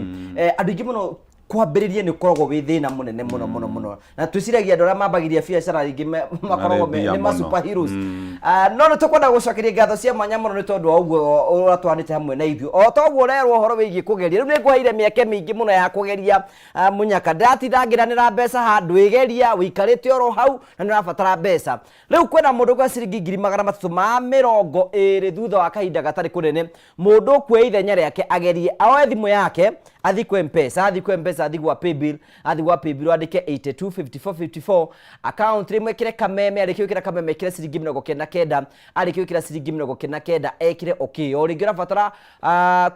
andũ aingĩ mũno kwambĩrĩria nĩ ũkoragwo wĩ thĩna mũnene mũno mũno mũno, na twĩciragia andũ arĩa mambagĩria biacara rĩngĩ makoragwo nĩ ma superheroes. No nĩ tũkwenda gũcokeria ngatho cia mwanya mũno nĩ tondũ wa ũguo ũratwanĩte hamwe na ithuĩ. O toguo ũrerwo ũhoro wĩgiĩ kũgeria, rĩu nĩ ngũheire mĩeke mĩingĩ mũno ya kũgeria. Mũnyaka ndĩratinda ngĩranĩra mbeca handũ ĩgeria, ũikarĩte oro hau na nĩ ũrabatara mbeca. Rĩu kwĩna mũndũ ũkũoya ciringi 320,000 thutha wa kahinda gatarĩ kũnene, mũndũ ũkuoya ithenya rĩake agerie, aoe thimũ yake athiĩ kwa M-Pesa, athiĩ kwa M-Pesa, athiĩ gwa Paybill, athiĩ gwa Paybill andĩke 825454 account, rĩmwe ĩkĩre kameme, arĩkia gwĩkĩra kameme ĩkĩre ciringi 99, arĩkia gwĩkĩra ciringi 99 ekĩre okay. O rĩngĩ ũrabatara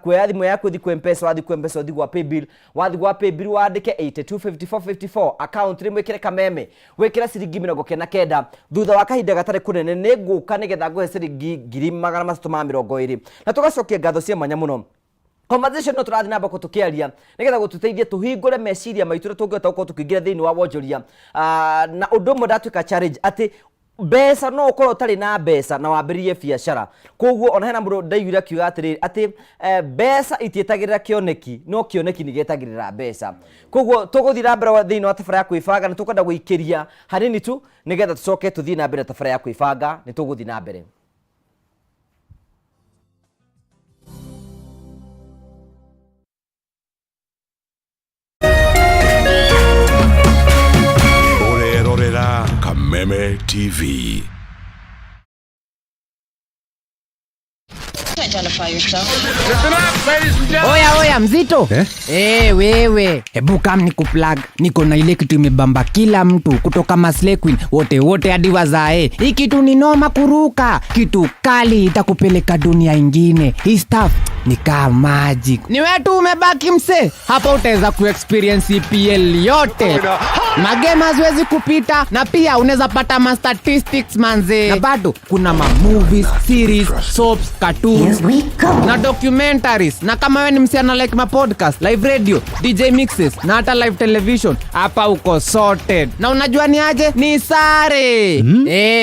kuoya thimũ yaku ũthiĩ kwa M-Pesa, wathiĩ kwa M-Pesa ũthiĩ gwa Paybill, wathiĩ gwa Paybill wandĩke 825454 account, rĩmwe ĩkĩre kameme, wĩkĩre ciringi 99. Thutha wa kahinda gatarĩ kũnene nĩ ngũka nĩgetha ngũhe ciringi 320,000, na tũgacokia ngatho cia mwanya mũno. Conversation no tũrathiĩ na mbere tũkĩaria nĩgetha gũtũteithia tũhingũre meciria maitũ ũrĩa tũngĩhota gũkorwo tũkĩingĩra thĩinĩ wa wonjoria. Na ũndũ ũmwe ndatuĩka challenge atĩ mbeca no ũkorwo ũtarĩ na mbeca na wambĩrĩrie biacara. Koguo ona hena mũndũ ndaiguire akiuga atĩrĩrĩ atĩ mbeca itietagĩrĩra kĩoneki, no kĩoneki nĩ gĩetagĩrĩra mbeca. Koguo tũgũthiĩ na mbere thĩinĩ wa tabara ya kwĩbanga, nĩ tũkwenda gũikĩria hanini tu nĩgetha tũcoke tũthiĩ na mbere na tabara ya kwĩbanga, nĩ tũgũthiĩ na mbere. Ũrerorera Kameme TV. identify yourself? Oya oya mzito eh? Hey, wewe hebu kam ni kuplug niko na ile kitu imebamba kila mtu kutoka Maslay Queen wote wote hadi wazae. Hii kitu ni noma kuruka, kitu kali itakupeleka dunia ingine. Hii stuff ni kaa magic. Ni wewe tu umebaki mse, hapa utaweza kuexperience EPL yote. Magema haziwezi kupita na pia unaweza pata ma statistics manze, na bado kuna ma movies, series, soaps, cartoons na documentaries. Na kama wewe ni msichana like ma podcast, live radio, DJ mixes na hata live television, hapa uko sorted. Na unajua ni aje? Ni sare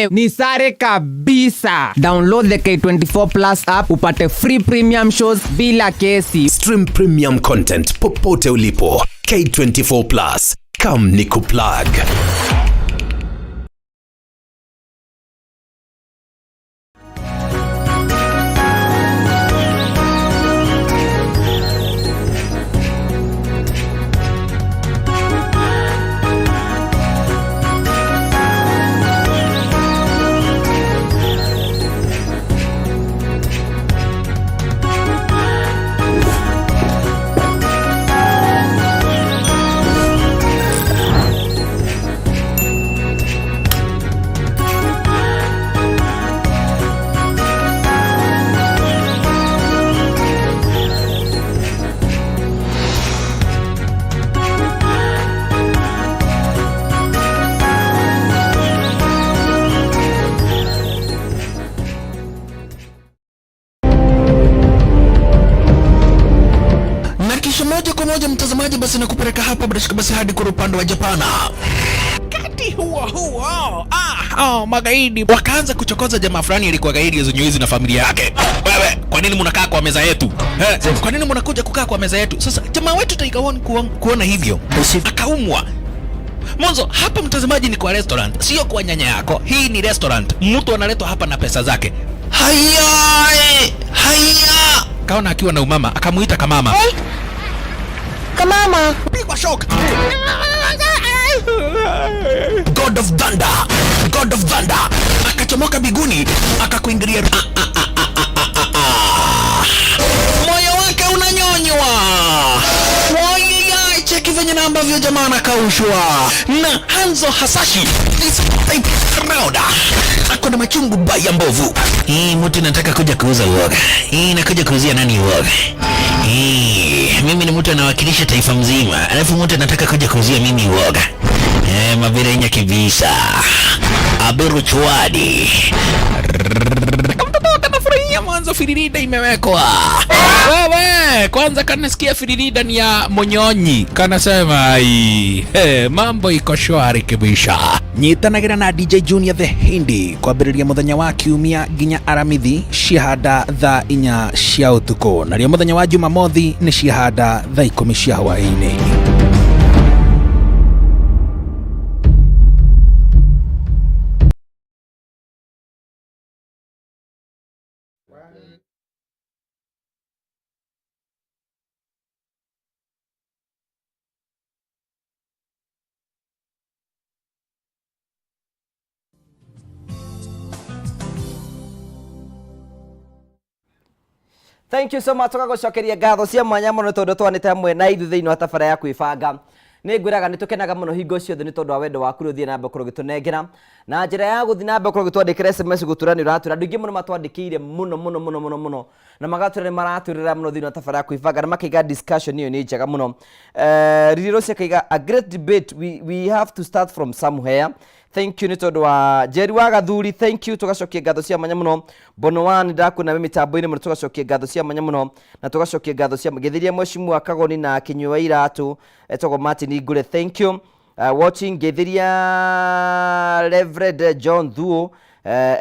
ni sare kabisa. Download the K24 Plus app upate free premium shows bila kesi. Stream premium content popote ulipo. K24 Plus. Come nikuplug. Na kisha moja kwa moja mtazamaji, basi nakupeleka hapa bila shaka basi hadi kwa upande wa Japana. Wakati huo huo, magaidi wakaanza kuchokoza jamaa fulani alikuwa gaidi zenye na familia yake. Wewe, kwa nini mnakaa kwa meza yetu? Kwa nini mnakuja kukaa kwa meza yetu? Sasa jamaa wetu Tiger One kuona hivyo akaumwa. Mwanzo hapa mtazamaji, ni kwa restaurant, sio kwa nyanya yako. Hii ni restaurant, mtu analetwa hapa na pesa zake. Haya, haya, kaona akiwa na umama, akamuita kamama. Hey. Kamama. Pigwa shock. God of Thunder, God of Thunder akachomoka biguni akakuingilia. Moyo wake unanyonywa. Wai, cheki venye na ambavyo jamaa anakaushwa na Hanzo Hasashi this type round ako na machungu baya mbovu. Hii mtu nataka kuja kuuza uoga. Hii nakuja kuuzia nani uoga? Hii mimi ni mtu anawakilisha taifa mzima, alafu mtu anataka kuja kuuzia mimi uoga. Mabirenya kibisa Abiru Chwadi kamtoto kanafurahia mwanzo, firirida imewekwa. Wewe kwanza kanasikia firirida ni ya monyonyi, kanasema ai, mambo iko shwari kibisha. Nyitanagira na DJ Junior the Hindi kwambĩrĩria mũthenya wa kiumia nginya aramithi ciahanda thaa 4 cia ũtukũ, narĩo mũthenya wa Jumamothi nĩ ciahanda thaa 10 cia hwaĩ-inĩ. Thank you so much tugagucokeria ngatho cia mwanya muno tondu twanite hamwe na ithuĩ thĩinĩ wa tabara ya kwĩbanga. Nĩ ngwĩraga nĩ tũkenaga mũno hingo ciothe nĩ tondũ wa wendo waku ũrĩa ũthiĩ na mbere gũkorwo ũgĩtũnengera na njĩra ya gũthiĩ na mbere gũkorwo ũgĩtwandĩkĩra SMS gũtũra nĩ ũratwĩra. Andũ aingĩ mũno matwandĩkĩire mũno mũno mũno mũno mũno na magatwĩra nĩ maratwĩrĩra mũno thĩinĩ wa tabara ya kwĩbanga na makaiga discussion ĩyo nĩ njega mũno. Riri Rose akaiga a great debate, we have to start from somewhere. Thank you nĩ tondũ wa Jerry wa Gathuri, thank you, tugacokia ngatho cia mwanya mũno. Bono One ndakuona wĩ mĩtambo-inĩ mũno, tugacokia ngatho cia mwanya mũno na tugacokia ngatho cia gĩthiria mheshimiwa Kagoni na Kinyua Iratũ etagwo Martin Ngure, thank you. Watching gĩthiria Reverend John Thuo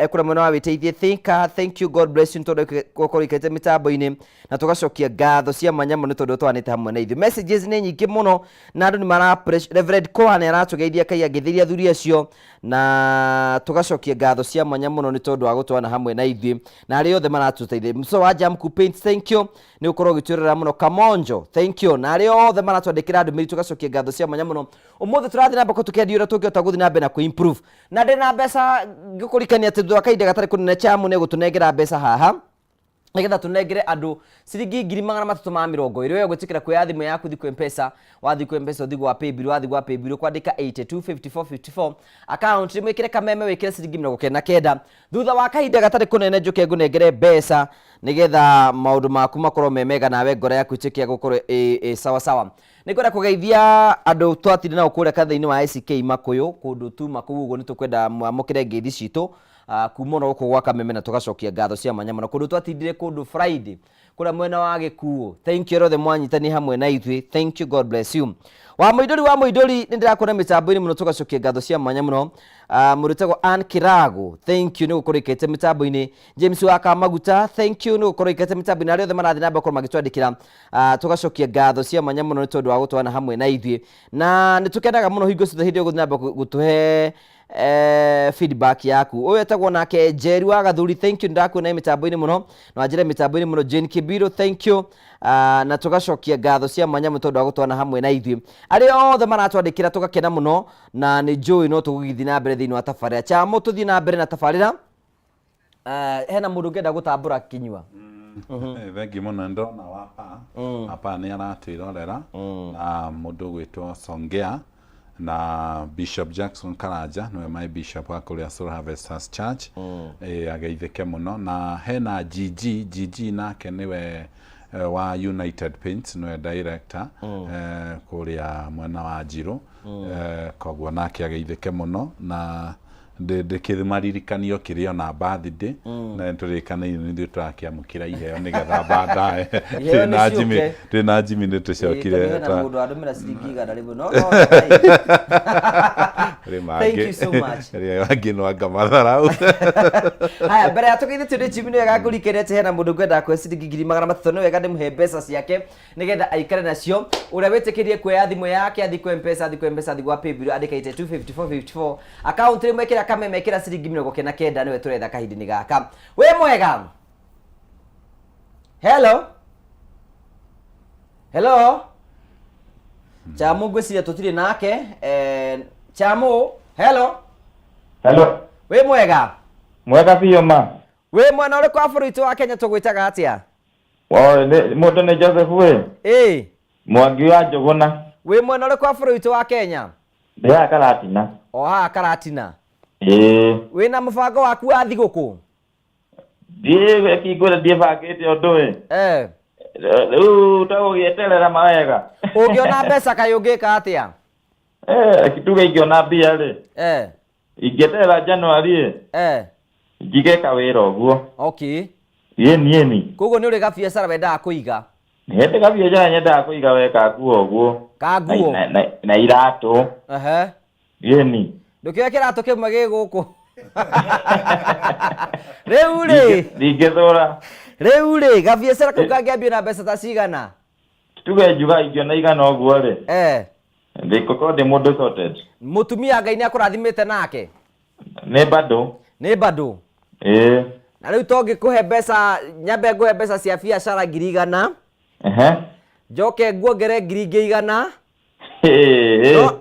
ekura mwena wa wĩteithie thinker, thank you, God bless you nĩ tondũ gũkorwo ikarĩte mĩtambo-inĩ na tugacokia ngatho cia mwanya mũno nĩ tondũ twanĩte hamwe na ithuĩ. Messages nĩ nyingĩ mũno na andũ nĩ mara Reverend Koha nĩ aratũgeithia kai agĩthiria athuri acio na tugacokia ngatho cia mwanya mũno nĩ tondũ wa gũtwana hamwe na ithuĩ na arĩa othe maratũteithia. Mso wa Jamku Paint, thank you nĩ ũkorwo ũgĩtwĩrora mũno. Kamonjo, thank you na arĩa othe maratwandĩkĩra ndũmĩrĩri, tugacokia ngatho cia mwanya mũno. Ũmũthĩ tũrathiĩ na mbere tũkĩendia ũrĩa tũngĩhota gũthiĩ na mbere na kũ-improve na ndĩ na mbeca ngĩkũririkania atĩ thutha wa kahinda gatarĩ kũnene Chamu nĩ egũtũnengera mbeca haha Nĩgetha tũnengere andũ ciringi 320,000. We ũgwĩtĩkĩra kuoya thimũ yaku thiĩ kwĩ Mpesa, wathiĩ kwĩ Mpesa ũthiĩ gwa paybill, wathiĩ gwa paybill ũkwandĩka 825454, account rĩmwe ĩkĩre kameme wĩkĩre ciringi 99. Thutha wa kahinda gatarĩ kũnene njũke ngũnengere mbeca nĩgetha maũndũ maku makorwo me mega nawe ngoro yaku ĩtuĩke ya gũkorwo ĩ sawa sawa. Nĩngwenda kũgeithia andũ twatinda nao kũrĩa kanitha-inĩ wa ACK Makũyũ kũndũ tuma kũu ũguo, nĩtũkwenda mwamũkĩre ngeithi citũ kuma ona gũkũ gwa Kameme na tũgacokia ngatho cia mwanya mũno kũndũ twatindire kũndũ Friday kũrĩa mwena wa Gĩkuũ. Thank you arĩa othe mwanyitani hamwe na ithuĩ, thank you, God bless you. Wa Mũindũri, wa Mũindũri, nĩ ndĩrakuona mĩtambo-inĩ mũno, tũgacokia ngatho cia mwanya mũno. Mũndũ wĩtagwo Ann Kĩrago, thank you nĩ gũkorwo ikarĩte mĩtambo-inĩ. James wa Kamaguta, thank you nĩ gũkorwo ikarĩte mĩtambo-inĩ. Arĩa othe marathiĩ na mbere gũkorwo magĩtwandĩkĩra, tũgacokia ngatho cia mwanya mũno nĩ tondũ wa gũtwana hamwe na ithuĩ, na nĩ tũkenaga mũno hingo ciothe hĩndĩ ĩyo gũthiĩ na mbere gũtũhe feedback yaku. Ũyũ etagwo nake Njeri wa Gathuri, thank you, ndakuona mĩtambo-inĩ mũno na wanjĩre mĩtambo-inĩ mũno. Jane Kibiro, thank you. Na tũgacokia ngatho cia mwanya mũno tondũ wa gũtwana hamwe na ithuĩ. Arĩa othe maratwandĩkĩra tũgakena mũno na nĩ njũĩ no tũgũgĩthiĩ na mbere thĩinĩ wa tabarĩra chamo, tũthiĩ na mbere na tabarĩra. Hena mũndũ ũngĩenda gũtambũra kinyua? Thengi mũno, ndona wapa wapa nĩ aratwĩrorera na mũndũ ũgwĩtwo Songea na Bishop Jackson Karanja nĩwe my bishop wa kũrĩa Soul Harvesters Church. Ageithĩke mũno. Na hena GG GG nake nĩwe wa United Paints, nĩwe director kũrĩa mwena wa Njirũ. Koguo nake ageithĩke mũno na ndĩkĩmaririkanio kĩrĩ ona birthday na nĩtũrĩkanĩire nĩ ithuĩ tũrakĩamũkĩra iheo nĩgetha baadaye Iheo twĩ na nĩ Jimmy ciũke. Twĩ na Jimmy nĩ tũcokire hena mũndũ wandũmĩra ciringi 100 no no. Rĩ Thank you so much. Rĩ angĩ no anga matharau. Haya, mbere ya tũgeithĩtio nĩ Jimmy, nĩ wega ngũrikĩre atĩ hena mũndũ ngwendaga kũhe ciringi 300,000. Nĩ wega ndĩmũhe mbeca ciake nĩgetha aikare nacio. Ũrĩa wĩtĩkĩrie kuoya thimũ yake athiĩ kwa Mpesa, athiĩ kwa Mpesa, athiĩ gwa paybill, andĩka 825454, account rĩmwe ĩkĩra kameme ĩkĩra ciringi 99, nĩwe tũretha kahinda-inĩ gaka. Wĩ mwega? Hello, hello, Chamu, ngwĩciria tũtirĩ nake. Chamu, hello. Hello. Wĩ mwega? Mwega biũ ma. Wĩ mwena ũrĩkũ wa bũrũri witũ wa Kenya? Tũgwĩtaga atĩa? Mũndũ nĩ Joseph wĩ. Mwangi wa Njũgũna. Wĩ mwena ũrĩkũ wa bũrũri witũ wa Kenya? Ndĩ haha Karatina. O haha Karatina? Ĩĩ. Wĩna mũbango waku wa thigũkũ? Ndiĩ kingwĩra ndiĩbangĩte ũndũ ĩ. Rĩu tũgũgĩeterera mawega. Ũngĩona mbeca kaĩ ũngĩka atĩa? Tuge ingĩona mbia rĩ. Ingĩeterera January ĩ. Njige kawĩra ũguo. Okay. Ĩni ĩni. Koguo nĩ ũrĩ gabiacara wendaga kũiga? Nĩ gabiacara nyendaga kũiga we ka nguo ũguo. Ka nguo? Na iratũ. Ĩni. Ndũkĩoe kĩratũ kĩmwe gĩ gũkũ. Rĩu rĩ. Ndingĩthũra. Rĩu rĩ, gabiacara kau kangĩambio na mbeca ta cigana? Tuge njuga ingĩona igana ũguo rĩ. Ndĩngũkorwo ndĩ mũndũ sorted. Mũtumia Ngai nĩ akũrathimĩte nake? Nĩ bado. Nĩ bado? Ĩĩ. Na rĩu to ngĩkũhe mbeca, nyambe ngũhe mbeca cia biacara 100,000. Njoke nguongere 100,000.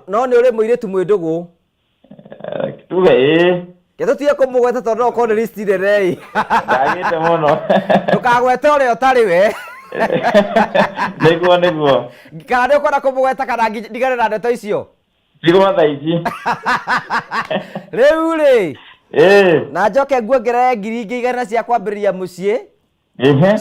No nĩ ũrĩ mũirĩtu mwĩ ndũgũ? Tuge ĩĩ. Ke tũtige kũmũgweta tondũ no ũkorwo nĩ list nene ĩ. Ndagĩte mũno. Ndũkagwete ũrĩa ũtarĩ we. Nĩguo nĩguo. Kana nĩ ũkwenda kũmũgweta kana ndigane na ndeto icio? Tigwo thaa ici. Rĩu rĩ. Na njoke nguongerere 100,000 cia kwambĩrĩria mũciĩ.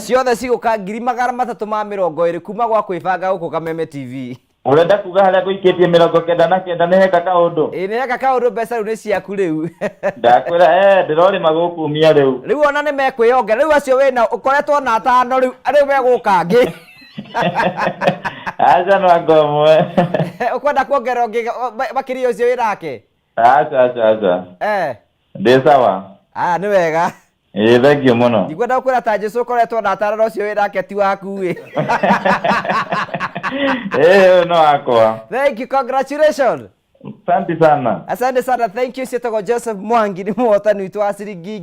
Ciothe cigũka 320,000 kuma gwa kwĩbanga gũkũ Kameme TV. Ũrenda kuga harĩa ngũikĩtie 99 nĩ heka kaũndũ? Ĩĩ nĩ heka kaũndũ, mbeca rĩu nĩ ciaku rĩu. Ndakwĩra ndĩrorĩma gũkumia rĩu. Rĩu ona nĩ mekwĩyongera rĩu acio wĩna ũkoretwo na atano rĩu rĩu megũka angĩ. Aca no anga ũmwe. Ũkwenda kuongerera ũngĩ makĩria ũcio wĩ nake? Aca aca aca. Ndĩ sawa. Aya nĩ wega. Ĩĩ thengiũ mũno. Ndikwenda gũkwĩra ta Jesũ ũkoretwo na atano na ũcio wĩ nake ti waku ĩ. Ĩĩ ũyũ no wakwa. Thank you, congratulations. Asante sana. Asante sana, thank you. Ciĩtagwo Joseph Mwangi nĩ mũhotani witũ wa ciringi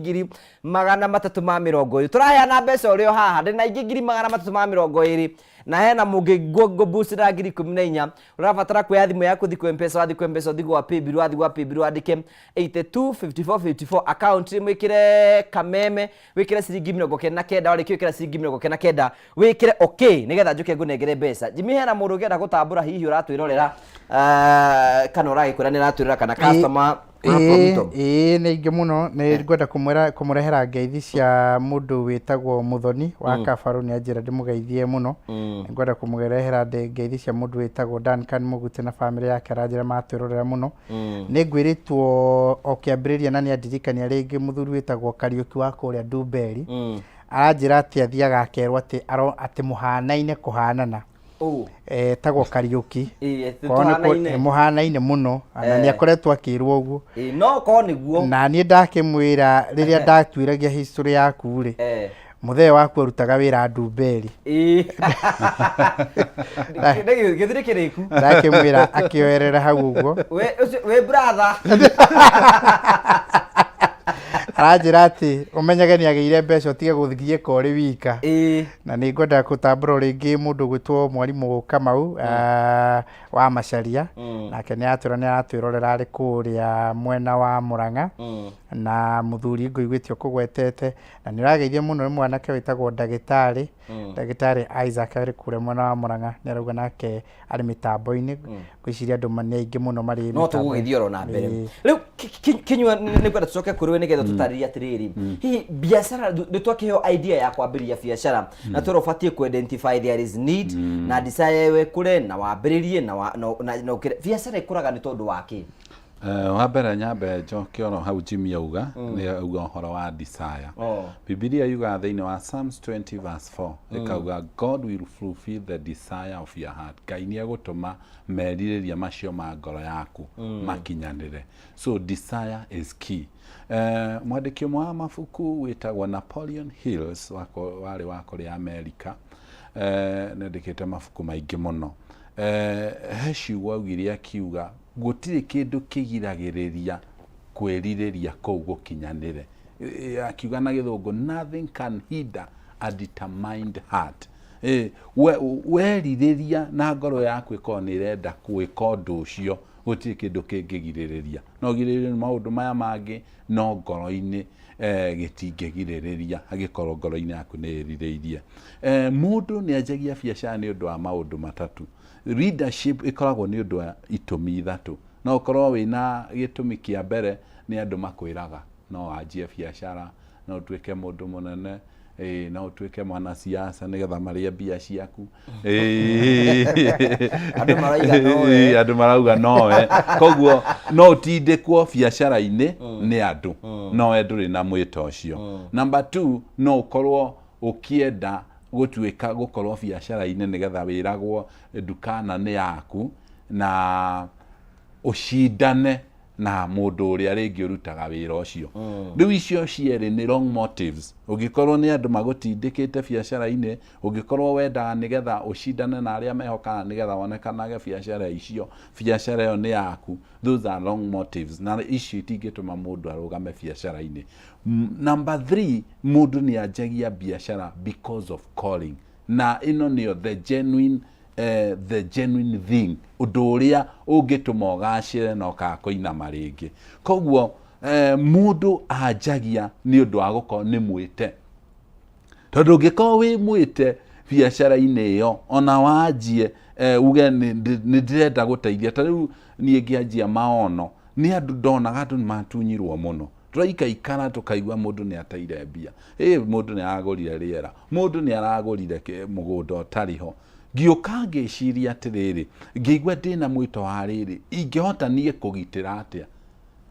320,000. Tũraheana mbeca ũrĩ o haha, ndĩna ingĩ 320,000. Na hena mũngĩ ngũbucĩra 14,000. Ũrabatara kuoya thimũ yaku ũthiĩ kwĩ Mpesa, wathiĩ kwĩ Mpesa ũthiĩ gwa paybill, wathiĩ gwa paybill wandĩke 82 54 54 account mwĩkĩre Kameme, wĩkĩre ciringi 99. Warĩkia gwĩkĩra ciringi 99, wĩkĩre okay nĩgetha njũke ngũnengere mbeca. Jimmy, hena mũndũ ũngĩenda gũtambũra hihi ũratwĩrorera, kana ũragĩkwĩra nĩ aratwĩrora, kana customer wa Promito? Ĩĩ, nĩ aingĩ mũno. Nĩ ngwenda kũmwĩra kũmũrehera ngeithi cia mũndũ wĩtagwo Mũthoni wa Kabarũ, nĩ anjĩra ndĩmũgeithie mũno. Nĩ ngwenda kũmũrehera ngeithi cia mũndũ wĩtagwo Duncan Mũgute na bamĩrĩ yake, aranjĩra matwĩrorera mũno. Nĩ ngwĩrĩtwo o kĩambĩrĩria na nĩ andirikania rĩngĩ mũthuri wĩtagwo Kariũki wa kũrĩa Ndumberi, aranjĩra atĩ athiaga akerwo atĩ atĩ mũhanaine kũhanana. Etagwo Kariũki. Ĩĩ, Korwo nĩ tũhanaine. Mũhanaine mũno na nĩ akoretwo akĩrwo ũguo. Ĩĩ, no korwo nĩguo. Na niĩ ndakĩmwĩra rĩrĩa ndatuĩragia history yaku rĩ, mũthee waku arutaga wĩra Ndumberi. Ĩĩ. Gĩthiri kĩrĩku. Ndakĩmwĩra akĩoerera hau ũguo. We ũcio we brother. Aranjĩra atĩ ũmenyage nĩ agĩire mbeca, ũtige gũthiĩka ũrĩ wika. Na nĩ ngwenda gũtambũra rĩngĩ mũndũ ũgwĩtwo mwarimũ Kamau wa Macharia. Nake nĩ atwĩra nĩ aratwĩrorera arĩ kũrĩa mwena wa Mũrang'a. Na mũthuri ngũiguĩte ũkũgwetete na nĩ ũrageithia mũno nĩ mwanake wĩtagwo ndagĩtarĩ, ndagĩtarĩ Isaac arĩ kũrĩa mwena wa Mũrang'a, nĩ arauga nake arĩ mĩtambo-inĩ. Ngwĩciria andũ nĩ aingĩ mũno marĩ no mĩtambo-inĩ. Tũgũgĩthiĩ oro na mbere. Rĩu Kinyua, nĩ kwenda tũcoke kũrĩ we nĩgetha tũtarĩrie atĩrĩrĩ, hihi biacara nĩ twakĩheo idea ya kwambĩrĩria biacara na twĩrwo ũbatiĩ ku identify there is need na desire ĩyo ĩkũre na wambĩrĩrie na ũkĩre biacara ĩkũraga nĩ tondũ wa kĩ? Wa mbere nyambe njoke oro hau Jimmy auga, nĩ auga ũhoro wa desire. Bibilia yugaga thĩinĩ wa Psalms 20 verse 4, ĩkauga, "God will fulfill the desire of your heart." Ngai nĩ egũtũma merirĩria macio ma ngoro yaku makinyanĩre. So desire is key. Mwandĩki ũmwe wa mabuku wĩtagwo Napoleon Hills warĩ wa kũrĩa Amerika, nĩ andĩkĩte mabuku maingĩ mũno. He ciugo augire akiuga gũtirĩ kĩndũ kĩgiragĩrĩria kwĩrirĩria kũu gũkinyanĩre. Akiuga na Gĩthũngũ, "Nothing can hinder a determined heart." Werirĩria na ngoro yaku ĩkorwo nĩ ĩrenda gwĩka ũndũ ũcio, gũtirĩ kĩndũ kĩngĩgirĩrĩria. No ũgirĩrĩrio nĩ maũndũ maya mangĩ, no ngoro-inĩ gĩtingĩgirĩrĩria angĩkorwo ngoro-inĩ yaku nĩ ĩrirĩirie. Mũndũ nĩ anjagia biacara nĩ ũndũ wa maũndũ matatũ. Leadership ĩkoragwo nĩ ũndũ wa itũmi ithatũ. No ũkorwo wĩna gĩtũmi kĩa mbere nĩ andũ makwĩraga no wanjie biacara, no ũtuĩke mũndũ mũnene, ĩĩ, no ũtuĩke mwanasiasa nĩgetha marĩe mbia ciaku. Andũ marauga nowe. Ĩĩ, andũ marauga nowe. Koguo no ũtindĩkwo biacara-inĩ nĩ andũ, nowe ndũrĩ na mwĩto ũcio. Number two, no ũkorwo ũkĩenda gũtuĩka gũkorwo biacara-inĩ nĩgetha wĩragwo ndukana nĩ yaku na ũcindane na mũndũ ũrĩa rĩngĩ ũrutaga wĩra ũcio. Rĩu icio cierĩ nĩ wrong motives. Ũngĩkorwo nĩ andũ magũtindĩkĩte biacara-inĩ, ũngĩkorwo wendaga nĩgetha ũcindane na arĩa meho kana nĩgetha wonekanage biacara icio, biacara ĩyo nĩ yaku, those are wrong motives na icio itingĩtũma mũndũ arũgame biacara-inĩ. Number three, mũndũ nĩ anjagia biacara because of calling, na ĩno nĩyo the genuine thing, ũndũ ũrĩa ũngĩtũma ũgacĩre na ũkaga kũinama rĩngĩ. Koguo mũndũ anjagia nĩ ũndũ wa gũkorwo nĩ mwĩte, tondũ ũngĩkorwo wĩ mwĩte biacara-inĩ ĩyo, ona wanjie uge nĩ ndĩrenda gũteithia, ta rĩu niĩ ngĩanjia maono nĩ andũ ndonaga andũ nĩ matunyirwo mũno. Tũraikaikara tũkaigua mũndũ nĩ ateire mbia, ĩ mũndũ nĩ aragũrire rĩera, mũndũ nĩ aragũrire mũgũnda ũtarĩ ho. Ngĩũka ngĩciria atĩrĩrĩ, ngĩigua ndĩna mwĩto wa rĩrĩ, ingĩhota niĩ kũgitĩra atĩa?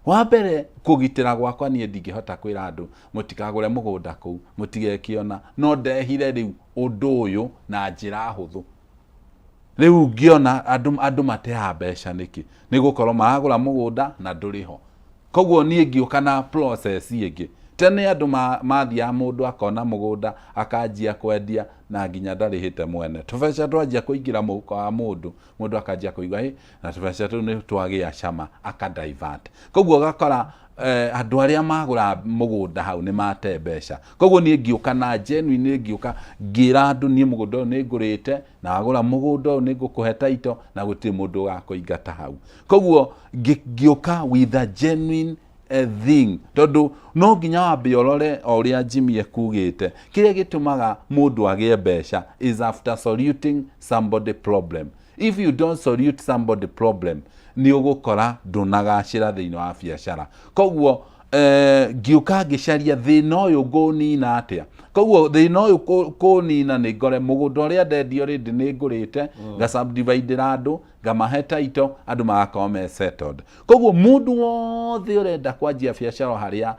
Wa mbere, kũgitĩra gwakwa niĩ ndingĩhota kwĩra andũ mũtikagũre mũgũnda kũu, mũtigekĩona, no ndehire rĩu ũndũ ũyũ na njĩra hũthũ. Rĩu ngĩona andũ mateaga mbeca nĩkĩ? Nĩ gũkorwo maragũra mũgũnda na ndũrĩ ho. Koguo niĩ ngĩũka na process ĩngĩ. Tene andũ mathiaga mũndũ akona mũgũnda akanjia kwendia na nginya ndarĩhĩte mwene. Tũbeca twanjia kũingĩra mũhuko wa mũndũ, mũndũ akanjia kũigua ĩ na tũbeca tũu nĩ twagĩa cama, aka divert. Koguo ũgakora Andũ arĩa magũra mũgũnda hau nĩ mate mbeca. Koguo niĩ ngĩũka na genuine, ngĩũka ngĩra andũ niĩ mũgũnda ũyũ nĩ ngũrĩte, na wagũra mũgũnda ũyũ nĩ ngũkũhe title na gũtirĩ mũndũ ũgakũingata hau. Koguo ngĩũka with a genuine thing, tondũ no nginya wambe ũrore o ũrĩa Jimmy ekugĩte, kĩrĩa gĩtũmaga mũndũ agĩe mbeca is after soluting somebody problem. If you don't solute somebody problem, nĩ ũgũkora ndũnagacĩra thĩinĩ wa biacara. Koguo ngĩũka ngĩcaria thĩna ũyũ ngũnina atĩa. Koguo thĩna ũyũ kũnina nĩ ngore mũgũnda ũrĩa ndendia already nĩ ngũrĩte, nga subdividera andũ, ngamahe title, andũ magakorwo me settled. Koguo mũndũ wothe ũrenda kwanjia biacara o harĩa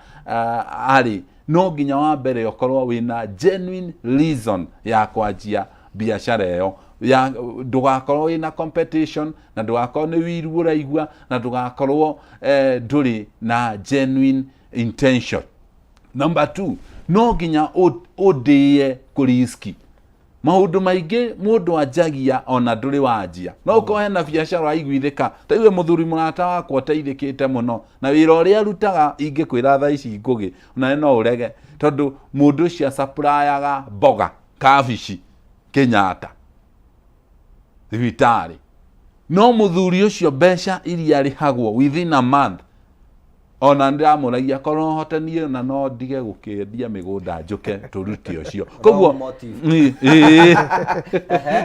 arĩ, no nginya wa mbere ũkorwo wĩna genuine reason ya kwanjia biacara ĩyo. Ya ndũgakorwo wĩna competition, na ndũgakorwo nĩ wiru ũraigua, na ndũgakorwo ndũrĩ na genuine intention. Number two, no nginya ũndĩe kũriski. Maũndũ maingĩ mũndũ anjagia ona ndũrĩ wanjia. No ũkorwo hena biacara ũraiguithĩka, ta iwe mũthuri mũrata wakwa ũteithĩkĩte mũno na wĩra ũrĩa arutaga, ingĩkwĩra thaa ici Ngũgĩ, onawe no ũrege, tondũ mũndũ ũcio acaprayaga mboga kabici Kenyatta thibitarĩ, no mũthuri ũcio mbeca iria arĩhagwo within a month, ona ndĩramũragia korwo hote niĩ ona no ndige gũkĩendia mĩgũnda njũke tũrute ũcio. Koguo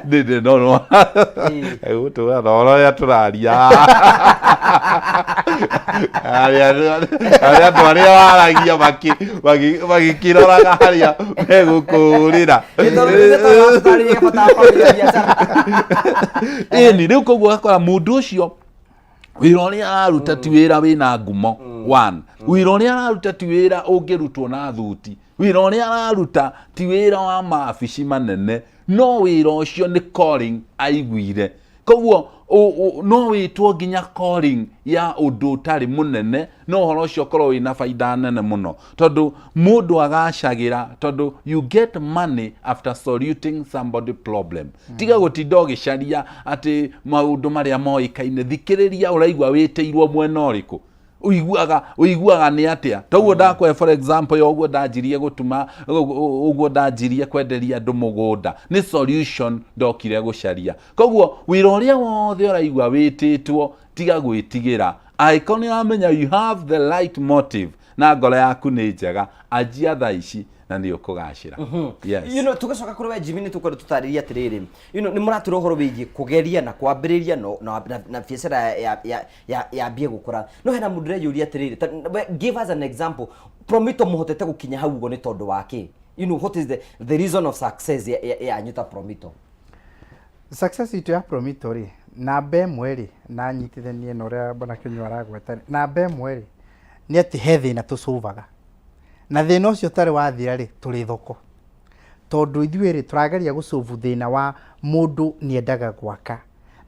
ndĩ no no gũtũra na ũrĩa tũraria arĩa andũ arĩa waragia magĩkĩroraga harĩa megũkũrĩra. Ĩni rĩu koguo ũgakora mũndũ ũcio wĩra ũrĩa araruta ti wĩra wĩna ngumo one, wĩra ũrĩa araruta ti wĩra ũngĩrutwo na thuti, wĩra ũrĩa araruta ti wĩra wa mabici manene, no wĩra ũcio nĩ calling aiguire. Koguo no wĩtwo nginya calling ya ũndũ ũtarĩ mũnene, no ũhoro ũcio ũkorwo wĩna baida nene mũno, tondũ mũndũ agacagĩra, tondũ you get money after soluting somebody problem. Tiga gũtinda ũgĩcaria atĩ maũndũ marĩa moĩkaine, thikĩrĩria ũraigua wĩtĩirwo mwena ũrĩkũ, ũiguaga nĩ atĩa. Toguo ndakũhe for example ya ũguo ndanjirie gũtuma, ũguo ndanjirie kwenderia andũ mũgũnda, nĩ solution ndokire gũcaria. Koguo wĩra ũrĩa wothe ũraigua wĩtĩtwo, tiga gwĩtigĩra. Angĩkorwo nĩ ũramenya you have the right motive na ngoro yaku nĩ njega, anjia thaa ici na nĩ ũkũgacĩra. Yes. Tũgĩcoka kũrĩ we Jimmy, nĩ tũkwenda tũtarĩrie atĩrĩrĩ, nĩ mũratwĩra ũhoro wĩgiĩ kũgeria na kwambĩrĩria na biacara yambie gũkũra. No hena mũndũ ũreyũria atĩrĩrĩ, give us an example, Promito mũhotete gũkinya hau ũguo nĩ tondũ wa kĩ? What is the reason of success ya yanyu ta Promito? Success itũ ya Promito rĩ, namba ĩmwe rĩ, na nyitithanie na ũrĩa Bwana Kĩnyua aragweta rĩ, namba ĩmwe rĩ, nĩ atĩ he thĩna tũcũvaga, na thĩna ũcio ũtarĩ wathira rĩ, tũrĩ thoko. Tondũ ithuĩ rĩ, tũrageria gũcovu thĩna wa mũndũ nĩendaga gwaka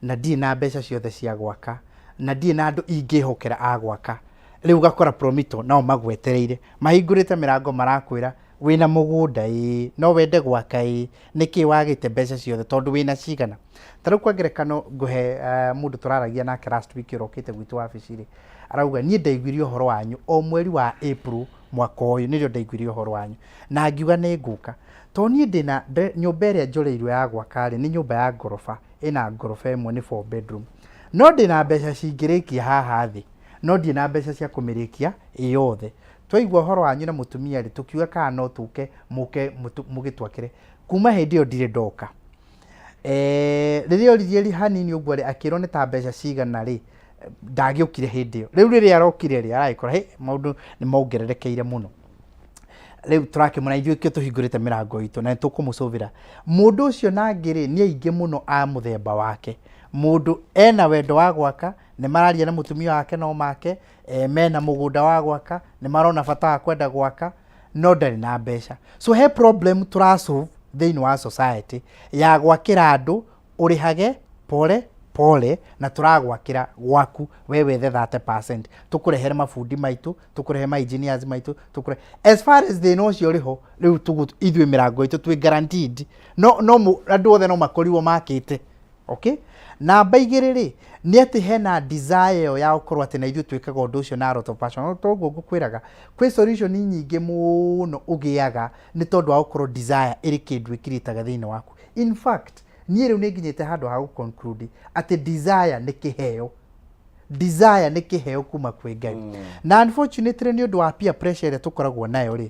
na ndirĩ na mbeca ciothe cia gwaka, na ndirĩ na andũ ingĩhokera a gwaka. Rĩu ũgakora Promito nao magwetereire, mahingũrĩte mĩrango, marakwĩra wĩna mũgũnda ĩĩ, no wende gwaka ĩĩ, nĩkĩ wagĩte mbeca ciothe tondũ wĩna cigana. Ta rĩu kwa ngerekano ngũhe mũndũ tũraragia nake last week ũrokĩte gwitũ wabici rĩ, arauga niĩ ndaiguire ũhoro wanyu o mweri wa April mwaka ũyũ, nĩrĩo ndaiguire ũhoro wanyu na ngiuga nĩ ngũka, tondũ niĩ ndĩna nyũmba ĩrĩa njoreirwo ya gwaka rĩ, nĩ nyũmba ya ngoroba, ĩna ngoroba ĩmwe, nĩ 4 bedroom, no ndĩna mbeca cingĩrĩkia haha thĩ, no ndirĩ na mbeca cia kũmĩrĩkia ĩ yothe. Twaigua ũhoro wanyu na mũtumia rĩ, tũkiuga kana no tũke mũke mũgĩtwakĩre. Kuma hĩndĩ ĩyo ndirĩ ndoka. Rĩrĩa oririe hanini ũguo rĩ, akĩrwo nĩ ta mbeca cigana rĩ, ndagĩũkire hĩndĩ ĩyo. Rĩu rĩrĩa arokire rĩ, aragĩkora hĩ, maũndũ nĩ mongererekeire mũno. Rĩu tũrakĩmwĩra ithuĩ kĩo tũhingũrĩte mĩrango itũ na nĩ tũkũmũcũvĩra. Mũndũ ũcio nangĩ rĩ, nĩ aingĩ mũno a mũthemba wake. Mũndũ ena wendo wa gwaka, nĩ mararia na mũtumia wake no make, mena mũgũnda wa gwaka, nĩ marona bata wa kwenda gwaka, no ndarĩ na mbeca. So he problem tũrasolve thĩinĩ wa society ya gwakĩra andũ ũrĩhage pole pole, na tũragwakĩra gwaku we wethe 30%, tũkũrehere mabundi maitũ, tũkũrehe ma engineers maitũ, tũkũrehe as far as thĩna ũcio ũrĩ ho. Rĩu ithuĩ mĩrango itũ twĩ guaranteed, no andũ othe no makorirwo makĩte. Okay, namba igĩrĩ rĩ, nĩ atĩ hena desire ĩyo ya gũkorwo atĩ na ithuĩ twĩkaga ũndũ ũcio na a lot of passion. No toguo ngũkwĩraga, kwĩ solution nyingĩ mũno ũgĩaga nĩ tondũ wa gũkorwo desire ĩrĩ kĩndũ ĩkirĩtaga thĩinĩ waku. In fact, niĩ rĩu nĩ nginyĩte handũ ha gũ conclude atĩ desire nĩ kĩheo. Desire nĩ kĩheo kuma kwĩ Ngai. Na unfortunately nĩ ũndũ wa peer pressure ĩrĩa tũkoragwo nayo rĩ,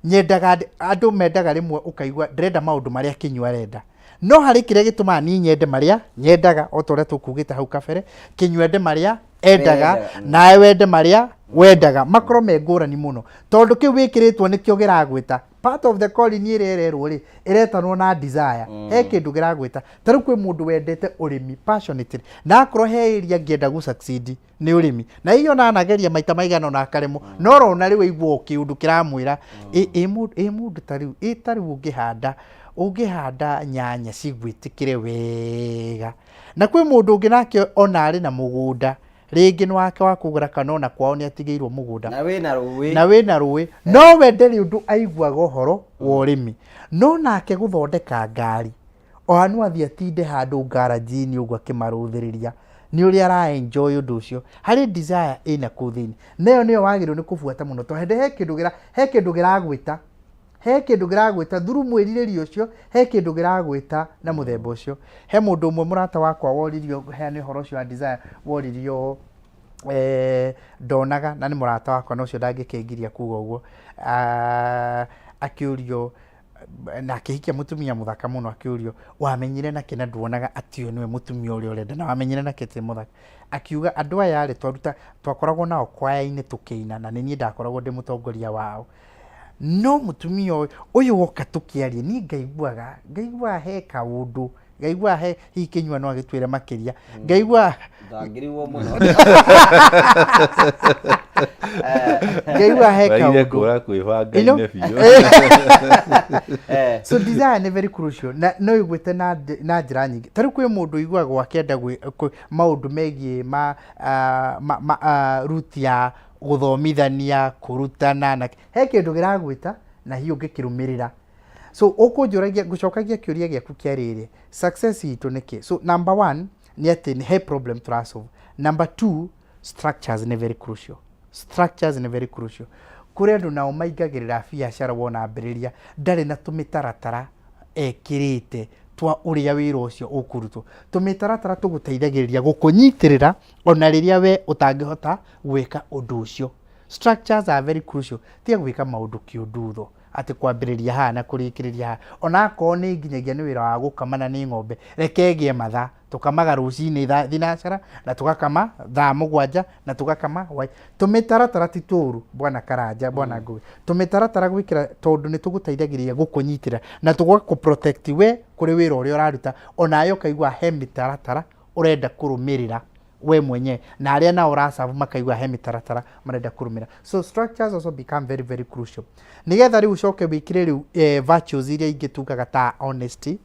nyendaga andũ mendaga rĩmwe ũkaigua ndĩrenda maũndũ marĩa Kĩnyua arenda. No harĩ kĩrĩa gĩtũmaga niĩ nyende marĩa nyendaga o ta ũrĩa tũkugĩte hau kabere, Kĩnyua ende marĩa endaga, nawe wende marĩa wendaga, makorwo me ngũrani mũno. Tondũ kĩu wĩkĩrĩtwo nĩkĩo kĩragwĩta. Part of the calling ĩrĩa ĩrerwo rĩ, ĩretanwo na desire. He kĩndũ kĩragwĩta. Ta rĩu kwĩ mũndũ wendete ũrĩmi passionately, na akorwo he area angĩenda gũ succeed nĩ ũrĩmi. Na hihi ona anageria maita maigana ũna akaremwo, no ũrona rĩu aigua o kĩũndũ kĩramwĩra, ĩ mũndũ ta rĩu, ĩ ta rĩu ũngĩhanda, ũngĩhanda nyanya cigwĩtĩkĩre wega. Na kwĩ mũndũ ũngĩ nake ona arĩ na mũgũnda, rĩngĩ nĩ wake wa kũgũra kana ona kwao nĩ atigĩirwo mũgũnda. Na wĩna rũĩ. Na wĩna rũĩ. No we ndarĩ ũndũ aiguaga ũhoro wa ũrĩmi. No nake gũthondeka ngari, ona no athiĩ atinde handũ ngaranji-inĩ ũguo akĩmarũthĩrĩria, nĩ ũrĩa ara enjoy ũndũ ũcio. Harĩ desire ĩna kũu thĩinĩ. Na ĩyo nĩyo wagĩrĩirwo nĩ kũbuata mũno tondũ he kĩndũ kĩra, he kĩndũ kĩragwĩta. He kĩndũ kĩragwĩta through mwĩrirĩrio ũcio, he kĩndũ kĩragwĩta na mũthemba ũcio. He mũndũ ũmwe mũrata wakwa woririo, heane ũhoro ũcio wa desire, woririo ndonaga, na nĩ mũrata wakwa na ũcio ndangĩkĩngiria kuga ũguo, akĩũrio, na akĩhikia mũtumia mũthaka mũno, akĩũrio, wamenyire nakĩ na nduonaga atĩ ũyũ nĩwe mũtumia ũrĩa ũrenda, na wamenyire nakĩ atĩ nĩ mũthaka? Akiuga andũ aya rĩ, twaruta, twakoragwo nao kwaya-inĩ tũkĩina, na nĩ niĩ ndakoragwo ndĩ mũtongoria wao. No mũtumia ũyũ, ũyũ woka tũkĩaria, niĩ ngaiguaga, ngaiguaga he kaũndũ, ngaiguaga he, hihi Kĩnyua no agĩtwĩre makĩria, ngaiguaga Ndangĩrigwo mũno. Ngaiguaga he Wagire kaũndũ. kũra kwĩbanga-inĩ biũ. So desire nĩ very crucial, na no ĩgwĩte na njĩra nyingĩ. Ta rĩu kwĩ mũndũ ũiguaga akĩenda maũndũ megiĩ ma route ya gũthomithania, kũrutana, na he kĩndũ kĩragwĩta na hihi ũngĩkĩrũmĩrĩra. So ũkũnjũragia, ngũcokagia kĩũria gĩaku kĩa rĩrĩ, success itũ nĩ kĩ? So number one nĩ atĩ nĩ he problem tũrasolve. Number two, structures nĩ very crucial. Structures nĩ very crucial. Kũrĩ andũ nao maingagĩrĩra biacara wona ambĩrĩria, ndarĩ na tũmĩtaratara ekĩrĩte twa ũrĩa wĩra ũcio ũkũrutwo. Tũmĩtaratara tũgũteithagĩrĩria gũkũnyitĩrĩra ona rĩrĩa we ũtangĩhota gwĩka ũndũ ũcio. Structures are very crucial. Tiga gwĩka maũndũ kĩũndutho, atĩ kwambĩrĩria haha na kũrĩkĩrĩria haha. Ona akorwo nĩ nginyagia nĩ wĩra wa gũkama na nĩ ng'ombe, reke ĩgĩe mathaa. Tũkamaga rũcinĩ thaa thinacara, na tũgakama thaa mũgwanja, na tũgakama hwaĩ. Tũmĩtaratara ti tũru, bwana Karanja, bwana Ngũgĩ. Tũmĩtaratara gwĩkĩra tondũ nĩ tũgũteithagĩrĩria gũkũnyitĩrĩra na tũgakũ protect we kũrĩ wĩra ũrĩa ũraruta, onawe ũkaigua he mĩtaratara ũrenda kũrũmĩrĩra we mwenyewe, na arĩa nao ũracabu makaigua he mĩtaratara marenda kũrũmĩrĩra. So structures also become very very crucial. Nĩgetha rĩu ũcoke wĩkĩre rĩu virtues iria ingĩ tugaga ta honesty,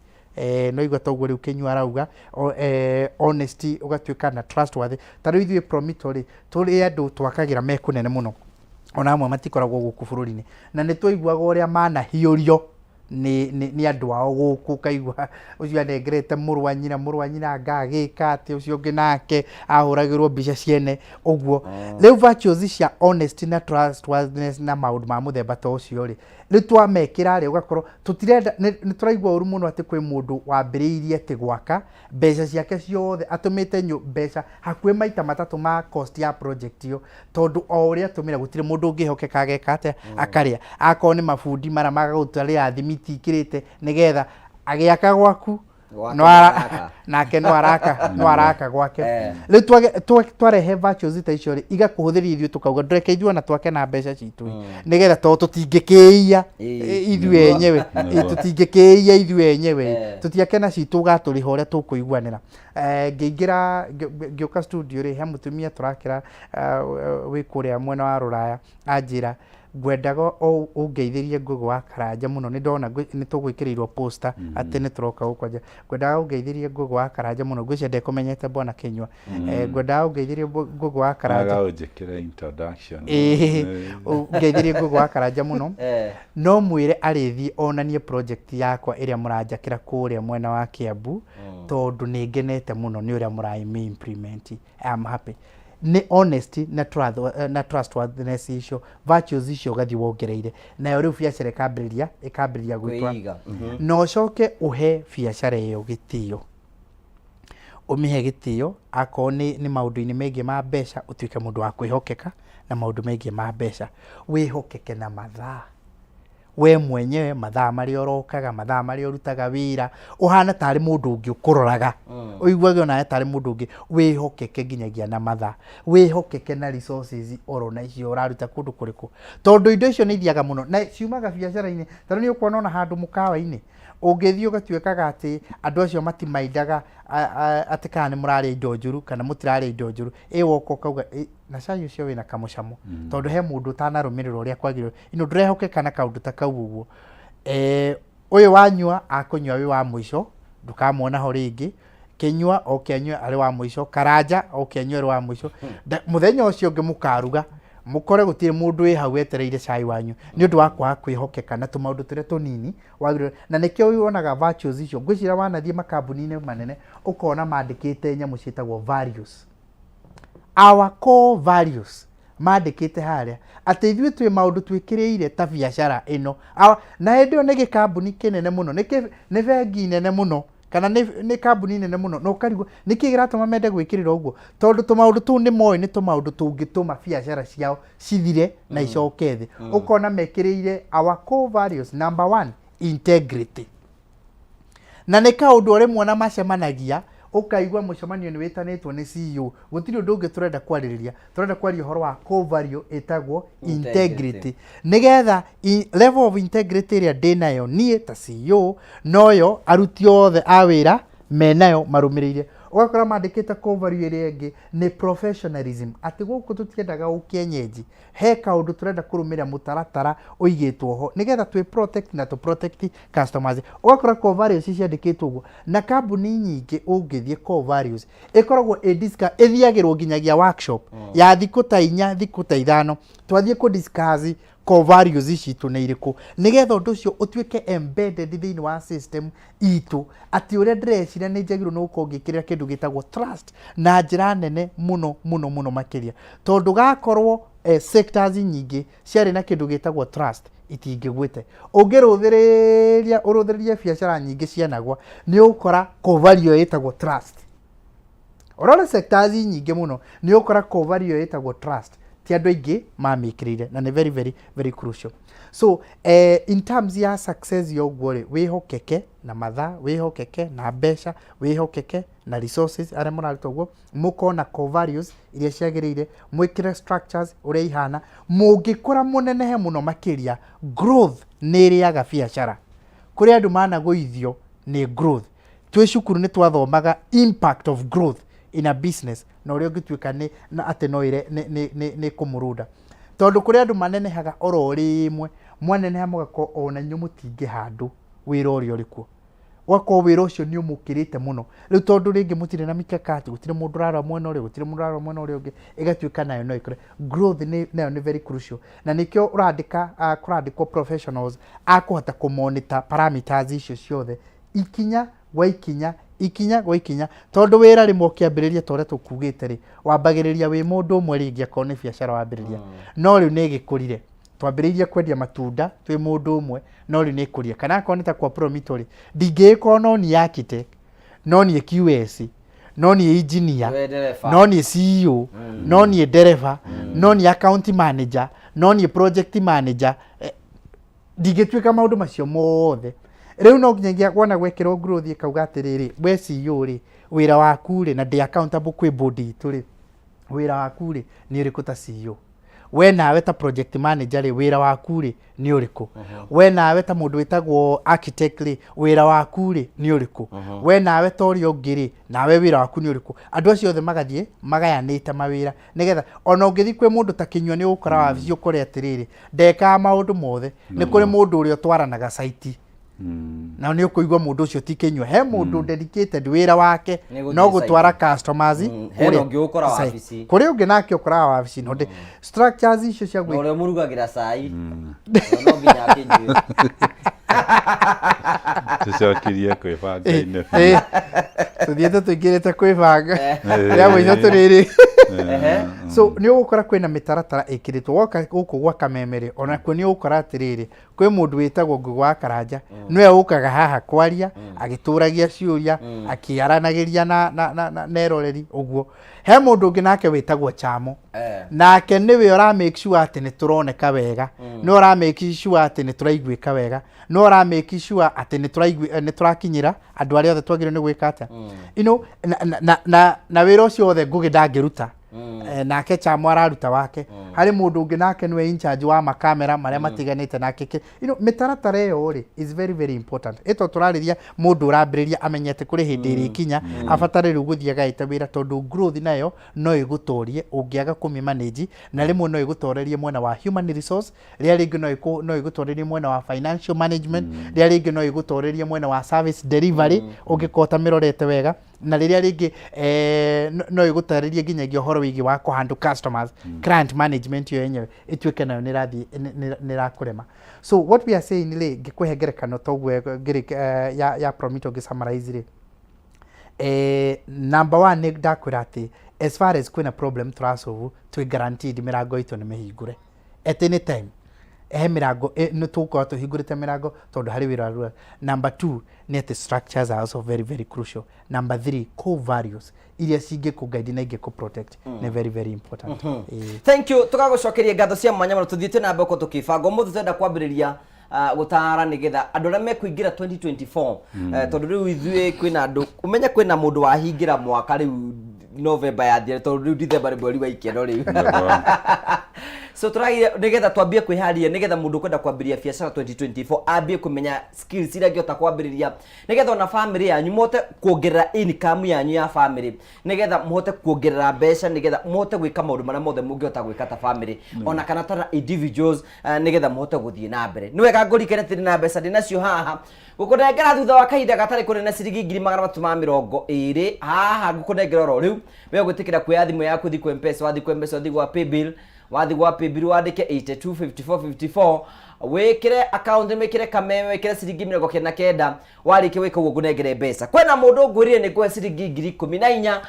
no igua toguo rĩu Kĩnyua arauga, honesty ũgatuĩka na trustworthy. Ta rĩu ithuĩ Promito rĩ, tũrĩ andũ twakagĩra me kũnene mũno, ona amwe matikoragwo gũkũ bũrũri-inĩ, na nĩ twaiguaga ũrĩa manahiũrio nĩ andũ ao gũkũ, ũkaigua ũcio anengerete mũrũ wa nyina, mũrũ wa nyina anga agĩka atĩa, ũcio ũngĩ nake ahũragĩrwo mbica ciene ũguo. Rĩu virtues cia honesty na trustworthiness na maũndũ ma mũthemba ta ũcio rĩ, rĩu twamekĩra rĩ, ũgakorwo tũtirenda, nĩ tũraigua ũru mũno atĩ kwĩ mũndũ wambĩrĩirie atĩ gwaka mbeca ciake ciothe, atũmĩte mbeca hakuhĩ maita matatũ ma cost ya project ĩyo, tondũ o ũrĩa atũmĩra gũtirĩ mũndũ ũngĩhokeka ageka atĩa, akarĩa. Akorwo nĩ mabundi mara magagũtwarĩra thimiti ikĩrĩte nĩgetha agĩaka gwaku, Gwake no ara- nĩ araka. nake no araka, no araka gwake. Rĩu twarehe virtues ta icio rĩ, igakũhũthĩria ithuĩ tũkauga ndũreke ithuĩ ona twake na mbeca citũ ĩ, nĩgetha tondũ tũtingĩkĩia ithuĩ enyewe, tũtingĩkĩia ithuĩ enyewe, tũtiake na citũ ũgatũrĩha ũrĩa tũkũiguanĩra. Ngĩingĩra, ngĩũka studio rĩ, he mũtumia tũrakĩra, wĩ kũrĩa mwena wa Rũraya, anjĩra Ngwendaga ũngeithĩrie Ngũgĩ wa Karanja mũno, nĩ ndona nĩ tũgwĩkĩrĩirwo poster atĩ nĩ tũroka gũkwanjia. Ngwendaga ũngeithĩrie Ngũgĩ wa Karanja mũno, ngwĩciria ndekũmenyete Bwana Kĩnyua. Ngwendaga ũngeithĩrie Ngũgĩ wa Karanja. Aga ũnjĩkĩre introduction. Ĩĩ, ũngeithĩrie Ngũgĩ wa Karanja mũno. No mwĩre arĩthiĩ onanie project yakwa ĩrĩa mũranjakĩra kũrĩa mwena wa Kiambu, tondũ nĩ ngenete mũno nĩ ũrĩa mũraimĩ implement. I am happy. Nĩ honesty na truth, na trustworthiness icio, virtues icio ũgathiĩ wongereire nayo, rĩu biacara ĩkambĩrĩria gwĩtwa Kwĩiga. Na ũcoke ũhe biacara ĩyo gĩtĩo, ũmĩhe gĩtĩo. Akorwo nĩ maũndũ-inĩ megiĩ ma mbeca, ũtuĩke mũndũ wa kwĩhokeka na maũndũ megiĩ ma mbeca, wĩhokeke na mathaa we mwenyewe, mathaa marĩa ũrokaga, mathaa marĩa ũrutaga wĩra, ũhana tarĩ mũndũ ũngĩ ũkũroraga, ũiguage onawe tarĩ mũndũ ũngĩ. Wĩhokeke nginyagia na mathaa, wĩhokeke na resources oro na icio ũraruta kũndũ kũrĩkũ, tondũ indo icio nĩ ithiaga mũno na ciumaga biacara-inĩ. Tondũ nĩ ũkuona ona handũ mũkawa-inĩ ũngĩthiĩ ũgatuĩkaga atĩ andũ acio matimaindaga atĩ kana nĩ mũrarĩa indo njũru kana mũtirarĩa indo njũru, ĩ woka ũkauga, "Ĩ, na cai ũcio wĩna kamũcamo," tondũ he mũndũ ũtanarũmĩrĩra ũrĩa kwagĩrĩire. Ino ndũrehokeka na kaũndũ ta kau ũguo. Ũyũ wanyua akũnyua wĩ wa mũico, ndũkamuona ho rĩngĩ. Kĩnyua oke anyue arĩ wa mũico, Karanja oke anyue arĩ wa mũico. Mũthenya ũcio ũngĩ mũkaruga mũkore gũtirĩ mũndũ wĩ hau etereire cai wanyu, nĩ ũndũ wa kwaga kwĩhokeka na tũmaũndũ tũrĩa tũnini wagĩrĩirwo. Na nĩkĩo wonaga virtues icio, ngwĩciria wanathiĩ makambuni-inĩ manene ũkona mandĩkĩte nyamũ ciĩtagwo values, our core values, mandĩkĩte harĩa atĩ ithuĩ twĩ maũndũ twĩkĩrĩire ta biacara ĩno. Na hĩndĩ ĩyo nĩ gĩkambuni kĩnene mũno, nĩ bengi nene mũno kana nĩ kambuni nene mũno, na ũkarigwo nĩkĩ kĩratũma mende gwĩkĩrĩra ũguo, tondũ tũmaũndũ tũu nĩ moĩ nĩ tũmaũndũ tũngĩtũma biacara ciao cithire na icoke thĩ. Ũkona mekĩrĩire our core values, number one, integrity. Na nĩ kaũndũ o rĩmwe ona macemanagia, ũkaigua mũcemanio nĩ wĩtanĩtwo nĩ CEO, gũtirĩ ũndũ ũngĩ tũrenda kwarĩrĩria, tũrenda kwaria ũhoro wa core value ĩtagwo integrity, nĩgetha level of integrity ĩrĩa ndĩnayo niĩ ta CEO noyo aruti othe a wĩra menayo marũmĩrĩire. Ũgakora mandĩkĩte core value ĩrĩa ĩngĩ nĩ professionalism, atĩ gũkũ tũtiendaga ũkĩenyenji, he kaũndũ tũrenda kũrũmĩrĩra, mũtaratara ũigĩtwo ho nĩgetha twĩ protect na tũ protect customers. Ũgakora core values ciandĩkĩtwo ũguo. Na kambuni nyingĩ ũngĩthiĩ, core values ĩkoragwo ĩ ĩthiagĩrwo nginyagia workshop ya thikũ ta 4, thikũ ta 5, twathiĩ kũ discuss core values citũ nĩ irĩkũ, nĩgetha ũndũ ũcio ũtuĩke embedded thĩinĩ wa system itũ, atĩ ũrĩa ndĩreciria nĩ njagĩrĩirwo nĩ gũkorwo ngĩkĩrĩra kĩndũ gĩtagwo trust na njĩra nene mũno mũno mũno makĩria, tondũ gakorwo sectors nyingĩ ciarĩ na kĩndũ gĩtagwo trust itingĩgwĩte. Ũngĩrũthĩrĩria ũrũthĩrĩrie biacara nyingĩ cianagwa, nĩ ũgũkora core value ĩtagwo trust. Ũrore sectors nyingĩ mũno, nĩ ũgũkora core value ĩtagwo trust ti andũ aingĩ mamĩkĩrĩire, na nĩ very very very crucial. So in terms ya success ya ũguo rĩ, wĩhokeke na mathaa, wĩhokeke na mbeca, wĩhokeke na resources arĩa mũraruta ũguo, mũkorwo na core values iria ciagĩrĩire, mwĩkĩre structures ũrĩa ihana, mũngĩkũra mũnenehe mũno makĩria. Growth nĩ ĩrĩaga biacara. Kũrĩ andũ managũithio nĩ growth. Twĩ cukuru nĩ twathomaga impact of growth in a business na ũrĩa ũngĩtuĩka nĩ na atĩ no ĩre nĩ kũmũrũnda, tondũ kũrĩ andũ manenehaga oro rĩmwe, mwaneneha mũgakorwo ona inyuĩ mũtingĩ handũ wĩra ũrĩa ũrĩ kuo, ũgakorwo wĩra ũcio nĩ ũmũkĩrĩte mũno rĩu, tondũ rĩngĩ mũtirĩ na mikakati, gũtirĩ mũndũ ũrarora mwena ũrĩa, gũtirĩ mũndũ ũrarora mwena ũrĩa ũngĩ, ĩgatuĩka nayo no ĩkũre. Growth nĩ nayo nĩ very crucial, na nĩkĩo ũrandĩka kũrandĩkwo professionals a kũhota kũmonitor parameters icio ciothe ikinya gwa ikinya, ikinya gwa ikinya, tondũ wĩra rĩmwe ũkĩambĩrĩria, ta ũrĩa tũkugĩte rĩ, wambagĩrĩria wĩ mũndũ ũmwe, rĩngĩ akorwo nĩ biacara wambĩrĩria, no rĩu nĩ ĩgĩkũrire. Twambĩrĩirie kwendia matunda twĩ mũndũ ũmwe, no rĩu nĩ ĩkũrire. Kana akorwo nĩ ta kwa Promito rĩ, ndingĩgĩkorwo no niĩ architect, no niĩ QS, no niĩ engineer, We ndereba. no niĩ CEO, no niĩ ndereba, no niĩ account manager, no niĩ project manager. Ndingĩtuĩka maũndũ macio mothe. Rĩu no nginyagia wona gwekĩrwo growth ĩkauga atĩrĩrĩ, we CEO rĩ, wĩra waku rĩ, na ndĩ accountable kwĩ board itũ rĩ, wĩra waku rĩ nĩ ũrĩkũ ta CEO? We nawe ta project manager rĩ, wĩra waku rĩ nĩ ũrĩkũ? We nawe ta mũndũ wĩtagwo architect rĩ, wĩra waku rĩ nĩ ũrĩkũ? We nawe ta ũrĩa ũngĩ rĩ, nawe wĩra waku nĩ ũrĩkũ? Andũ acio othe magathiĩ magayanĩte mawĩra, nĩgetha ona ũngĩthiĩ kwĩ mũndũ ta Kĩnyua nĩ ũgũkora wabici ũkore atĩrĩrĩ, ndekaga maũndũ mothe. Nĩ kũrĩ mũndũ ũrĩa ũtwaranaga site, na nĩ ũkũigua mũndũ ũcio ti Kĩnyua. He mũndũ dedicated wĩra wake Nĩ gũthiĩ no gũtwara site. customers Hena kũrĩa ũngĩ ũkora site. wabici. Kũrĩ ũngĩ nake ũkoraga wabici no ndĩ structures icio cia Na gwĩ ũrĩa ũmũrugagĩra cai no nginya akĩnyue. Tũcokirie kwĩbanga-inĩ. Tũthiĩte tũingĩrĩte kwĩbanga rĩa mũico tũrĩrĩ. So nĩ ũgũkora kwĩna mĩtaratara ĩkĩrĩtwo. Woka gũkũ gwa Kameme rĩ, onakuo nĩ ũgũkora atĩrĩrĩ, kwĩ mũndũ wĩtagwo Ngũgĩ wa Karanja, nĩwe ũkaga haha kwaria agĩtũragia ciũria, akĩaranagĩria na eroreri ũguo. He mũndũ ũngĩ nake wĩtagwo Chamo, nake nĩwe ũra make sure atĩ nĩ tũroneka wega, nĩwe ũra make sure atĩ nĩ tũraiguĩka wega, nĩwe ũra make sure atĩ nĩ tũrakinyĩra andũ arĩa othe twagĩrĩirwo nĩ gwĩka atĩa. You know, na wĩra ũcio wothe Ngũgĩ ndangĩruta. Nake Chamo araruta wake. Harĩ mũndũ ũngĩ nake nĩwe in charge wa makamera marĩa matiganĩte nake mĩtaratara ĩyo rĩ is very very important. Ĩto tũrarĩria mũndũ ũrambĩrĩria amenye atĩ kũrĩ hĩndĩ ĩrĩkinya abatare rĩu gũthiĩ agaĩte wĩra, tondũ growth nayo no ĩgũtorie ũngĩaga kũmĩ manage, na rĩmwe no ĩgũtorerie mwena wa human resource, rĩrĩa rĩngĩ no ĩgũtorerie mwena wa financial management, rĩrĩa rĩngĩ no ĩgũtorerie mwena wa service delivery ũngĩkorwo ũtamĩrorete wega, na rĩrĩa rĩngĩ no ĩgũtarĩrie nginyagia ũhoro wĩgiĩ wa kũhandle customers, client management yo yenyewe ĩtuĩke nayo nĩ ĩrakũrema. So what we are saying rĩ, ngĩkũhe ngerekano toguo ngĩrĩ ya Promito, ngĩ summarize rĩ, number one nĩ ndakwĩra atĩ as far as kwĩna problem tũrasolve, twĩ guaranteed mĩrango itũ nĩ mĩhingũre at any time. He mĩrango nĩ tũgũkorwo tũhingũrĩte mĩrango tondũ harĩ wĩra ũrĩa. Number two nĩ atĩ structures are also very very crucial. Number three, core values iria cingĩkũ guide na ingĩkũ protect nĩ very very important. Thank you, tũgagũcokeria ngatho cia mwanya mũno. Tũthiĩte na mbere tũkĩbanga ũmũthĩ, twenda kwambĩrĩria gũtara nĩgetha andũ arĩa mekũingĩra 2024, tondũ rĩu ithuĩ kwĩna andũ ũmenye kwĩna mũndũ wahingĩra mwaka rĩu November yathira, tondũ rĩu December nĩ mweri wa ikeno rĩu. So tũragire nĩgetha twambie kwĩharĩria, nĩgetha mũndũ ũkwenda kwambĩrĩria biacara 2024 ambie kũmenya skills iria angĩhota kwambĩrĩria, nĩgetha ona family yanyu mũhote kuongerera income yanyu ya family, nĩgetha mũhote kuongerera mbeca, nĩgetha mũhote gwĩka maũndũ marĩa mothe mũngĩhota gwĩka ta family ona kana ta individuals, nĩgetha mũhote gũthiĩ na mbere. Nĩ wega ngũrikane atĩ ndĩna mbeca ndĩnacio haha gũkũnengera thutha wa kahinda gatarĩ kũnene, ciringi 320,000 haha ngũkũnengera oro rĩu. We gwĩtĩkĩra kuoya thimũ yaku, thiĩ kwĩ Mpesa, wathiĩ kwĩ Mpesa, ũthiĩ gwa paybill, wathiĩ gwa paybill wandĩke 825454, wĩkĩre account, wĩkĩre Kameme, wĩkĩre ciringi 99. Warĩkia gwĩka ũguo ngũnengere mbeca. Kwĩna mũndũ ngwĩrire nĩ ngũhe ciringi 14,000,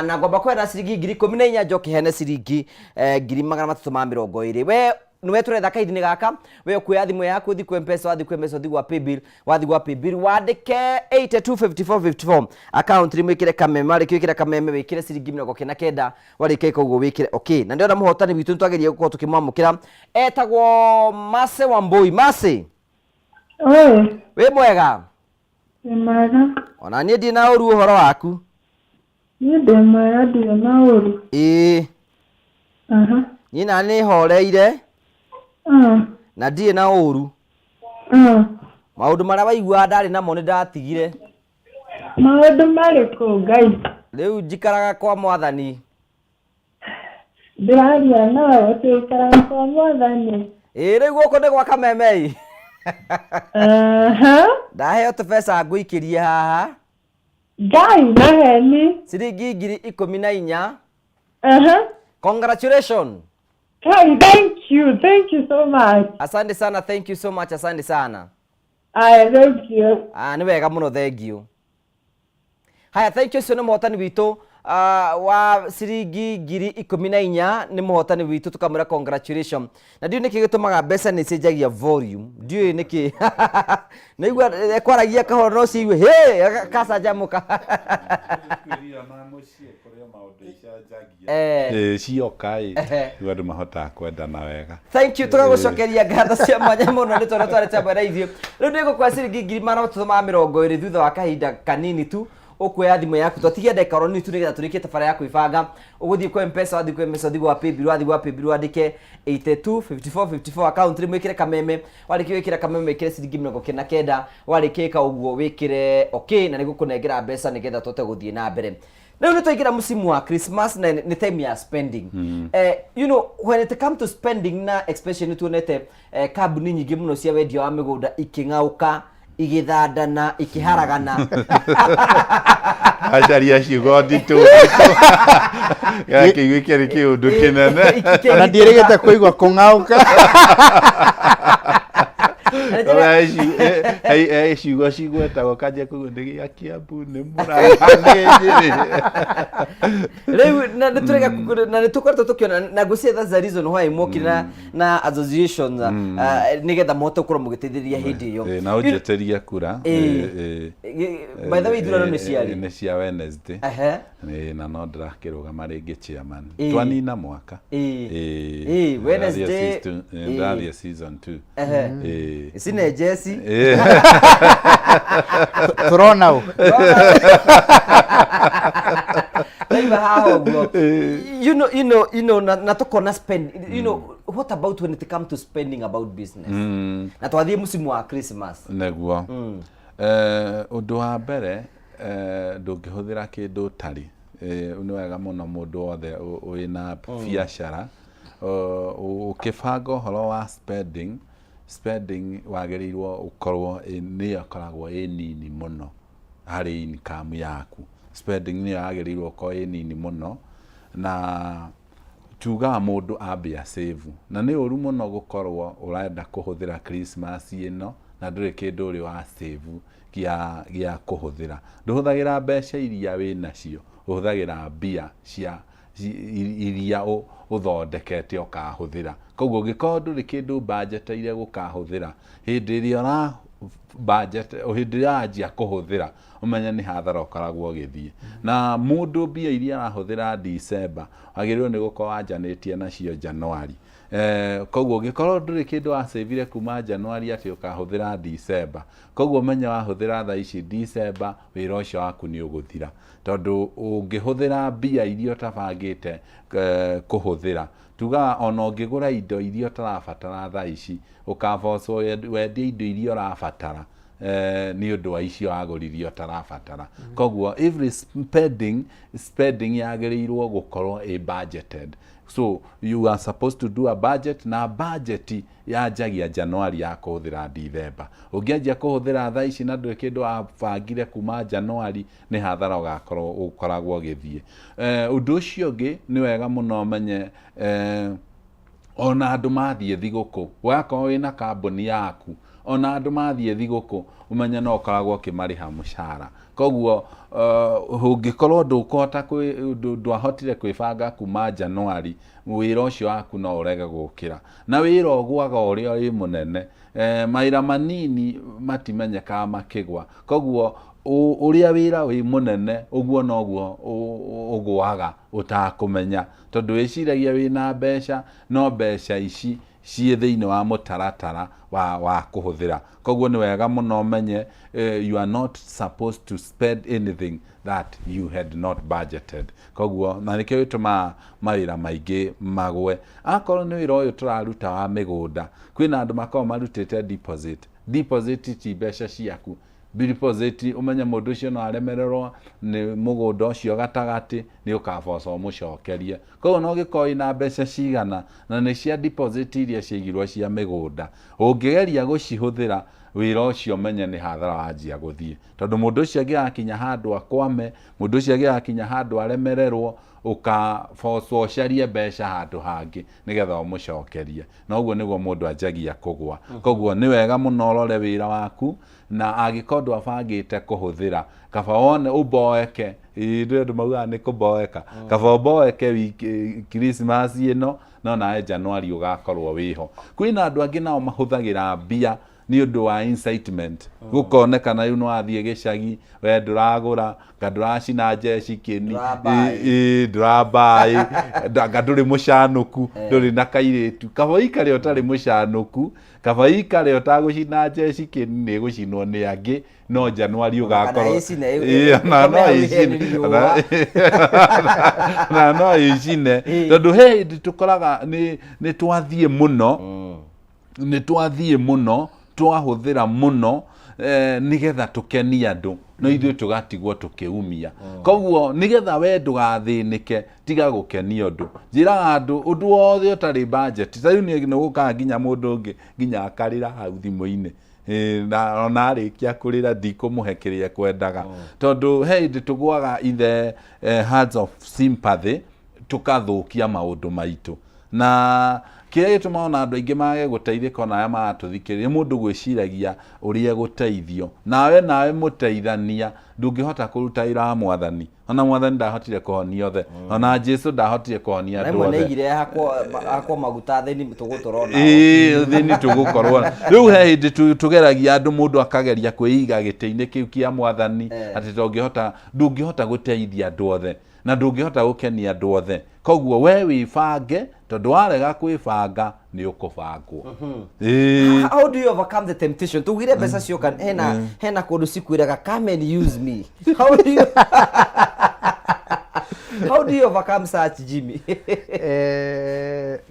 na ngwamba kũheana ciringi 14,000, njoke heane ciringi 320,000. We nĩwe tũretha kahinda-inĩ gaka. We ũkuoya thimũ yaku, ũthiĩ kwĩ Mpesa, wathiĩ kwĩ Mpesa, ũthiĩ gwa paybill, wathiĩ gwa paybill wandĩke 825454, account nĩ mwĩkĩre Kameme. Warĩkia wĩkĩre Kameme, wĩkĩre ciringi 99. Warĩkia gwĩka ũguo wĩkĩre okay. Na ndĩrona mũhotani witũ nĩtwageria gũkorwo tũkĩmwamũkĩra, etagwo Mase Wambui. Mase? Oi, wĩ mwega? Ndĩ mwega. Ona niĩ ndirĩ na ũru. Ũhoro waku? Niĩ ndĩ mwega, ndirĩ na ũru. Ĩĩ. Aha. Niĩ na nĩ horeire na ndirĩ na ũru. Maũndũ marĩa waiguaga ndarĩ namo nĩ ndatigire. Maũndũ marĩkũ, Ngai? Rĩu njikaraga kwa Mwathani. Ndĩraria nawe atĩ ũikaraga kwa Mwathani. Ĩĩ, rĩu gũkũ nĩ gwa Kamemei. Aha. Ndaheo tũbeca ngũikĩrie haha. Ngai maheni. Ciringi 14,000. Aha. Congratulations. Ngai, thank you. Thank you so much. Asante sana, thank you so much, asante sana. Aya, thank you. Ah, nĩ wega mũno, thank you. Haya, thank you. Ũcio nĩ mũhotani witũ wa ciringi 14,000, nĩ mũhotani witũ, tũkamwĩra congratulation. Na ndiũĩ nĩkĩ gĩtũmaga mbeca nĩ cenjagia volume, ndiũĩ nĩkĩ naigua ekwaragia kahora no ciigue hĩ kacanjamũka. Cioka ĩ rĩu andũ mahotaga kwendana wega. Thank you, tũgagũcokeria ngatho cia mwanya mũno nĩ tondũ twarĩ hamwe na ithuĩ. Rĩu nĩ ngũkũhe ciringi 320,000 thutha wa kahinda kanini tu. Ũkuoya thimũ yaku, twatigia ndagĩka oro nini tu nĩgetha tũrĩkie tabara ya kwĩbanga. Ũgũthiĩ kwa Mpesa, wathiĩ kwa Mpesa, ũthiĩ gwa Paybill, wathiĩ gwa Paybill wandĩke 82 54 54 account rĩmwe wĩkĩre kameme. Warĩkia gwĩkĩra kameme wĩkĩre ciringi 99. Warĩkia ĩka ũguo wĩkĩre okay, na nĩgũkũnengera mbeca nĩgetha tũhote gũthiĩ na mbere. Rĩu nĩ twaingĩra msimu wa Christmas na nĩ time ya spending. You know, when it come to spending, na especially nĩ tuonete kambuni nyingĩ mũno cia wendia wa mĩgũnda ikĩng'aũka, igĩthandana, ikĩharagana. Acaria ciugo nditũ gakĩigua kĩarĩ kĩũndũ kĩnene. Ona ndiĩrĩgĩte kũigua kũng'aũka. He ciugo cigwetagwo kanjia kũigua nĩ gĩa Kiambu, nĩ Mũrang'a, nĩ Nyĩrĩ. Rĩu na nĩ tũrega na nĩ tũkoretwo tũkĩona na ngwĩciria that's the reason why mokire na association, nĩgetha mũhote gũkorwo mũgĩteithĩrĩria hĩndĩ ĩyo. Na ũnjĩtĩrie kura. By the way, ithurano nĩ ciarĩ? Nĩ cia Wednesday. Na no ndĩrakĩrũgama rĩngĩ chairman. Twanina mwaka. Wednesday. Ndĩrathiĩ season 2. Ici nĩ njeci. Tũrona ũ. Ndaigua haha ũguo, you know, na tũkona spend, you know, what about when it come to spending about business, na twathiĩ mũsimu wa Christmas? Nĩguo. Ũndũ wa mbere, ndũngĩhũthĩra kĩndũ ũtarĩ. Nĩ wega mũno mũndũ wothe wĩna biacara ũkĩbanga ũhoro wa spending, spending wagĩrĩirwo ũkorwo nĩyo ĩkoragwo ĩ nini mũno harĩ income yaku. Spending nĩyo yagĩrĩirwo gũkorwo ĩ nini mũno, na tugaga mũndũ ambe asave, na nĩ ũru mũno gũkorwo ũrenda kũhũthĩra Christmas ĩno na ndũrĩ kĩndũ ũrĩ wa save gĩa kũhũthĩra. Ndũhũthagĩra mbeca iria wĩ nacio, ũhũthagĩra mbia cia iria ũthondekete ũkahũthĩra. Koguo ũngĩkorwo ndũrĩ kĩndũ budgeteire gũkahũthĩra hĩndĩ ĩrĩa ũra budget, hĩndĩ ĩrĩa wanjia kũhũthĩra, ũmenye nĩ hathara ũkoragwo ũgĩthiĩ. Na mũndũ mbia iria arahũthĩra December wagĩrĩirwo nĩ gũkorwo wanjanĩtie nacio January. Koguo ũngĩkorwo ndũrĩ kĩndũ wacĩvire kuma January atĩ ũkahũthĩra December, koguo ũmenye wahũthĩra thaa ici December, wĩra ũcio waku nĩ ũgũthira, tondũ ũngĩhũthĩra mbia iria ũtabangĩte kũhũthĩra, tugaga ona ũngĩgũra indo iria ũtarabatara thaa ici, ũkabocwo wendie indo iria ũrabatara nĩ ũndũ wa icio wagũrire ũtarabatara. Koguo every spending yagĩrĩirwo gũkorwo ĩ budgeted. So you are supposed to do a budget, na budget yanjagia January ya kũhũthĩra December. Ũngĩanjia kũhũthĩra thaa ici na ndũrĩ kĩndũ wabangire kuma January, nĩ hathara ũgakorwo ũkoragwo ũgĩthiĩ. Ũndũ ũcio ũngĩ, nĩ wega mũno ũmenye ona andũ mathiĩ thigũkũ, wakorwo wĩna kambuni yaku, ona andũ mathiĩ thigũkũ, ũmenye no ũkoragwo ũkĩmarĩha mũcara. Koguo ũngĩkorwo ndũkũhota ndwahotire kwĩbanga kuma January, wĩra ũcio waku no ũrege gũkĩra, na wĩra ũgũaga ũrĩa wĩ mũnene. Mawĩra manini matimenyekaga makĩgwa. Koguo ũrĩa wĩra wĩ mũnene ũguo noguo ũgũaga ũtakũmenya, tondũ wĩciragia wĩna mbeca, no mbeca ici ciĩ thĩinĩ wa mũtaratara wa kũhũthĩra. Koguo nĩ wega mũno ũmenye you are not supposed to spend anything that you had not budgeted. Koguo na nĩkĩo gĩtũmaga mawĩra maingĩ magwe. Akorwo nĩ wĩra ũyũ tũraruta wa mĩgũnda, kwĩna andũ makoragwo marutĩte deposit. Deposit ti mbeca ciaku. Deposit, ũmenye mũndũ ũcio no aremererwo nĩ mũgũnda ũcio gatagatĩ, nĩ ũkaboco ũmũcokerie. Koguo no ũngĩkorwo wĩna mbeca cigana na nĩ cia deposit iria ciaigirwo cia mĩgũnda, ũngĩgeria gũcihũthĩra, wĩra ũcio ũmenye nĩ hathara wanjia gũthiĩ, tondũ mũndũ ũcio angĩgakinya handũ akwame, mũndũ ũcio angĩgakinya handũ aremererwo, ũkabocwo ũcarie mbeca handũ hangĩ nĩgetha ũmũcokerie. Na ũguo nĩguo mũndũ anjagia kũgwa. Koguo nĩ wega mũno ũrore wĩra waku, na angĩkorwo ndwabangĩte kũhũthĩra, kaba wone ũboeke. Ĩĩ, ndĩ andũ maugaga nĩ kũboeka, kaba ũboeke wiki Christmas ĩno, no nawe January ũgakorwo wĩho. Kwĩna andũ angĩ nao mahũthagĩra mbia. Nĩ ũndũ wa incitement gũkonekana rĩu nĩ wathiĩ gĩcagi, we ndũragũra, nga ndũracina njeci kĩni, Ndũrabaĩ. Ĩ, ndũrabaĩ, anga ndũrĩ mũcanũku, ndũrĩ na kairĩtu. Kaba ũikare ũtarĩ mũcanũku, kaba ũikare ũtagũcina njeci kĩni, nĩ ĩgũcinwo nĩ angĩ, no Januari ũgakorwo ĩcine, Ĩ, ona ĩkome no hau ĩcine, ĩhĩe nĩ riũa. ona no ĩcine, tondũ he hĩndĩ tũkoraga nĩ twathiĩ mũno, nĩ twathiĩ mũno, twahũthĩra mũno, nĩgetha tũkenie andũ, no ithuĩ tũgatigwo tũkĩumia. Koguo nĩgetha we ndũgathĩnĩke, tiga gũkenia ũndũ. Njĩraga andũ ũndũ wothe ũtarĩ budget, ta rĩu nĩ gũkaga nginya mũndũ ũngĩ nginya akarĩra hau thimũ-inĩ. Na ona arĩkia kũrĩra ndikũmũhe kĩrĩa ekwendaga, tondũ he hĩndĩ tũgũaga in the hands of sympathy, tũkathũkia maũndũ maitũ. Na kĩrĩa gĩtũmaga ona andũ aingĩ mage gũteithĩka ona arĩa maratũthikĩrĩria, nĩ mũndũ gwĩciragia ũrĩa egũteithio. Nawe nawe mũteithania ndũngĩhota kũruta wĩra wa mwathani. Ona mwathani ndahotire kũhonia othe, ona Jesu ndahotire kũhonia Na andũ ĩmwe othe. nĩaigire hakwo maguta thĩni tũgũtũrwo nao. Ĩĩ, thĩni tũgũkorwo. Rĩu he hĩndĩ tũgeragia andũ, mũndũ akageria kwĩiga gĩtĩ-inĩ kĩu kĩa mwathani, atĩ tongĩhota, ndũngĩhota gũteithia andũ othe, na ndũngĩhota gũkenia andũ othe. Koguo we wĩbange, tondũ warega kwĩbanga nĩ ũkũbangwo. Ĩĩ. How do you overcome the temptation? Tugire mbeca cioka, hena kũndũ cikwĩraga come and use me. How do you overcome such, Jimmy?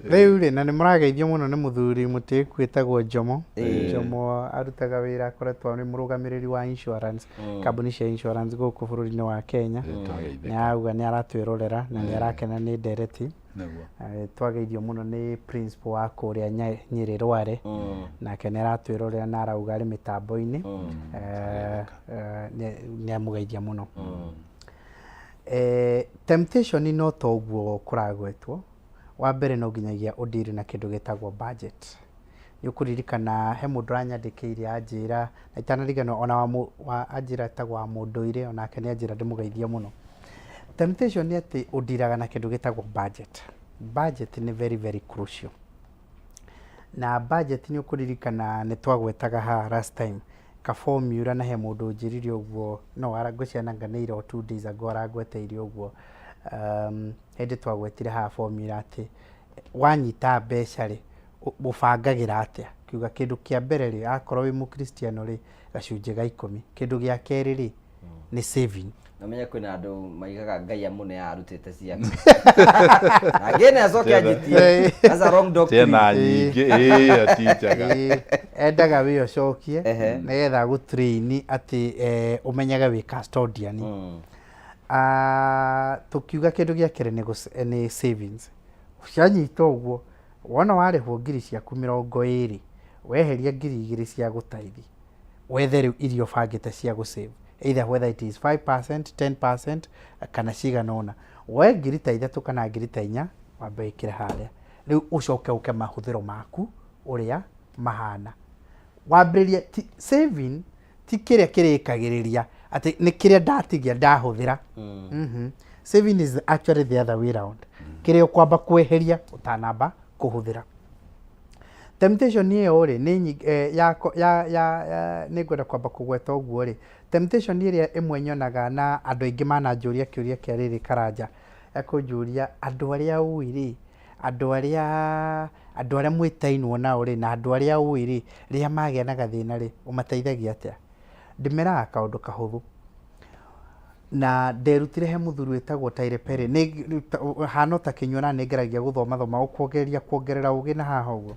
Rĩu rĩ, na nĩ mũrageithio mũno nĩ mũthuri mũtĩku wĩtagwo Jomo. Jomo arutaga wĩra, akoretwo arĩ mũrũgamĩrĩri wa insurance, kambuni cia insurance gũkũ bũrũri-inĩ wa Kenya. Twageithĩka. Nĩ arauga nĩ aratwĩrorera na nĩ arakena nĩ ndereti. Twageithio mũno nĩ principal wa kũrĩa Nyĩrĩ Rware, nake nĩ aratwĩrorera na arauga arĩ mĩtambo-inĩ. Nĩ amũgeithia mũno. Temptation no toguo kũragwetwo. Wa mbere no nginyagia ũndiri na kĩndũ gĩtagwo budget. Nĩ ũkũririkana he mũndũ ũranyandĩkĩire anjĩra, na itanariganĩrwo ona wa anjĩra etagwo wa Mũndũire, onake nĩ anjĩra ndĩmũgeithie mũno. Temptation nĩ atĩ ũndiraga na kĩndũ gĩtagwo budget. Budget nĩ very very crucial. Na budget nĩ ũkũririkana nĩ twagwetaga haha last time ka formula, na he mũndũ ũnjĩrire ũguo, no ngwĩciria nanga nĩ ira o 2 days ago arangweteire ũguo. Hĩndĩ twagwetire haha formula atĩ wanyita mbeca rĩ, ũbangagĩra atĩa? Kiuga kĩndũ kĩa mbere rĩ, akorwo wĩ mũkristiano rĩ, gacunjĩ ga 10. Kĩndũ gĩa kerĩ rĩ, nĩ saving. Namenye kwĩna andũ maigaga Ngai amũne arutĩte ciake. Angĩ acoke anjĩtie. That's a wrong doctrine. Tena nyingĩ, ĩĩ, ti njega. Ĩĩ, endaga wĩ ũcokie nĩgetha agũtrain atĩ ũmenyage wĩ custodian. Tũkiuga kĩndũ gĩa kerĩ nĩ savings. Cianyita ũguo, wona warĩhwo ngiri ciaku 20, weheria 2000 cia gũtaithi, wethe rĩu iria ũbangĩte cia gũsave, either whether it is 5%, 10% kana cigana ũna, woe ngiri ta 3 kana ngiri ta 4 wambe wĩkĩre harĩa. Rĩu ũcoke ũke mahũthĩro maku ũrĩa mahana. Wambĩrĩrie saving ti kĩrĩa kĩrĩkagĩrĩria atĩ nĩ kĩrĩa ndatigia ndahũthĩra. Saving is actually the other way round, kĩrĩa ũkwamba kweheria ũtanamba kũhũthĩra. Temptation ĩyo rĩ, nĩ ya, ya, ya, ya, nĩ ngwenda kwamba kũgweta ũguo rĩ, temptation ĩrĩa ĩmwe nyonaga na andũ aingĩ mananjũria kĩũria kĩa rĩrĩ Karanja, ekũnjũria andũ arĩa ũĩ rĩ, andũ arĩa mwĩtainwo nao rĩ, na andũ arĩa ũĩ rĩ, rĩrĩa magĩa na gathĩna rĩ, ũmateithagia atĩa? Ndĩmeraga kaũndũ kahũthũ na nderutire he mũthuri wĩtagwo Tyler Perry. Nĩ hana ta kĩnyua na nĩ ngeragia gũthoma thoma kuongeria kuongerera ũgĩ na haha ũguo.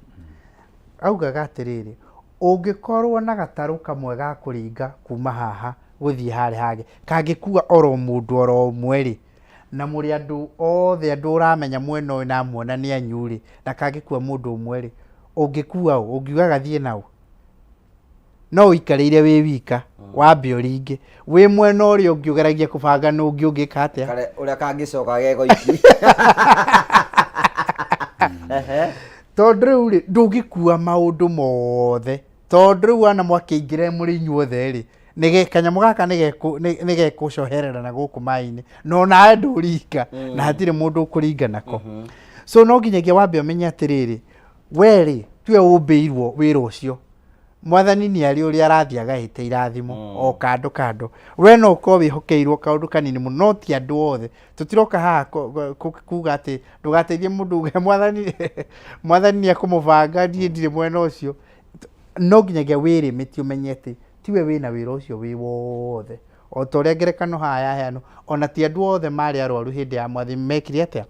Augaga atĩrĩrĩ, ũngĩkorwo na gatarũ kamwe ga kũringa kuma haha gũthiĩ harĩa hangĩ, kangĩkua oro mũndũ oro ũmwe rĩ, na mũrĩ andũ othe andũ ũramenya mwena ũyũ na muona nĩ anyu rĩ, na kangĩkua mũndũ ũmwe rĩ, ũngĩkua ũ? Ũngiuga gathiĩ naũ? No ũikarĩire wĩ wika, wambe ũringe wĩ mwena ũrĩa ũngĩ ũgeragia kũbanga nũ ũngĩ ũngĩka atĩa. Kare ũrĩa kangĩcoka gegoiki. Tondũ rĩu rĩ, ndũngĩkua maũndũ mothe, tondũ rĩu wana mwakĩingĩra mũrĩ inyuothe rĩ, nĩge kanyamũ gaka nĩgekũcoherera na gũkũ maĩ-inĩ, no nawe ndũringa na hatirĩ mũndũ ũkũringa nako. So no nginyagia wambe ũmenye atĩrĩrĩ, we rĩ, tiwe ũmbĩirwo wĩra ũcio. Mwathani nĩ arĩ ũrĩa arathiĩ agaĩte irathimo o kando kando. We no ũkorwo wĩhokeirwo kaũndũ kanini mũno, no ti andũ othe. Tũtiroka haha kuga atĩ ndũgateithie mũndũ uge mwathani mwathani nĩ ekũmũbanga, niĩ ndirĩ mwena ũcio. No nginyagia wĩrĩmĩtie ũmenye atĩ tiwe wĩna wĩra ũcio wĩ wothe. O ta ũrĩa ngerekano haha yaheanwo, ona ti andũ othe marĩ arwaru hĩndĩ ya mwathani mekire atĩa?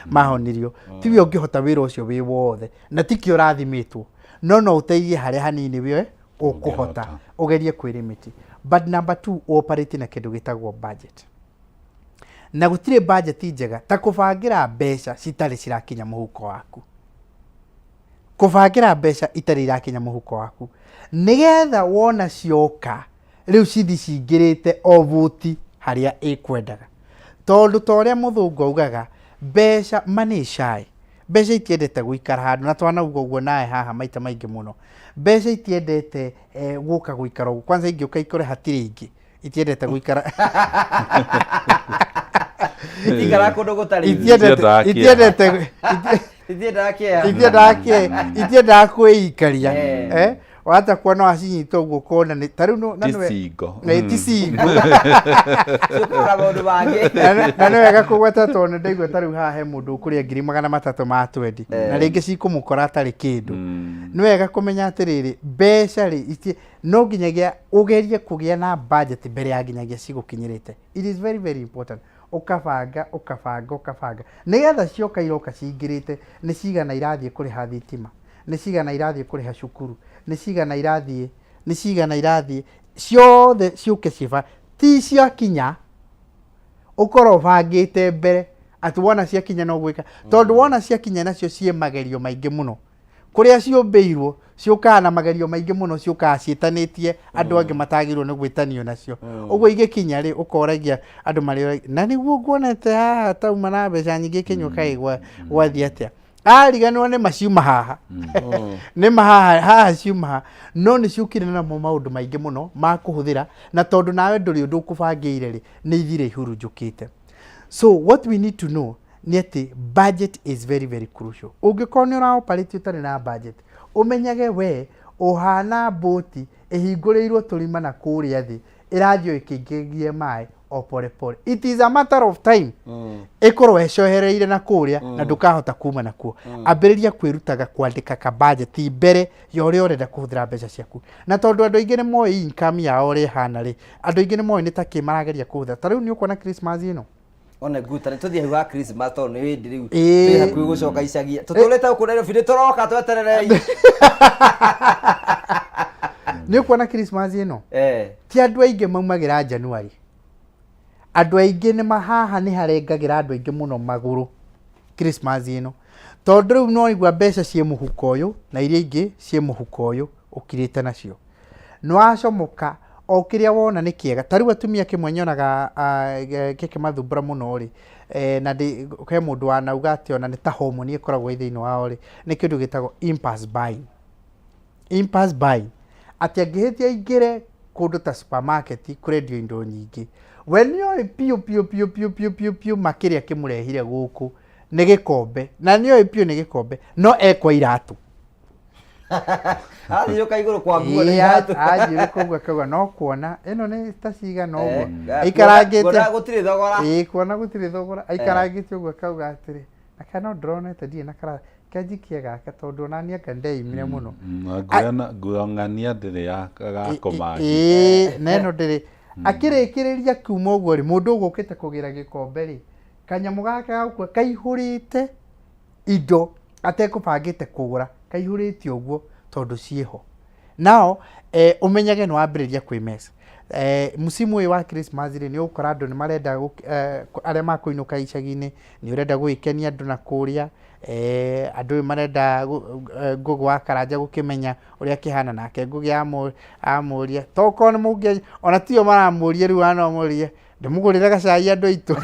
Mahonirio. Tiwe ũngĩhota wĩra ũcio wĩ wothe, na tikĩo ũrathimĩtwo. No no ũteithie harĩa hanini we ũkũhota, ũgerie kwĩrĩmĩti. But number two, ũoperate na kĩndũ gĩtagwo budget. Na gũtirĩ budget njega ta kũbangĩra mbeca citarĩ cirakinya mũhuko waku. Kũbangĩra mbeca itarĩ irakinya mũhuko waku, nĩgetha wona cioka rĩu cithi cingĩrĩte o buti harĩa ĩkwendaga. Tondũ ta ũrĩa mũthũngũ augaga, mbeca money is shy. Mbeca itiendete gũikara handũ, na twanauga ũguo nawe haha maita maingĩ mũno. Mbeca itiendete gũka gũikara ũguo, kwanza ingĩũka ikore hatirĩ ingĩ, itiendete gũikara. Itikaraga kũndũ gũtarĩ. Itiendete, itiendete, Itiendaga kĩeha. Itiendaga kĩeha, itiendaga kwĩikaria. Wata kuona wacinyita ũguo ũkona nĩ ta rĩu na Ti nĩwe- single. Ti single. Ciũkaga maũndũ mangĩ. Na nĩ wega kũgweta tondũ nĩ ndaigua ta rĩu haha he mũndũ ũkũrĩa ngiri magana matatũ ma twendi na rĩngĩ cikũmũkora atarĩ kĩndũ. Nĩ wega kũmenya atĩrĩrĩ, mbeca rĩ, no nginyagia ũgerie kũgĩa na budget mbere ya nginyagia cigũkinyĩrĩte. It is very very important. Ũkabanga, ũkabanga, ũkabanga. Nĩgetha cioka iroka cingĩrĩte, nĩ cigana irathiĩ kũrĩha thitima, nĩ cigana irathiĩ kũrĩha cukuru, nĩ cigana irathiĩ, nĩ cigana irathiĩ, ciothe ciũke ciĩba, ti ciakinya, ũkorwo ũbangĩte mbere, atĩ wona ciakinya no gwĩka. Tondũ wona ciakinya nacio ciĩ magerio maingĩ mũno. Kũrĩa ciũmbĩirwo, ciũkaga na magerio maingĩ mũno, ciũkaga ciĩtanĩtie andũ angĩ matagĩrĩirwo nĩ gwĩtanio nacio. Ũguo igĩkinya rĩ, ũkoragia andũ marĩ, na nĩguo nguonete haha tauma na mbeca nyingĩ kĩnyua kaĩ gwathiĩ atĩa. Ariganĩrwo nĩ ma ciuma haha. Nĩ ma haha, haha ciuma haha. No nĩ ciũkire namo maũndũ maingĩ mũno ma kũhũthĩra, na tondũ nawe ndũrĩ ũndũ ũkũbangĩire rĩ, nĩ ithire ihurunjũkĩte. So what we need to know nĩ atĩ budget is very very crucial. Ũngĩkorwo nĩ ũra operate ũtarĩ na budget, ũmenyage we ũhana mbũti ĩhingũrĩirwo tũrima na kũrĩa thĩ, ĩrathiĩ o ĩkĩingĩria maĩ o pole pole. It is a matter of time. Ĩkorwo ĩcohereire na kũrĩa na ndũkahota kuma nakuo. Ambĩrĩria kwĩrutaga kwandĩka ka budget mbere ya ũrĩa ũrenda kũhũthĩra mbeca ciaku. Na tondũ andũ aingĩ nĩ moĩ income yao ũrĩa ĩhana rĩ, andũ aingĩ nĩ moĩ nĩ ta kĩ marageria kũhũthĩra. Ta rĩu nĩ ũkuona Christmas ĩno. One nguta nĩ tũthiĩ hau ha Christmas tondũ nĩ hĩndĩ rĩu. Ĩĩ. Twĩ hakuhĩ gũcoka icagia. Tũtũrĩte gũkũ Nairobi nĩ tũroka twetererei. Nĩ ũkuona Christmas ĩno? Ti andũ aingĩ maumagĩra January. Andũ aingĩ nĩ haha nĩ harengagĩra andũ aingĩ mũno magũrũ Christmas ĩno. Tondũ rĩu no igua mbeca ciĩ mũhuko ũyũ na iria ingĩ ciĩ mũhuko ũyũ ũkirĩte nacio. Nĩ wacomoka o kĩrĩa wona nĩ kĩega. Ta rĩu atumia kĩmwe nyonaga gĩkĩmathumbũra mũno rĩ, na he mũndũ wanauga atĩ ona nĩ ta hormone ĩkoragwo ĩ thĩinĩ wao rĩ, nĩ kĩndũ gĩtagwo impulse buying. Impulse buying. Atĩ angĩhĩtia aingĩre kũndũ ta supermarket kũrendio indo nyingĩ, we nĩoĩ piũ piũ piũ piũ piũ piũ piũ ma kĩrĩa kĩmũrehire gũkũ nĩ gĩkombe, na nĩoĩ piũ nĩ gĩkombe, no ekwa iratũ. Athiũka igũrũ kwa nguo nĩ Ĩĩ, iratũ. athiũrũka ũguo akauga no kuona ĩno nĩ ta cigana ũguo. Aikarangĩte. Kuona gũtirĩ thogora. Ĩĩ, kuona gũtirĩ thogora. Aikarangĩte ũguo akauga atĩrĩ, na kana no ndĩronete ndirĩ na karatathi, kenjikie gaka tondũ ona niĩ anga nĩndeimire mũno. Nguo ng'ania ndĩrĩ ya gakũmaki. Ĩĩ, na ĩno ndĩrĩ. Akĩrĩkĩrĩria kuma ũguo rĩ, mũndũ ũgũkĩte kũgĩra gĩkombe rĩ, kanyamũ gake ga gũkua kaihũrĩte indo atekũbangĩte kũgũra, kaihũrĩte ũguo tondũ ciĩho. Nao, ũmenyage nĩ wambĩrĩria kwĩmesa. Msimu ũyũ wa Christmas rĩ, nĩ ũgũkora andũ nĩ marenda arĩa makũinũka icagi-inĩ, nĩ ũrenda gũgĩkenia andũ na kũrĩa, andũ rĩu marenda Ngũgĩ wa Karanja gũkĩmenya ũrĩa akĩhana, nake Ngũgĩ amũria, tokorwo nĩ mũngĩ, ona tiyo maramũria rĩu ano amũria, ndĩmũgũrĩre gacai andũ aitũ.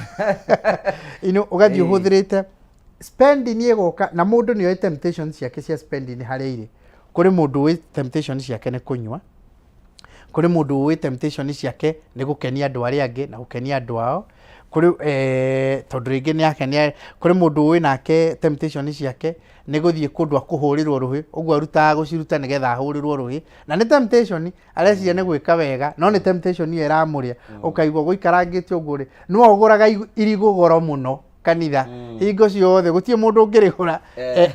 Ũgathiĩ ũhũthĩrĩte spending ĩgoka, na mũndũ nĩ oĩ temptation ciake cia spending harĩa irĩ. Kũrĩ mũndũ ũĩ temptation ciake nĩ kũnyua, kũrĩ mũndũ ũĩ temptation ciake nĩ gũkenia andũ arĩa angĩ na gũkenia andũ ao, Kũrĩ eh, tondũ rĩngĩ nĩ ake nĩ kũrĩ mũndũ ũĩ nake temptation ciake nĩ gũthiĩ kũndũ akũhũrĩrwo rũhĩ, ũguo arutaga gũciruta nĩgetha ahũrĩrwo rũhĩ. Na nĩ temptation, areciria nĩ gwĩka wega, no nĩ temptation ĩyo ĩramũrĩa. Ũkaigua gũikarangĩte ũguo rĩ, nĩwe ũgũraga irigũ goro mũno kanitha. Hingo ciothe gũtirĩ mũndũ ũngĩrĩgũra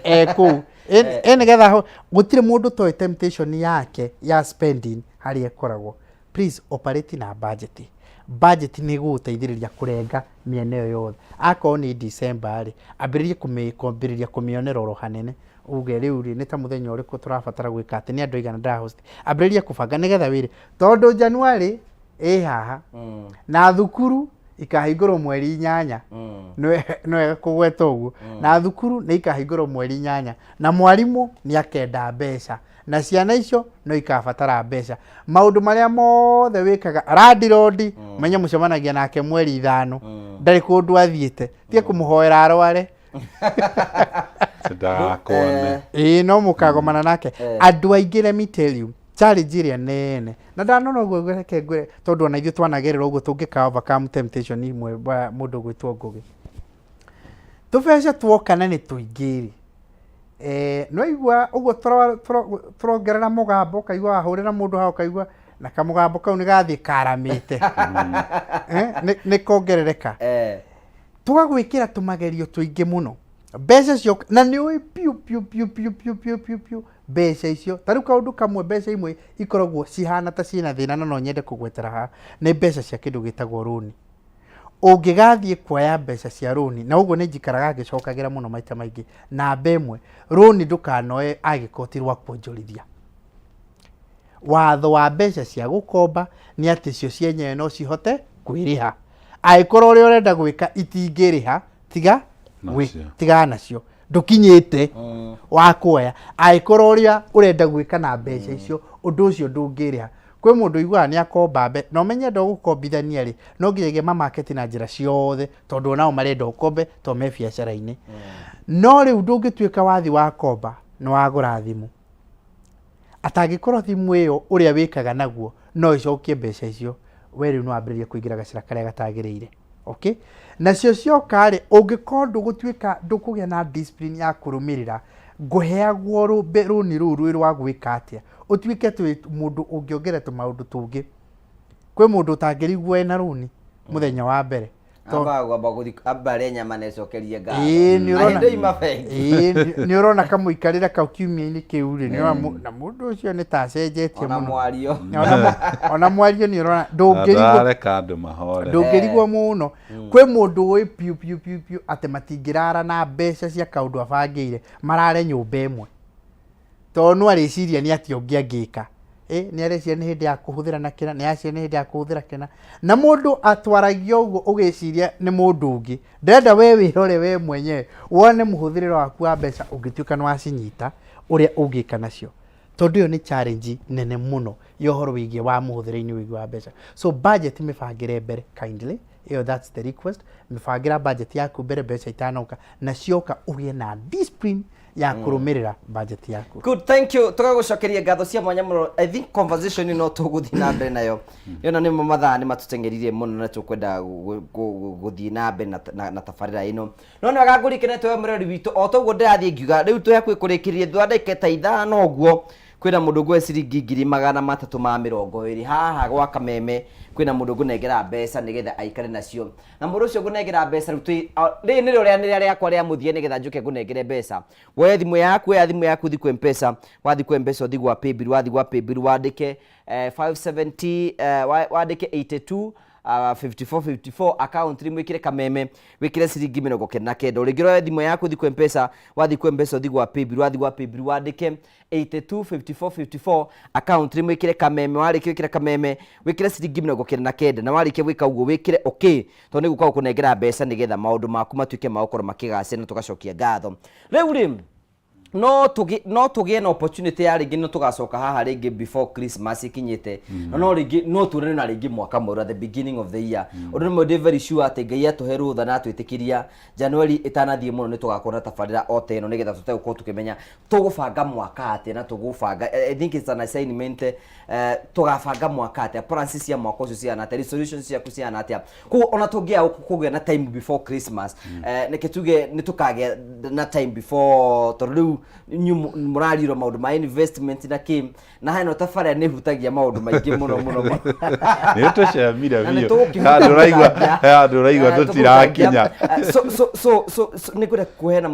e kũu. Ĩ nĩgetha gũtirĩ mũndũ ũtoĩ temptation yake ya spending harĩa ĩkoragwo. Please operate na budget. Budget nĩ ĩgũgũteithĩrĩria kũrenga mĩena ĩyo yothe. Akorwo nĩ December rĩ, ambĩrĩria kwambĩrĩria kũmĩonera oro hanene. Uge rĩu rĩ, nĩ ta mũthenya ũrĩkũ tũrabatara gwĩka atĩ, nĩ andũ aigana ndĩra host. Ambĩrĩria kũbanga nĩgetha wĩre, tondũ January ĩ haha na thukuru ikahingũrwo mweri 8. Nĩ wega kũgweta ũguo. Na thukuru nĩ ikahingũrwo mweri 8 na mwarimũ nĩ akenda mbeca na ciana icio no ikabatara mbeca. Maũndũ marĩa mothe wĩkaga landlord menye mũcemanagia nake mweri 5, ndarĩ kũndũ athiĩte, tiga kũmũhoera arware. Ndagakuone. Ĩĩ, no mũkagomana nake. Andũ aingĩ, let me tell you, challenge ĩrĩa nene na ndanona ũguo, reke ngwĩre, tondũ ona ithuĩ twanagerera ũguo, tũngĩka overcome temptation imwe wa mũndũ gwĩtwo Ngũgĩ, tũbeca tuoka na nĩ tũingĩ rĩ, nĩwaigua ũguo tũrongerera mũgambo, ũkaigua wahũrĩra mũndũ haha, ũkaigua na kamũgambo kau nĩ gathiĩ karamĩte. Nĩ kongerereka. Tũgagwĩkĩra tũmagerio tũingĩ mũno mbeca cioka, na nĩ ũĩ piũ piũ piũ piũ piũ piũ piũ piũ mbeca icio. Ta rĩu kaũndũ kamwe, mbeca imwe ikoragwo cihana ta ciĩna thĩna, na no nyende kũgwetera haha, nĩ mbeca cia kĩndũ gĩtagwo rũni. Ũngĩgathiĩ kuoya mbeca cia rũni, na ũguo nĩ njikaraga ngĩcokagĩra mũno maita maingĩ, namba ĩmwe, rũni ndũkanoe angĩkorwo ti rwa kuonjorithia. Watho wa mbeca cia gũkomba nĩ atĩ cio cienyewe no cihote kwĩrĩha. Angĩkorwo ũrĩa ũrenda gwĩka itingĩrĩha, tiga Nacio. Tigana nacio, ndũkinyĩte wa kuoya. Angĩkorwo ũrĩa ũrenda gwĩka na mbeca icio, ũndũ ũcio ndũngĩrĩha. Kwĩ mũndũ ũiguaga nĩ akomba mbe na ũmenye andũ a gũkombithania rĩ, no nginyagia mamaketi na njĩra ciothe, tondũ onao marenda ũkombe tondũ me biacara-inĩ. No rĩu ndũngĩtuĩka wathi wakomba nĩ wagũra thimũ, atangĩkorwo thimũ ĩyo ũrĩa wĩkaga naguo no ĩcokie mbeca icio, we rĩu nĩ wambĩrĩria kũingĩra gacĩra karĩa gatagĩrĩire. Okay, nacio cioka rĩ, ũngĩkorwo ndũgũtuĩka ndũkũgĩa na discipline ya kũrũmĩrĩra ngũheagwo rũni rũu rwĩ rwa gwĩka atĩa, ũtuĩke twĩ mũndũ ũngĩongerera tũmaũndũ tũngĩ. Kwĩ mũndũ ũtangĩrigwo ena rũni mũthenya wa mbere. Ambaga kwamba gũthi amba arĩe nyama na ecokerie ngatho. Ĩĩ, nĩ ũrona. Ahĩndĩ ima bengi. Ĩĩ, nĩ ũrona kamũikarĩre kau kiumia-inĩ kĩu rĩ, nĩ ũrona na mũndũ ũcio nĩ ta acenjetie Ona mũno. mwario. Ona mwario nĩ ũrona ndũngĩrigwo. Ndarareka andũ mahore. Ndũngĩrigwo mũno. Kwĩ mũndũ ũĩ piũ piũ piũ piũ atĩ matingĩrara na mbeca cia kaũndũ abangĩire marare nyũmba ĩmwe, tondũ no arĩciria nĩ atĩa ũngĩ angĩka. Nĩ areciria nĩ hĩndĩ ya kũhũthĩra na kĩna, nĩ areciria nĩ hĩndĩ ya kũhũthĩra kĩna, na mũndũ atwaragia ũguo ũgĩciria nĩ mũndũ ũngĩ. Ndĩrenda we wĩrore we mwenyewe wone mũhũthĩrĩre waku wa mbeca ũngĩtuĩka nĩ wacinyita, ũrĩa ũngĩka nacio, tondũ ĩyo nĩ challenge nene mũno ya ũhoro wĩgiĩ wa mũhũthĩre-inĩ wĩgiĩ wa mbeca. So budget mĩbangĩre mbere kindly, ĩyo that's the request. Mĩbangĩra budget yaku mbere mbeca itanoka, na cioka ũgĩe na discipline ya kũrũmĩrĩra budget yaku. Good, thank you. Tũgagũcokeria ngatho cia mwanya mũno. I think conversation ĩno tũgũthiĩ na mbere nayo. Yona nĩ mathaa nĩ matũteng'eririe mũno na tũkwenda gũthiĩ na mbere na tabarĩra ĩno. No nĩ wega ngũririkane twe mũrori witũ, o toguo ndĩrathiĩ ngiuga rĩu twĩ hakuhĩ kũrĩkĩrĩria thutha wa ndagĩka ta 5 ũguo, kwĩna mũndũ ngũhe ciringi 320,000 haha gwa Kameme. Kwĩna mũndũ ngũnengera mbeca nĩgetha aikare nacio, na mũndũ ũcio ngũnengera mbeca rĩu twĩ rĩrĩ nĩrĩo rĩanĩrĩra rĩakwa rĩa mũthia nĩgetha njũke ngũnengere mbeca. Woe thimũ yaku, oya thimũ yaku, thiĩ kwĩ Mpesa. Wathiĩ kwĩ Mpesa, ũthiĩ gwa paybill. Wathiĩ gwa paybill, wandĩke 570, wandĩke 82 54 54, account nĩ mwĩkĩre Kameme, wĩkĩre ciringi 99. Rĩngĩ roe thimũ yaku, ũthiĩ kwĩ Mpesa. Wathiĩ kwĩ Mpesa, ũthiĩ gwa paybill. Wathiĩ gwa paybill, wandĩke 82 54 54, account nĩ mwĩkĩre Kameme. Warĩkia gwĩkĩra Kameme, wĩkĩre ciringi 99, na warĩkia gwĩka ũguo wĩkĩre okay, tondũ nĩ gũka gũkũnengera mbeca nĩgetha maũndũ maku matuĩke ma gũkorwo makĩgacĩra, na tũgacokia ngatho. Rĩu rĩ, No tũgĩ no tũgĩe na opportunity ya rĩngĩ no tũgacoka haha rĩngĩ before Christmas ĩkinyĩte, na no rĩngĩ no tuonane na rĩngĩ mwaka mwerũ at the beginning of the year. Ũndũ nĩmwe ndĩ very sure atĩ Ngai atũhe rũtha na atwĩtĩkĩria January ĩtanathiĩ mũno, nĩ tũgakorwo na tabarĩra o ta ĩno, nĩgetha tũte gũkorwo tũkĩmenya tũgũbanga mwaka atĩa na tũgũbanga, I think it's an assignment, tũgabanga mwaka atĩa, plans cia mwaka ũcio cihana atĩa, resolutions ciaku cihana atĩa. Koguo ona tũngĩaga kũgĩa na time before Christmas, reke tuge nĩ tũkagĩa na time before, tondũ rĩu inyuĩ mũrariũra maũndũ ma investment na kĩ na heno tabarĩra nĩ ĩhutagia maũndũ maingĩ mũno mũno mũno. Nĩ tũcemire Na nĩ biũ. tũgũkĩhuta Handũ ũraigua mũtambia. handũ ũraigua tũtirakinya. So nĩ ngwenda kũheana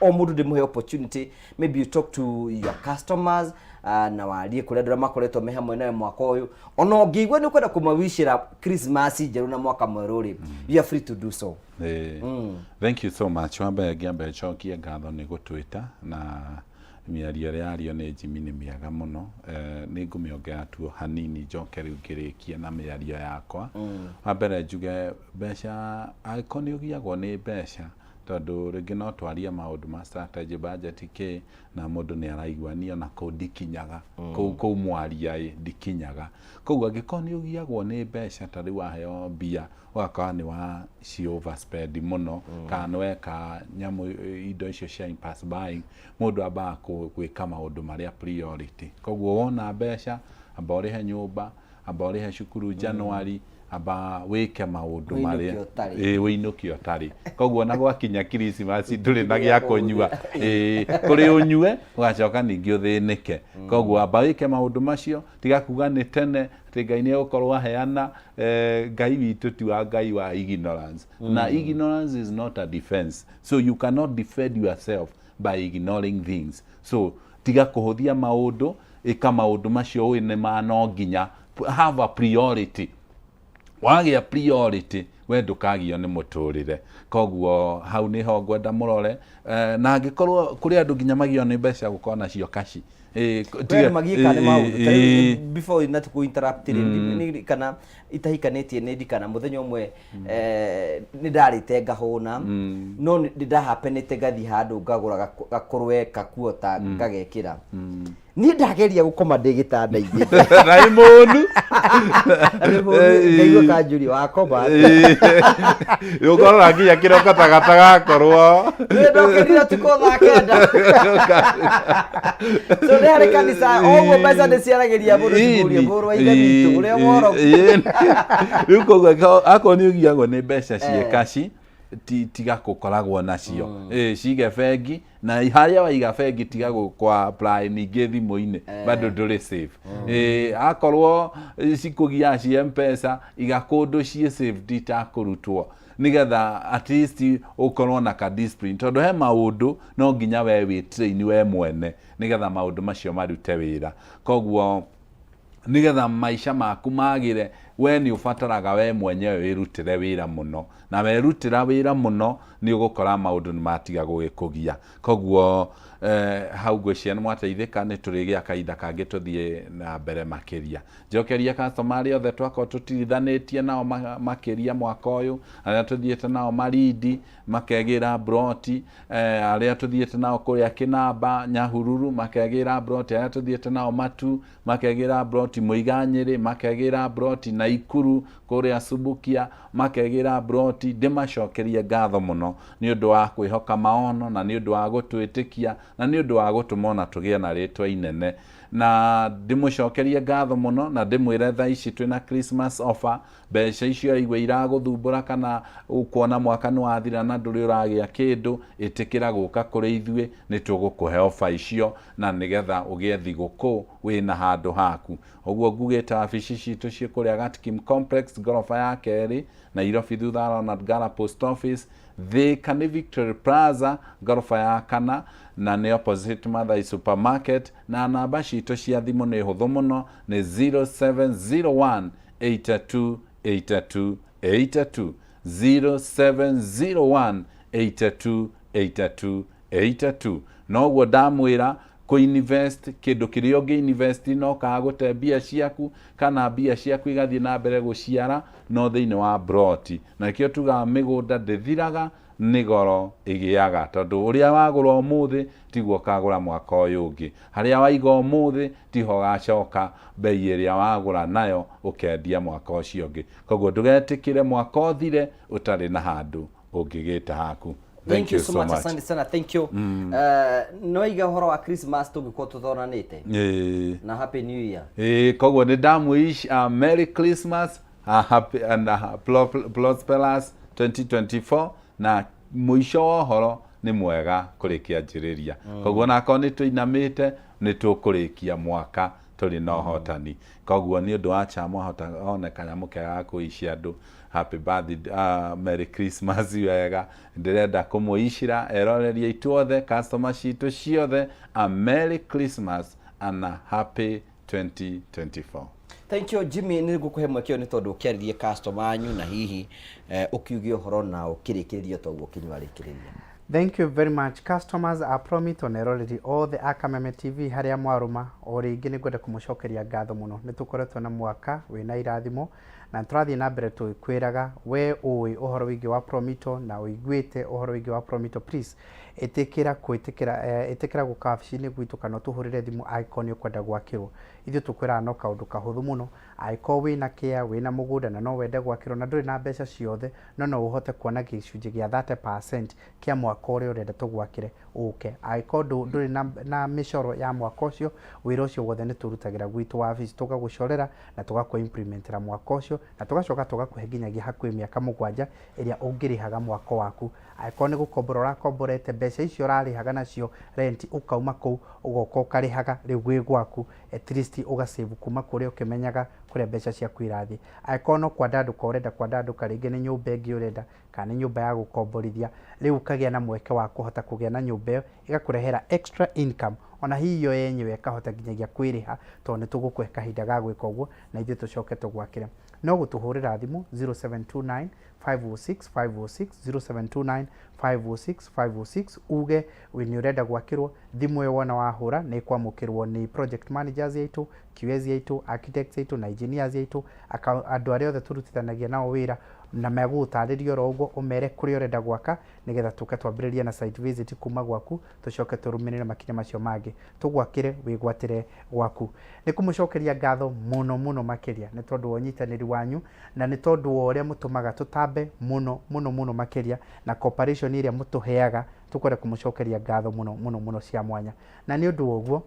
o mũndũ, ndĩmũhe opportunity, maybe you talk to your customers, na warie kũrĩ andũ arĩa makoretwo me hamwe nawe mwaka ũyũ. Ona ũngĩigua nĩ ũkwenda kũmawicĩra Christmas njerũ na mwaka mwerũ rĩ, you are free to do so. Thank you so much. Wambe ngĩambe ncokie ngatho nĩ gũtwĩta, na mĩario ĩrĩa yario nĩ Jimmy nĩ mĩega mũno. Nĩ ngũmĩongera tu hanini, njoke rĩu ngĩrĩkie na mĩario yakwa. Wa mbere njuge mbeca, angĩkorwo nĩ ũgiagwo nĩ mbeca, tondũ rĩngĩ no twarie maũndũ ma strategy, budget, kĩ, na mũndũ nĩ araigua niĩ ona kũu ndikinyaga, kũu mwaria ĩ ndikinyaga. Koguo angĩkorwo nĩ ũgiagwo nĩ mbeca, ta rĩu waheo mbia ũgakora nĩ wa ci overspend mũno, kana nĩ weka nyamũ indo icio cia impulse buying, mũndũ ambaga gwĩka maũndũ marĩa priority. Koguo wona mbeca, amba ũrĩhe nyũmba, amba ũrĩhe cukuru January, amba wĩke maũndũ Wĩinũke marĩa ũtarĩ. Wĩinũke ũtarĩ. Koguo ona gwakinya Christmas ndũrĩ na gĩa kũnyua, kũrĩ ũnyue ũgacoka ningĩ ũthĩnĩke. Koguo amba wĩke maũndũ macio, tiga kuga nĩ tene atĩ Ngai nĩ egũkorwo aheana. Ngai witũ ti wa Ngai wa ignorance, na ignorance is not a defense, so you cannot defend yourself by ignoring things. So tiga kũhũthia maũndũ, ĩka maũndũ macio ũĩ nĩ ma no nginya. Have a priority. Wagĩa priority, we ndũkagio nĩ mũtũrĩre. Koguo hau nĩho ngwenda mũrore. Na angĩkorwo kũrĩ andũ nginya magio nĩ mbeca gũkorwo nacio kaci. Kwĩ andũ magiĩkaga nĩ maũndũ. Ta rĩu, before na tũkũ interrupt rĩ, kana itahikanĩtie, nĩ ndikana mũthenya ũmwe nĩ ndarĩte ngahũna, no nĩ ndahapenĩte ngathiĩ handũ ngagũra gakũrwe kakuota ngagekĩra. Niĩ ndageria gũkoma ndĩ gĩtanda-inĩ na ĩ mũnu. Ngaigua kanjũria wakoma. Ũkorora nginya kĩroko ta gatagakorwo. Nĩ ndokĩrire ũtukũ thaa 9. So nĩ harĩ kanitha o ũguo mbeca nĩ ciaragĩria mũndũ, cikũria mũrũ wa ithe witũ ũrĩa woro. Rĩu koguo akorwo nĩ ũgiagwo nĩ mbeca ciĩ kaci, tiga gũkoragwo nacio. Cige bengi, na harĩa waiga bengi tiga gũkwa apply ningĩ thimũ-inĩ, bado ndũrĩ safe. Akorwo cikũgiaga ci M-Pesa, iga kũndũ ciĩ saved itakũrutwo, nĩgetha at least ũkorwo na ka discipline, tondũ he maũndũ no nginya we wĩ train we mwene nĩgetha maũndũ macio marute wĩra. Koguo nĩgetha maica maku magĩre, we nĩ ũbataraga we mwenyewe wĩrutĩre wĩra mũno, na werutĩra wĩra mũno nĩ ũgũkora maũndũ nĩ matiga gũgĩkũgia. Koguo hau ngwĩciria nĩ mwateithĩka. Nĩ tũrĩgĩa kahinda kangĩ tũthiĩ na mbere makĩria. Njokerie customer arĩa othe twakorwo tũtirithanĩtie nao makĩria mwaka ũyũ, arĩa tũthiĩte nao Malindi makegĩra broti, arĩa tũthiĩte nao kũrĩa Kĩnamba Nyahururu makegĩra broti, arĩa tũthiĩte nao Matu makegĩra broti, Mũiga Nyĩrĩ makegĩra broti, Naikuru kũrĩa Subukia makegĩra broti. Ndĩmacokerie ngatho mũno nĩ ũndũ wa kwĩhoka maono, na nĩ ũndũ wa gũtwĩtĩkia, na nĩ ũndũ wa gũtũma ona tũgĩe na rĩtwa inene. Na ndĩmũcokerie ngatho mũno, na ndĩmwĩre thaa ici twĩna Christmas offer. Mbeca icio igwe iragũthumbũra, kana ũkuona mwaka nĩ wathira na ndũrĩ ũragĩa kĩndũ, ĩtĩkĩra gũka kũrĩ ithuĩ, nĩ tũgũkũhe ofa icio, na nĩgetha ũgĩe thigũkũ wĩna handũ haku. Ũguo ngugĩte wabici citũ ciĩ kũrĩa Gatkim Complex, ngoroba ya kerĩ, Nairobi, thutha wa Ronald Ngala Post Office. Thika nĩ Victory Plaza, ngoroba ya kana, na nĩ opposite Mathai Supermarket. Na namba citũ cia thimũ nĩ hũthũ mũno, nĩ 0701 82 82 82, 0701 82 82 82. Noguo ndamwĩra, kũ-invest kĩndũ kĩrĩa ũngĩ invest no kaga gũte mbia ciaku, kana mbia ciaku igathiĩ na mbere gũciara, no thĩinĩ wa broti. Na nĩkĩo tugaga mĩgũnda ndĩthiraga. Nĩ goro ĩgĩaga tondũ ũrĩa wagũra ũmũthĩ tiguo ũkagũra mwaka ũyũ ũngĩ. Harĩa waiga ũmũthĩ tiho ũgacoka mbei ĩrĩa wagũra nayo ũkendia mwaka ũcio ũngĩ. Koguo ndũgetĩkĩre mwaka ũthire ũtarĩ na handũ ũngĩgĩte haku. Thank you so much. Asante sana, thank you. No iga ũhoro wa Christmas tũngĩkorwo tũtonanĩte na Happy New Year. Ĩĩ, koguo nĩ ndamwish Merry Christmas, happy and prosperous 2024, na mũico wa ũhoro nĩ mwega kũrĩ kĩanjĩrĩria. Koguo onakorwo nĩ tũinamĩte, nĩ tũkũrĩkia mwaka tũrĩ na ũhotani. Koguo nĩ ũndũ wa chama hota one kanyamũ kega ga kũici andũ happy birthday, Merry Christmas wega. Ndĩrenda kũmũicira eroreri aitũ othe, customer citũ ciothe, a Merry Christmas and a happy 2024. Thank you, Jimmy. Nĩ ngũkũhe mweke ũyũ nĩ tondũ ũkĩarĩrie customer anyu na hihi ũkiuge ũhoro na ũkĩrĩkĩrĩria toguo Kinyua arĩkĩrĩria. Thank you very much, customers a Promito na eroreri othe a Kameme TV harĩa mwarũma. O rĩngĩ nĩ ngwenda kũmũcokeria ngatho mũno. Nĩ tũkoretwo na mwaka wĩna irathimo na nĩ tũrathiĩ na mbere tũgĩkwĩraga we ũĩ ũhoro wĩgiĩ wa Promito na ũiguĩte ũhoro wĩgiĩ wa Promito, please ĩtĩkĩra kwĩtĩkĩra, ĩtĩkĩra gũka wabici-inĩ gwitũ kana ũtũhũrĩre thimũ angĩkorwo nĩ ũkwenda gwakĩrwo. Ithuĩ tũkwĩraga no kaũndũ kahũthũ mũno. Angĩkorwo wĩna kĩa wĩna mũgũnda na no wende gwakĩrwo na ndũrĩ na mbeca ciothe, no ũhote kuona gĩcunjĩ gĩa 30% kĩa mwaka ũrĩa ũrenda tũgwakĩre, ũke. Angĩkorwo ndũrĩ na mĩcoro ya mwaka ũcio, wĩra ũcio wothe nĩ tũrutagĩra gwitũ wabici, tũgagũcorera na tũgakũ implementera mwaka ũcio na tũgacoka tũgakũhe nginyagia hakuhĩ mĩaka 7 ĩrĩa ũngĩrĩhaga mwako waku. Angĩkorwo nĩ gũkombora ũrakomborete, mbeca icio ũrarĩhaga nacio rent ũkauma kũu, ũgoka ũkarĩhaga rĩu gwĩ gwaku, at least ũgasave kuma kũrĩa ũkĩmenyaga kũrĩa mbeca ciaku irathiĩ. Angĩkorwo no kwandandũka ũrenda kwandandũka, rĩngĩ nĩ nyũmba ĩngĩ ũrenda kana nĩ nyũmba ya gũkomborithia, rĩu ũkagĩa na mweke wa kũhota kũgĩa na nyũmba ĩyo ĩgakũrehera extra income, ona hihi yo yenyewe ĩkahota nginyagia kwĩrĩha, tondũ nĩ tũgũkũhe kahinda ga gwĩka ũguo na ithuĩ tũcoke tũgwakĩre. No gũtũhũrĩra thimũ 0729 506 506, 0729 506 506, uge wĩ nĩ ũrenda gwakĩrwo. Thimũ ĩyo wona wahũra nĩ ĩkwamũkĩrwo nĩ project managers aitũ, QS aitũ, architects aitũ na engineers aitũ, andũ arĩa othe tũrutithanagia nao wĩra, na megũgũtarĩria oro ũguo, ũmere kũrĩa ũrenda gwaka nĩgetha tũke twambĩrĩrie na site visit kuma gwaku, tũcoke tũrũmĩrĩre makinya macio mangĩ tũgwakĩre wĩgwatĩre gwaku. Nĩ kũmũcokeria ngatho mũno mũno makĩria nĩ tondũ wa ũnyitanĩri wanyu na nĩ tondũ wa ũrĩa mũtũmaga tũtambe mũno mũno mũno makĩria na cooperation ĩrĩa mũtũheaga. Tũkwenda kũmũcokeria ngatho mũno mũno mũno cia mwanya, na nĩ ũndũ wa ũguo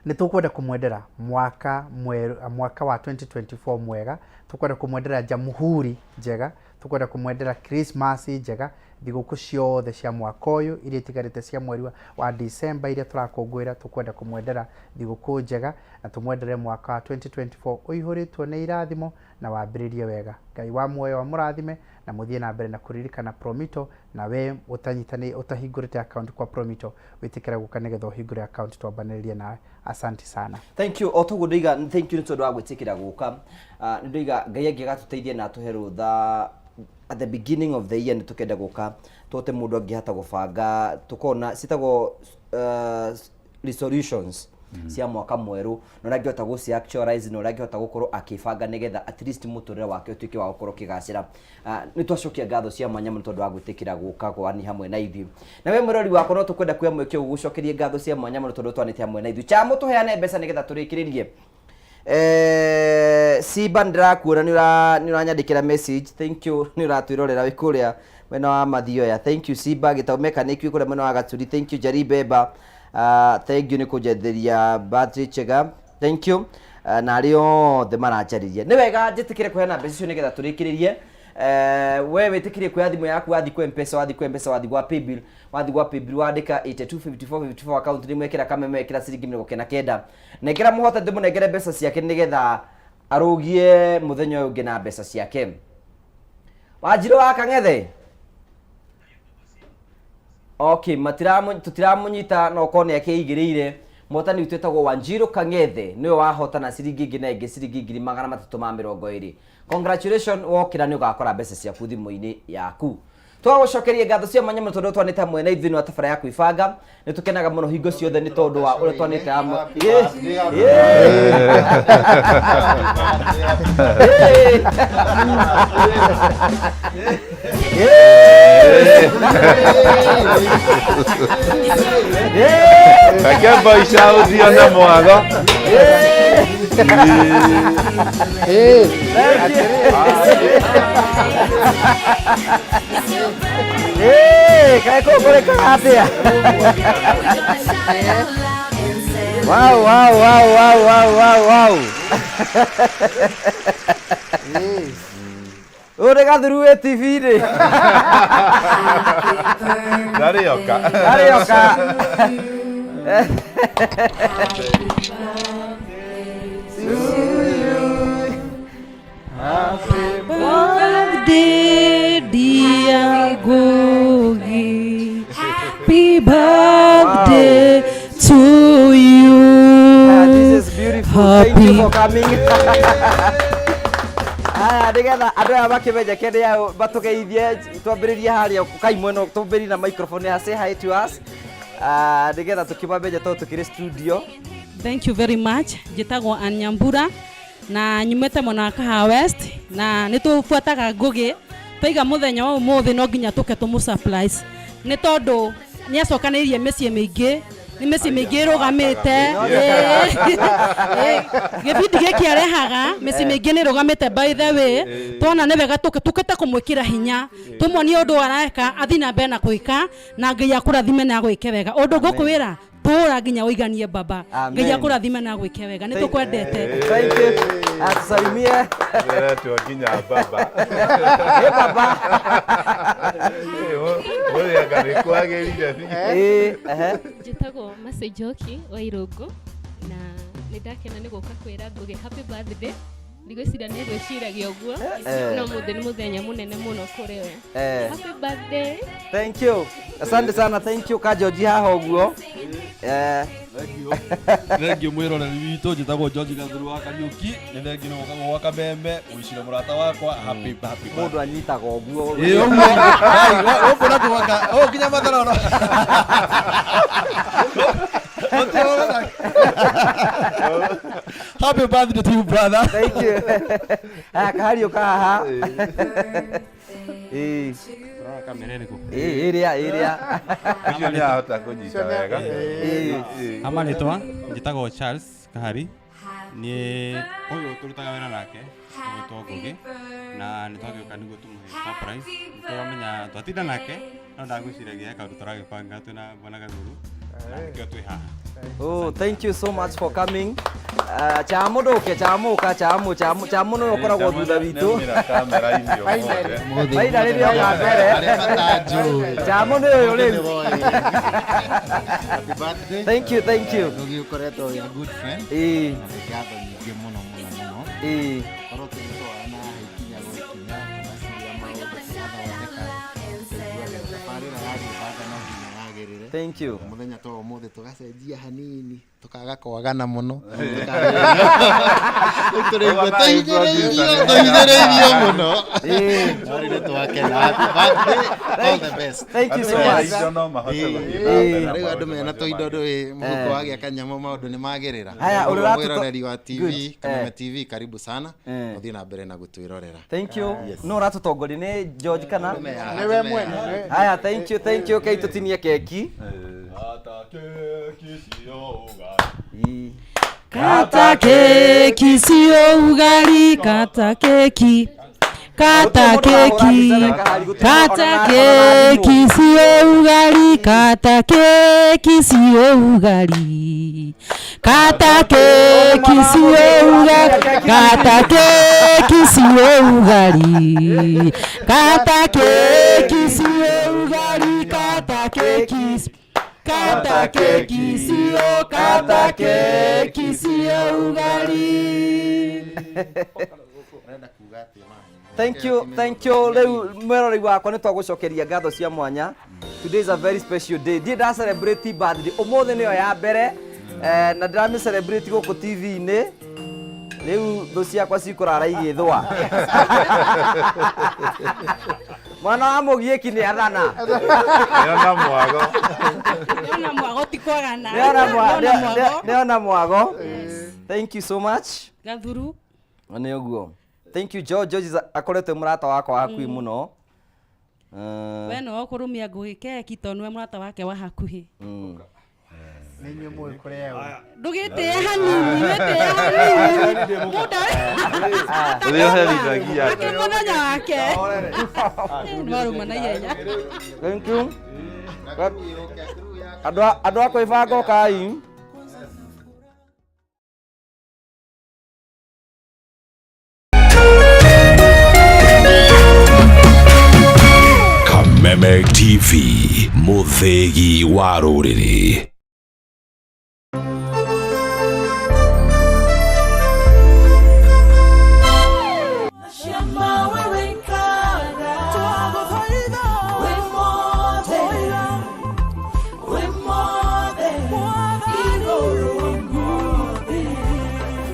nĩ tũkwenda kũmwendera mwaka mwerũ, mwaka wa 2024 mwega. Tũkwenda kũmwendera jamhuri njega, tũkwenda kũmwendera Christmas njega, thigũkũ ciothe cia mwaka ũyũ iria itigarĩte cia mweri wa December iria tũrakũngũĩra. Tũkwenda kũmwendera thigũkũ njega na tũmwendere mwaka wa 2024 ũihũrĩtwo nĩ irathimo na wambĩrĩrie wega. Ngai wa muoyo amũrathime na mũthiĩ na mbere na kũririkana Promito. Na we ũtanyitani ũtahingũrĩte account kwa Promito, wĩtĩkĩra gũka nĩgetha ũhingũre account twambanĩrĩrie nawe. Asante sana. Thank you. O toguo ndoiga, thank you nĩ tondũ wa gwĩtĩkĩra gũka. Nĩ ndoiga Ngai angĩgatũteithia na atũhe rũtha at the beginning of the year, nĩ tũkenda gũka tũhote mũndũ angĩhota gũbanga, tũkona citagwo resolutions cia mwaka mwerũ na ũrĩa angĩhota gũci actualize na ũrĩa angĩhota gũkorwo akĩbanga nĩgetha at least mũtũrĩre wake ũtuĩke wa gũkorwo ũkĩgacĩra. Nĩ twacokia ngatho cia mwanya mũno tondũ wa gwĩtĩkĩra gũka kwani hamwe na ithuĩ. Na we mũrori wakwa, no tũkwenda kuoya mweke ũyũ gũcokerie ngatho cia mwanya mũno tondũ twanĩte hamwe na ithuĩ. Chamo, tũheane mbeca nĩgetha tũrĩkĩrĩrie. Simba, ndĩrakuona nĩ ũranyandĩkĩra message. Thank you, nĩ ũratwĩrorera wĩ kũrĩa mwena wa Mathioya. Thank you, Simba Gĩtau Mechanic wĩ kũrĩa mwena wa Gaturi. Thank you, Jari Beba. Thank you nĩ kũnjetheria battery njega. Thank you. Na arĩa othe maranjarĩria, nĩ wega njĩtĩkĩre kũheana mbeca icio nĩgetha tũrĩkĩrĩrie. We wĩtĩkĩrie kuoya thimũ yaku, wathiĩ kwa Mpesa, wathiĩ kwa Mpesa, wathiĩ gwa Paybill, wathiĩ gwa Paybill, wandĩka 825454, account name ĩkĩra Kameme, ĩkĩra ciringi 99. Nengera mũhote ndĩmũnengere mbeca ciake nĩgetha arũgie mũthenya ũyũ ũngĩ na mbeca ciake. Wanjirũ wa Kang'ethe, okay, tũtiramũnyita, no korwo nĩ akĩigĩrĩire. Mũhotani witũ etagwo Wanjiru Kang'ethe, nĩwe wahotana ciringi ĩngĩ na ĩngĩ, ciringi 320,000. Congratulations, wokĩra nĩ ũgakora mbeca ciaku thimũ-inĩ yaku. Twagũcokeria ngatho cia mwanya mũno tondũ twanĩte hamwe na ithuĩ nĩ wa tabara ya kwĩbanga. Nĩ tũkenaga mũno hingo ciothe nĩ tondũ wa ũrĩa twanĩte hamwe. Reke mboica ũthiĩ na mwago. Kaĩ kũu kũrĩkaga atĩa? Wow, wow, wow, wow, wow, wow, wow. Ũyũ nĩ gathuru wĩ TV-inĩ. Ndarĩ oka. Ndarĩ oka. Birthday, dear Ngugi. Happy birthday to you. This is beautiful. Thank you for coming. Aya, nĩgetha andũ aya makĩmenyeke nĩ ao matũgeithie, twambĩrĩrie harĩa kai mwena twambĩrĩrie na microphone ya say hi to us. Ah, nĩgetha tũkĩmamenye tondũ tũkĩrĩ studio. Thank you very much. Njĩtagwo Ann Nyambura na nyumĩte mwena wa Kahawa West na nĩ tũbuataga Ngũgĩ twaiga mũthenya wa ũmũthĩ no nginya tũke tũmũ surprise nĩ tondũ nĩ acokanĩrĩirie mĩciĩ mĩingĩ nĩ mĩciĩ mĩingĩ ĩrũgamĩte. Ĩĩ, gĩbindi gĩkĩ arehaga mĩciĩ mĩingĩ nĩ ĩrũgamĩte. By the way, tuona nĩ wega tũke tũkĩte kũmwĩkĩra hinya, tũmuonie ũndũ areka athiĩ na mbere na gwĩka, na Ngai akũrathime na agwĩke wega. Ũndũ ngũkwĩra, tũra nginya ũiganie baba. Amen. Ngai akũrathime na agwĩke wega, nĩ tũkwendete. Thank you. Atusalimie. Ndĩretwo nginya baba. Ĩ baba. Ũrĩa anga nĩ kwagĩrire. Ĩ, ehe. Njĩtagwo Mercy Njoki wa Irũngũ na nĩ ndakena nĩ gũka kwĩra Ngũgĩ happy birthday. Ndigwĩciria nĩ gwĩciragia ũguo, no mũthĩ nĩ mũthenya mũnene mũno kũrĩ we. Happy birthday. Thank you. Asante sana, thank you Kajoji haha ũguo. Thengio mwĩroreri witũ, njĩtagwo George Gathuru wa Kariũki. Nĩ thengio nĩ gũka gwa Kameme gwĩcira mũrata wakwa happy happy. Mũndũ anyitaga ũguo. Ĩ ũguo. Gũkũ nakuo gwaka ũũ nginya matharoro. Happy birthday to you, brother. Thank you. Haya, kahariũka haha. Ĩ. Kamera ĩrĩkũ? Ĩ, ĩrĩa ĩrĩa. Ũcio nĩ ahota kũnyita wega. Ĩ. Amarĩtwa njĩtagwo Charles Kahari, niĩ ũyũ tũrutaga wĩra nake ũgwĩtwo Ngũgĩ, na nĩ twagĩũka nĩguo tũmũhe surprise. Nĩ tũramenya twatinda nake, no ndagwĩciragia he kaũndũ tũragĩbanga twĩna bwana Gathuru, na nĩkĩo twĩ haha. Oh, thank you so much for coming. Chamu ndũke, chamu ka chamu chamu chamu nĩwe ũkoragwo thutha witũ. Nĩaumĩra kamera-inĩ ũmũthĩ. Finally nĩoka mbere. Arĩa matanjũĩ. Chamu nĩ ũyũ rĩu. Happy birthday. Thank you, thank you. Ngugi ũkoretwo wĩ a good friend. Ĩĩ. Na nĩ ngatho nyingĩ mũno mũno mũno. Ĩĩ. Korwo tũgĩtwarana haha ikinya gwa ikinya, tũgaciria maũndũ, tũgathondeka, tũkaigua wega. Tabarĩra ya gwĩbanga no nginya yagĩrĩre. Thank you. Mũthenya ta ũmũthĩ tũgacenjia hanini, tũkaga kwagana mũno. Rĩu tũraigua tũhinyĩrĩirio, tũhinyĩrĩirio mũno. Ĩĩ. No rĩu nĩ twakena. Happy birthday. All the best. Thank you so much. Indo no mahote Ĩĩ. gũthiĩ na mbere na Rĩu andũ maũndũ mena macio tũindo mangĩ. ndũĩ mũhuko wagĩa kanyamũ maũndũ nĩ magĩrĩra. Haya, Koguo ũrĩa ũratũto- mwĩroreri wa TV, Good. Kameme Eh. TV, karibu sana. Eh. Ũthiĩ na mbere na gũtwĩrorera. Thank you. Yes. No ũratũtongoria nĩ George kana? Nĩwe mwene, nĩwe. Haya, thank you, thank you. Kei tũtinie keki. Ĩ. Kata keki sio ugali, kata keki. Kata keki, kata keki sio ugali, kata keki sio ugali. Kata keki sio ugali, kata keki sio ugali. Kata keki sio ugali, kata keki. Kata keki sio, kata keki sio ugali. Thank you, thank you. Rĩu mwĩroreri wakwa nĩ twagũcokeria ngatho cia mwanya. Today is a very special day. Ndiĩ nda celebrate birthday. Ũmũthĩ nĩyo ya mbere na ndĩramĩ celebrate gũkũ TV-inĩ. Rĩu thũ ciakwa cikũrara igĩthũa. Mwana wa mũgiĩki nĩ athana. Nĩona mwago. Nĩona mwago ti kwagana. Nĩona Nĩona mwago. nĩona mwago. Thank you so much. Gathuru. Nĩ ũguo. Thank you George. George akoretwo mũrata wakwa wa hakuhĩ mũno. We nĩwe ũkũrũmia Ngũgĩ keki tondũ nĩwe mũrata wake wa hakuhĩ. Nĩ inyuĩ mũĩ kũrĩa Ndũgĩtĩe hanini, wĩtĩe hanini. Mũndũ Ũrĩa ũherithagia akĩ mũthenya wake. Nĩwarũma na ihenya. Thank you. Andũ a kwĩbanga ũkai. Kameme TV, mũthĩgi wa rũrĩrĩ.